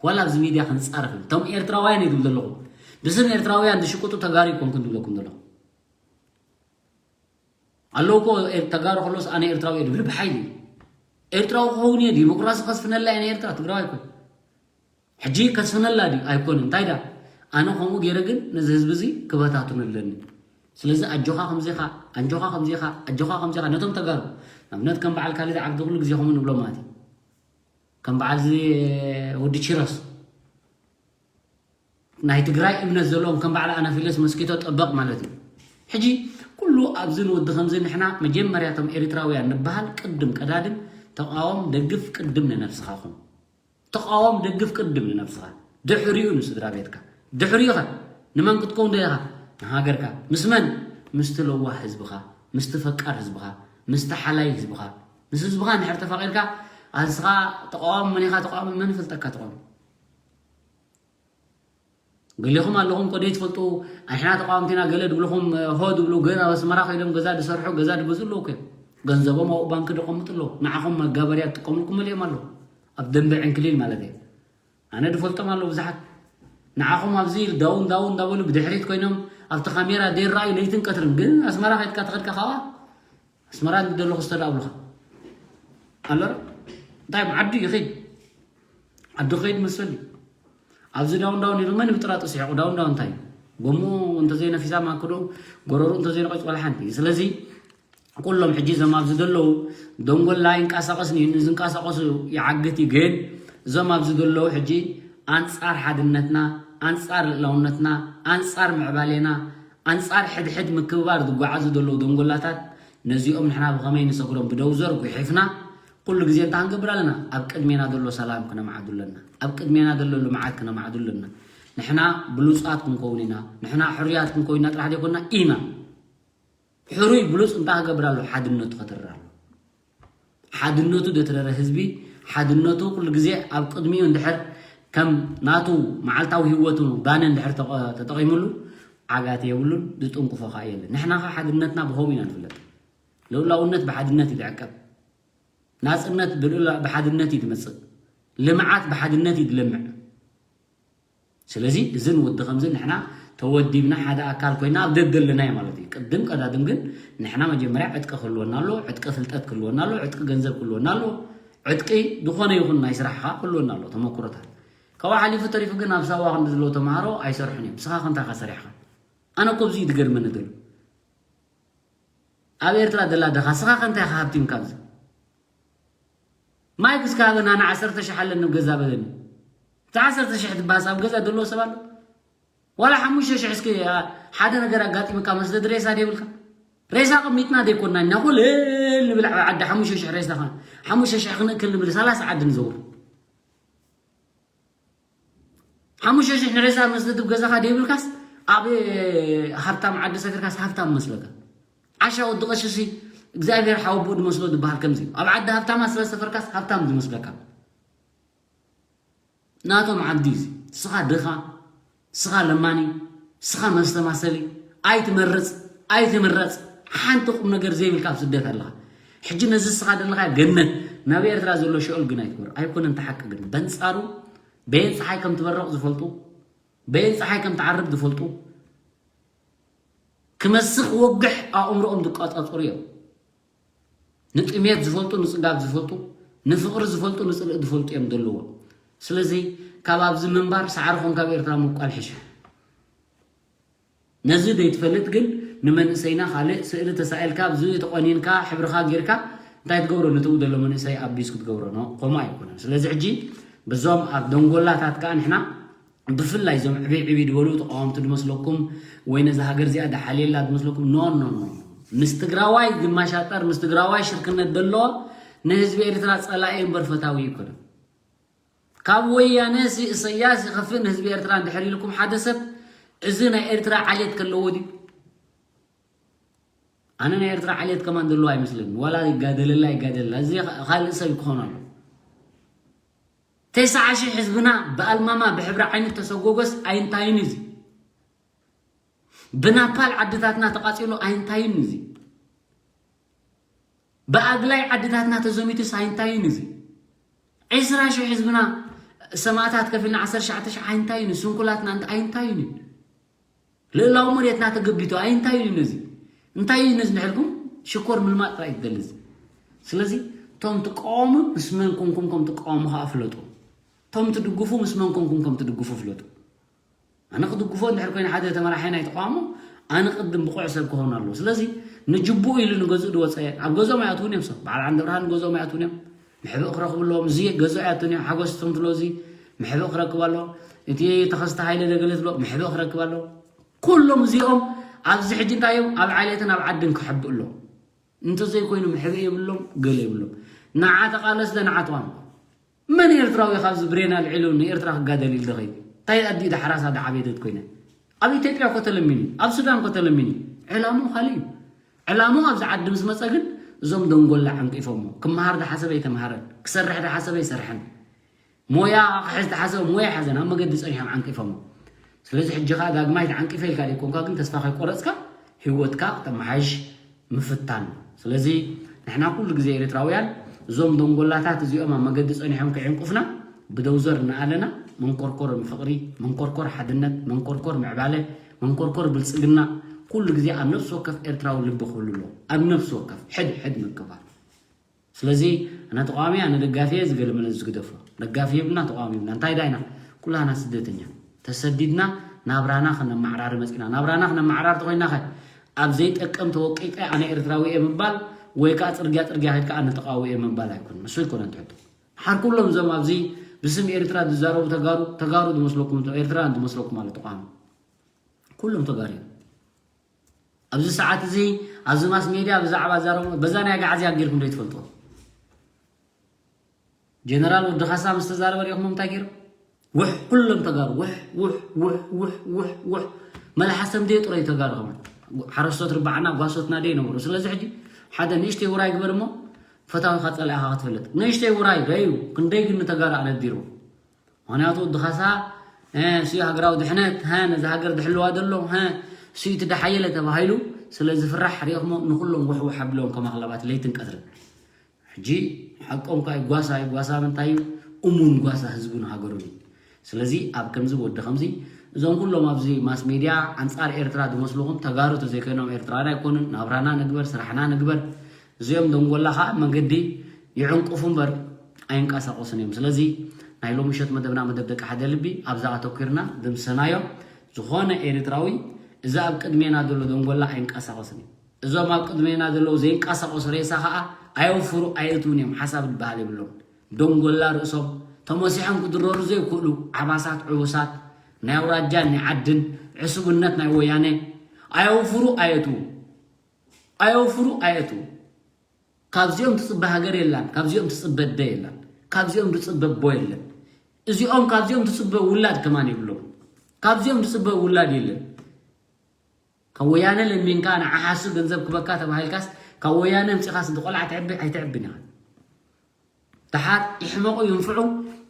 ዋላ ኣብዚ ሚድያ ክንፃረፍ የብልና እቶም ኤርትራውያን እየ ዝብል ዘለኹ ብስም ኤርትራውያን ዝሽቅጡ ተጋሩ ይኮንኩን ዝብለኩም ዘለኹ ኣለዉ እኮ ተጋሩ ከሎስ ኣነ ኤርትራዊ እየ ዝብል ብሓይሊ ኤርትራዊ ክኸውን እየ ዲሞክራሲ ከስፍነላ እየ ኤርትራ ትግራዋይ እኮ ሕጂ ከስፍነላ ድዩ ኣይኮን እንታይ ዳ ኣነ ከምኡ ገይረ ግን ነዚ ህዝቢ እዚ ክበታትኑ ኣለኒ ስለዚ ኣጆኻ ከምዚኻ ኣንጆኻ ከምዚኻ ኣጆኻ ከምዚኻ ነቶም ተጋሩ ንኣብነት ከም በዓል ካልድ ዓብዲ ኩሉ ግዜ ከምኡ ንብሎ ማለት እዩ ከም በዓል እዚ ወዲ ቺሮስ ናይ ትግራይ እምነት ዘለዎም ከም በዓል ኣናፊለስ መስኪቶ ጠበቕ ማለት እዩ ሕጂ ኩሉ ኣብዚ ንወዲ ከምዚ ንሕና መጀመርያቶም ኤርትራውያን ንበሃል ቅድም ቀዳድም ተቃወም ደግፍ ቅድም ንነብስኻ ኹን ተቃወም ደግፍ ቅድም ንነብስኻ ድሕሪኡ ንስድራ ቤትካ ድሕሪኡ ኸ ንመን ክትከውን ደለኻ ንሃገርካ ምስ መን ምስቲ ለዋህ ህዝብኻ ምስቲ ፈቃር ህዝብኻ ምስቲ ሓላይ ህዝብኻ ምስ ህዝብኻ እንድሕር ተፋቂርካ ኣስኻ ተቃዋሚ መን ኢኻ ተቃዋሚ መን ይፈልጠካ ተቃዋሚ ገሌኹም ኣለኹም እኮ ዘይትፈልጡ፣ ኣንሕና ተቃወምቲና ገለ ድብልኹም፣ ሆ ድብሉ፣ ግን ኣብ ኣስመራ ከይዶም ገዛ ድሰርሑ፣ ገዛ ድገዝኡ ኣለዉ እኮ እዮም። ገንዘቦም ኣብኡ ባንክ ደቐምጡ ኣለዉ። ንዓኹም መጋበርያ ትጥቀምልኩም መሊኦም ኣለዉ። ኣብ ደንበ ዕንክሊል ማለት እየ። ኣነ ድፈልጦም ኣለዉ ብዙሓት። ንዓኹም ኣብዚ ዳውን ዳውን እንዳበሉ ብድሕሪት ኮይኖም ኣብቲ ካሜራ ዘይረኣዩ ለይትን ቀትርን። ግን ኣስመራ ከድካ ተኸድካ ከዓ ኣስመራ እንዲ ዘለኹ ዝተዳብሉኻ ኣሎ። እንታይ ዓዲ ይኸይድ? ዓዲ ኸይድ መሰል እዩ። ኣብዚ ዳውን ዳውን ኢሉ መን ብጥራጡ ስሒቑ? ዳውን ዳውን እንታይ እዩ? ጎሙ እንተዘይነፊሳ ማክዶ፣ ጎረሩ እንተዘይነቐጭ ዋላ ሓንቲ። ስለዚ ኩሎም ሕጂ እዞም ኣብዚ ዘለዉ ደንጎላ ይንቀሳቐስኒ ዝንቀሳቐሱ ይዓግት እዩ። ግን እዞም ኣብዚ ዘለዉ ሕጂ ኣንጻር ሓድነትና፣ ኣንጻር ልእላውነትና፣ ኣንጻር ምዕባሌና፣ ኣንጻር ሕድሕድ ምክብባር ዝጓዓዙ ዘለዉ ደንጎላታት ነዚኦም ንሕና ብኸመይ ንሰግሮም? ብደውዘር ጉሒፍና ኩሉ ግዜ እንታይ ክንገብር ኣለና? ኣብ ቅድሜና ዘሎ ሰላም ክነማዕዱ ኣለና። ኣብ ቅድሜና ዘሎ ልምዓት ክነማዕዱ ኣለና። ንሕና ብሉጻት ክንከውን ኢና። ንሕና ሕሩያት ክንከውን ኢና ጥራሕ ዘይኮንና ኢና። ሕሩይ ብሉጽ እንታይ ክገብር ኣሎ? ሓድነቱ ከተርር ኣሎ። ሓድነቱ ደትረረ ህዝቢ፣ ሓድነቱ ኩሉ ግዜ ኣብ ቅድሚኡ እንድሕር ከም ናቱ መዓልታዊ ህይወቱ ባነ እንድሕር ተጠ-፣ ተጠቒሙሉ ዓጋት የብሉን፣ ዝጥንቁፎ ኸኣ የለን። ንሕና ኸኣ ሓድነትና ብኸምኡ ኢና ንፍለጥ። ልኡላውነት ብሓድነት እዩ ዝዕቀብ። ናጽነት ብልኡላ-፣ ብሓድነት እዩ ዝመጽእ። ልምዓት ብሓድነት እዩ ዝለምዕ። ስለዚ እዚ ንወዲ ከምዚ ንሕና ተወዲብና ሓደ ኣካል ኮይና ኣብ ደደለናይ ማለት እዩ። ቅድም ቀዳድም ግን ንሕና መጀመርያ ዕጥቂ ክህልወና ኣሎ፣ ዕጥቂ ፍልጠት ክህልወና ኣሎ፣ ዕጥቂ ገንዘብ ክህልወና ኣሎ። ዕጥቂ ዝኾነ ይኹን ናይ ስራሕ ኸዓ ክህልወና ኣሎ፣ ተመኩሮታት። ካብኡ ሓሊፉ ተሪፉ ግን ኣብ ሳዋ ክንዲ ዘለዉ ተምሃሮ ኣይሰርሑን እዮም። ንስኻ ከ እንታይ ኢኻ ሰሪሕኻ? ኣነ እኮ ኣብዚ እዩ ዝገርመኒ ዘሎ። ኣብ ኤርትራ ደላ ደኻ፣ ስኻ ከ እንታይ ኢኻ ሃብቲም ካብዚ? ማይክ እስከ ሃበና፣ ኣነ ዓሰርተ ሽሕ ኣለኒ ኣብ ገዛ በለኒ። እቲ ዓሰርተ ሽሕ ትበሃስ ኣብ ገዛ ደሎ ሰብ ኣሎ? ዋላ ሓሙሽተ ሽሕ እስኪ፣ አ፣ ሓደ ነገር ኣጋጢሙካ መስደድ ሬሳ ደይብልካ? ሬሳ ቀሚጥና ደይኮንና ኢና፣ ኩሉ ንብል ኣብ ዓዲ ሓሙሽተ ሽሕ ሬሳ ኸ-፣ ሓሙሽተ ሽሕ ክንእክል ንብል ሰላሳ ዓዲ ንዘውር። ሓሙሽተ ሽሕ ንሬሳ መስደድ ኣብ ገዛኻ ደይብልካስ ኣብ ሃብታም ዓዲ ሰፊርካስ ሃብታም መስለካ? ዓሻ ወዲ ቀሽሲ እግዚኣብሔር ሓወቦኡ ድመስሎ ድበሃል ከምዚ እዩ። ኣብ ዓዲ ሃብታማት ስለ ዝሰፈርካስ ሃብታም ድመስለካ? ናቶም ዓዲ እዩ እዚ። ስኻ ድኻ፣ ስኻ ለማኒ፣ ስኻ መስተማሰሊ፣ ኣይትመርጽ፣ ኣይትምረጽ፣ ሓንቲ ቁም ነገር ዘይብልካ ኣብ ስደት ኣለኻ። ሕጂ ነዚ ስኻ ዘለኻ ገነት፣ ናብ ኤርትራ ዘሎ ሽኦል ግን ኣይትግበር። ኣይኮነን እቲ ሓቂ ግን። በንጻሩ በየን ጸሓይ ከም ትበርቕ ዝፈልጡ፣ በየን ጸሓይ ከም ትዓርብ ዝፈልጡ፣ ክመስኽ ወግሕ ኣእምሮኦም ዝቋጻጸሩ እዮም። ንጥሜት ዝፈልጡ፣ ንጽጋብ ዝፈልጡ፣ ንፍቕሪ ዝፈልጡ፣ ንጽልኢ ዝፈልጡ እዮም ዘለዎም። ስለዚ ካብ ኣብዚ ምንባር ሳዕሪ ኾንካ ኣብ ኤርትራ ምብቋል ሕሸ። ነዚ ዘይትፈልጥ ግን ንመንእሰይና ካልእ ስእሊ ተሳኢልካ፣ ኣብዚ ተቆኒንካ፣ ሕብርኻ ጌርካ እንታይ ትገብሮ? ነቲ ዘሎ መንእሰይ ኣቢዩዝ ክትገብሮ ነው። ከምኡ ኣይኮነን። ስለዚ ሕጂ በዞም ኣብ ደንጎላታት ከኣ ንሕና ብፍላይ እዞም ዕብይ ዕብይ ዝበሉ ተቃወምቲ ድመስለኩም ወይ ነዚ ሃገር እዚኣ ድሓልየላ ድመስለኩም፣ ኖ፣ ኖ፣ ኖ። ምስ ትግራዋይ ግማሽ ኣጣር፣ ምስ ትግራዋይ ሽርክነት ደሎ ንህዝቢ ኤርትራ ጸላኢ እምበር ፈታዊ ኣይኮነን። ካብ ወያነ ሲ-፣ ኢሰያስ ይኸፍእ ንህዝቢ ኤርትራ እንድሕር ኢልኩም ሓደ ሰብ፣ እዚ ናይ ኤርትራ ዓሌት ከለዎ ድዩ? ኣነ ናይ ኤርትራ ዓሌት ከማን ዘለዎ ኣይመስለኒ። ዋላ ይጋደለላ ይጋደለላ፣ እዚ ኻልእ ሰብ ክኾን ኣሎ። ተስዓ ሺሕ ህዝብና ብኣልማማ ብሕብሪ ዓይኒ ተሰጎጎስ ኣይንታይን እዚ? ብናፓል ዓድታትና ተቃጺሉ ኣይንታይን እዚ? ብኣግላይ ዓድታትና ተዘሚቱስ ኣይንታይን እዚ? ዕስራ ሺሕ ህዝብና ሰማእታት ከፊልና ዓሰርተ ትሽዓተ ሺሕ ኣይንታይን እዚ? ስንኩላትና እንተ ኣይንታይን እዩ? ልእላዊ መሬትና ተገቢቱ ኣይንታይን እዩ ነዚ? እንታይ እዩ ነዚ ንሕልኩም? ሽኮር ምልማጥ ጥራይ እዩ ዝደሊ እዚ። ስለዚ እቶም ትቃወሙ ምስ መን ኮንኩም ከም ትቃወሙ ኸኣ ፍለጡ። እቶም ትድግፉ ምስ መን ኮንኩም ከም ትድግፉ ፍለጡ። ኣነ ክድግፎ እንድሕር ኮይነ ሓደ ተመራሒ ናይ ተቃውሞ፣ ኣነ ቅድም ብቑዕ ሰብ ክኸውን ኣለዎ። ስለዚ ንጅቡኡ ኢሉ ንገዝኡ ዝወፀ ኣብ ገዝኦም ኣይኣትውን እዮም። ሰብ በዓል ዓንደብርሃን ንገዝኦም ኣይኣትውን እዮም። መሕብእ ክረኽቡ ኣለዎም። እዚ ገዝኡ ኣይኣትውን እዮም። ሓጎስ ትምትሎ እዚ መሕብእ ክረክብ ኣለዎ። እቲ ተኸስተ ሃይለ ደገለ ትብሎ መሕብእ ክረክብ ኣለዎ። ኩሎም እዚኦም ኣብዚ ሕጂ እንታይ እዮም? ኣብ ዓሌትን ኣብ ዓድን ክሕብእ ኣለዎም። እንተዘይኮይኑ መሕብኢ የብሎም፣ ገለ የብሎም። ንዓ ተቓለስ ለንዓ ተዋም። መን ኤርትራዊ ካብዚ ብሬን ኣልዒሉ ንኤርትራ ክጋደል ኢሉ ዝኸይድ? እንታይ ኣዲኡ ዳሕራሳ ዳዓበየት ኮይነ? ኣብ ኢትዮጵያ እኮ ተለሚኑ፣ ኣብ ሱዳን እኮ ተለሚኑ። ዕላምኡ ካልእ እዩ። ዕላምኡ ኣብዚ ዓዲ ምስ መጸ ግን እዞም ደንጎላ ዓንቂፎሞ። ክመሃር ዝሓሰበ ኣይተምሃረን፣ ክሰርሕ ዝሓሰበ ኣይሰርሐን። ሞያ ክሕዝ ዝሓሰበ ሞያ ኣይሓዘን፣ ኣብ መገዲ ጸኒሖም ዓንቂፎሞ። ስለዚ ሕጂ ኸዓ ዳግማይ ተዓንቂፈ ኢልካ ዘይኮንካ ግን ተስፋ ከይቆረፅካ ህይወትካ ክተመሓይሽ ምፍታን። ስለዚ ንሕና ኩሉ ግዜ ኤርትራውያን እዞም ደንጎላታት እዚኦም ኣብ መገዲ ጸኒሖም ከዕንቁፍና ብደውዘር እናኣለና መንኮርኮር ፍቕሪ፣ መንኮርኮር ሓድነት፣ መንኮርኮር ምዕባለ፣ መንኮርኮር ብልጽግና ኩሉ ግዜ ኣብ ነፍሲ ወከፍ ኤርትራዊ ልቢ ክህሉ ኣለዎ። ኣብ ነፍሲ ወከፍ ሕድ ሕድ ምክባር። ስለዚ ኣነ ተቃዋሚ ኣነ ደጋፊ እየ ዝገለ መለ ዝግደፎ። ደጋፊ የብልና ተቃዋሚ የብልና። እንታይ ዳይና ኩላና ስደተኛ ተሰዲድና ናብራና ክነማዕራር መጺና። ናብራና ክነማዕራር ተኮይና ከ ኣብ ዘይጠቅም ተወቂጠ ኣነ ኤርትራዊ እየ ምባል ወይ ከዓ ጽርግያ ጽርግያ ከድካ ኣነ ተቃዊ እየ ምባል ኣይኮን። እሱ ኣይኮነን ትሕቶ። ሓር ኩሎም እዞም ኣብዚ ብስም ኤርትራ ዝዛረቡ ተጋሩ ተጋሩ ዝመስለኩም ኤርትራ ዝመስለኩም ማለት ተቃዋሚ ኩሎም ተጋሩ እዮም። ኣብዚ ሰዓት እዚ ኣብዚ ማስ ሜድያ ብዛዕባ ዛረቡ በዛ ናይ ኣግዓዝያ ጌርኩም ዶ ትፈልጡ? ጀነራል ወዲ ካሳ ምስ ተዛረበ ሪኢኹም እንታይ ገይሩ? ውሕ ኩሎም ተጋሩ ውሕ ውሕ ውሕ ውሕ ውሕ ውሕ መልሓሰም ደይ ጥረይ ተጋሩ ከማን ሓረስቶት ርባዕና ጓሶትና ደይ ነበሩ። ስለዚ ሕጂ ሓደ ንእሽተይ ውራይ ግበር እሞ ፈታዊኻ ጸላኢኻ ክትፈልጥ። ንእሽተይ ውራይ ደዩ ክንደይ ግን ንተጋሩ ኣነዲሩ። ምክንያቱ ወዲ ካሳ እ፣ እሱ ሃገራዊ ድሕነት ሀ ነዚ ሃገር ድሕልዋ ዘሎ ሀ እሱ እቲ ደሓየለ ተባሂሉ ስለ ዝፍራሕ ሪእኹሞ ንኩሎም ውሕውሕ ኣቢሎም ከም ኣኽላባት ለይትን ቀትርን። ሕጂ ሓቆም ከኣ ጓሳ እዩ። ጓሳ ምንታይ እዩ? እሙን ጓሳ ህዝቡን ሃገሩን እዩ። ስለዚ ኣብ ከምዚ ወዲ ከምዚ እዞም ኩሎም ኣብዚ ማስ ሜድያ ኣንጻር ኤርትራ ዝመስልኹም ተጋሩ ተዘይኮይኖም ኤርትራውያን ኣይኮኑን። ናብራና ንግበር፣ ስራሕና ንግበር። እዚኦም ደንጎላ ከኣ መገዲ ይዕንቁፉ እምበር ኣይንቀሳቀሱን እዮም። ስለዚ ናይ ሎሚ ምሸት መደብና መደብ ደቂ ሓደ ልቢ ኣብዛ ኣተኩርና ደምሰናዮ። ዝኾነ ኤርትራዊ እዚ ኣብ ቅድሜና ዘሎ ደንጎላ ኣይንቀሳቀስን እዩ። እዞም ኣብ ቅድሜና ዘለዉ ዘይንቀሳቀሱ ሬሳ ከኣ ኣየውፍሩ ኣየእትውን እዮም። ሓሳብ ዝበሃል የብሎም። ደንጎላ ርእሶም ተመሲሖም ክድረሩ ዘይክእሉ ዓባሳት ዕቡሳት ናይ ኣውራጃን ናይ ዓድን ዕሱብነት ናይ ወያነ ኣየውፍሩ ኣየእትዉ ኣየውፍሩ ኣየእትዉ። ካብዚኦም ትጽበ ሃገር የላን። ካብዚኦም ትጽበ ኣደ የላን። ካብዚኦም ትጽበ ኣቦ የለን። እዚኦም ካብዚኦም ትጽበ ውላድ ከማን የብሎም። ካብዚኦም ትጽበ ውላድ የለን። ካብ ወያነ ለሚንካ ንዓሓሱ ገንዘብ ክበካ ተባሂልካስ ካብ ወያነ ኣምጺኻስ እንተ ቆልዓ ትዕቢ ኣይትዕብን ኢኻ። ደሓር ይሕመቑ ይንፍዑ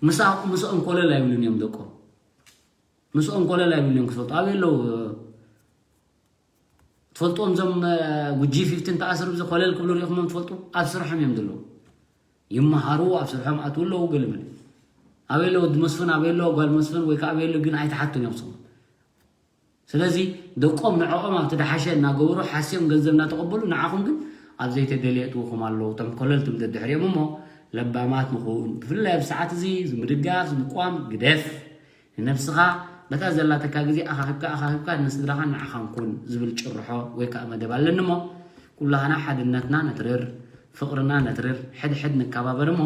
ምሳ ምስኦም ኮለል ኣይብሉን እዮም ደቆም። ምስኦም ኮለል ኣይብሉን እዮም ክፈልጡ ኣበይ ኣለዉ? ትፈልጥዎም እዞም ጉጂ ፊፍቲን ተኣስሩ ብዚ ኮለል ክብሉ ሪኢኹሞም ትፈልጡ? ኣብ ስርሖም እዮም ዘለዉ። ይመሃሩ ኣብ ስርሖም ኣትዉ ኣለዉ ገለመለ ኣበይ ኣለዉ? መስፍን ኣበይ ኣለዎ? ጓል መስፍን ወይ ከዓ ኣበይ ኣለዉ? ግን ኣይተሓቱን እዮም ስሞም። ስለዚ ደቆም ንዕኦም ኣብቲ ደሓሸ እናገበሩ ሓስዮም ገንዘብ እናተቐበሉ ንዓኹም ግን ኣብ ዘይተደልየ እትውኹም ኣለዉ። እቶም ኮለል ትም ደድሕሪኦም እሞ ለባማት ንኹን። ብፍላይ ኣብ ሰዓት እዚ ዝምድጋፍ ዝምቋም ግደፍ። ንነብስኻ በታ ዘላተካ ግዜ ኣኻኺብካ ኣኻኺብካ ንስድራኻን ንዓኻን ኩን ዝብል ጭርሖ ወይ ከዓ መደብ ኣለኒ እሞ ኩላህና ሓድነትና ነትርር፣ ፍቕርና ነትርር፣ ሕድሕድ ንከባበር እሞ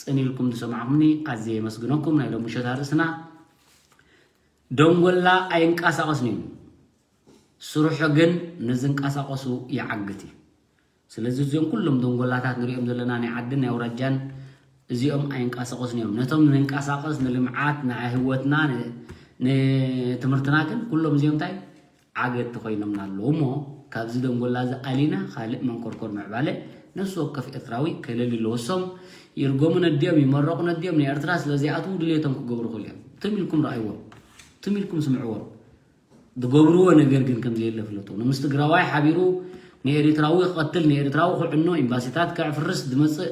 ጽን ኢልኩም ዝሰማዕኩምኒ ኣዝየ የመስግነኩም። ናይ ሎሚ ምሸት ኣርእስና ደንጎላ ኣይንቀሳቐስን እዩ። ስርሑ ግን ንዝንቀሳቐሱ ይዓግት እዩ። ስለዚ እዚኦም ኩሎም ደንጎላታት ንሪኦም ዘለና ናይ ዓድን ናይ ኣውራጃን እዚኦም ኣይንቀሳቐሱን እዮም። ነቶም ንንቀሳቐስ ንልምዓት ንህይወትና ን- ንትምህርትና ግን ኩሎም እዚኦም እንታይ ዓገት ኮይኖምና ኣለዉ እሞ ካብዚ ደንጎላ እዚ ኣሊና ካልእ መንኮርኮር ምዕባለ ነፍሲ ወከፍ ኤርትራዊ ከለሊ ኣለዎ። እሶም ይርገሙ ነዲኦም ይመረቑ ነዲኦም ንኤርትራ ስለ ዘይኣትዉ ድሌቶም ክገብሩ ክእሉ እዮም። ትም ኢልኩም ረኣይዎም፣ ትም ኢልኩም ስምዕዎም። ዝገብርዎ ነገር ግን ከም ዘየለ ፍለጡ። ንምስ ትግራዋይ ሓቢሩ ንኤሪትራዊ ክቐትል ንኤሪትራዊ ክዕኖ ኤምባሲታት ከዕፍርስ ዝመጽእ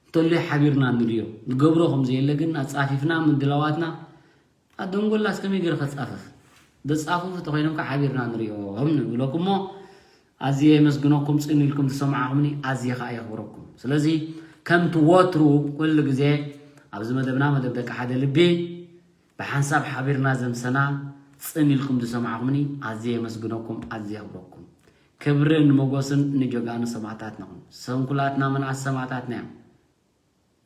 እንተሎ ሓቢርና ንርእዮ። ዝገብሮ ከም ዘየለ ግን ኣጻፊፍና ምድላዋትና ኣደንጎላስ ከመይ ገይሩ ከጻፍፍ? ዘጻፍፉ ተኾይኖም ከዓ ሓቢርና ንርእዮም ንብለኩም እሞ ኣዝየ የመስግነኩም ጽን ኢልኩም ዝሰማዕኹምኒ ኣዝየ ከዓ የኽብረኩም። ስለዚ ከምቲ ወትሩ ኩሉ ግዜ ኣብዚ መደብና መደብ ደቂ ሓደ ልቢ ብሓንሳብ ሓቢርና ዘምሰና ጽን ኢልኩም ዝሰማዕኹምኒ ኣዝየ የመስግነኩም ኣዝየ የኽብረኩም። ክብርን ሞጎስን ንጀጋኑ ሰማእታትና ይኹን። ሰንኩላትና ምንኣስ ሰማእታትና እዮም።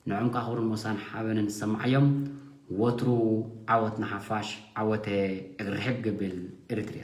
ንዕም ከዓ ክብርን ሞሳን ሓበንን ዝሰማዓዮም። ወትሩ ዓወት ንሓፋሽ ዓወተ እግሪ ርሕብ ገብል ኤሪትርያ።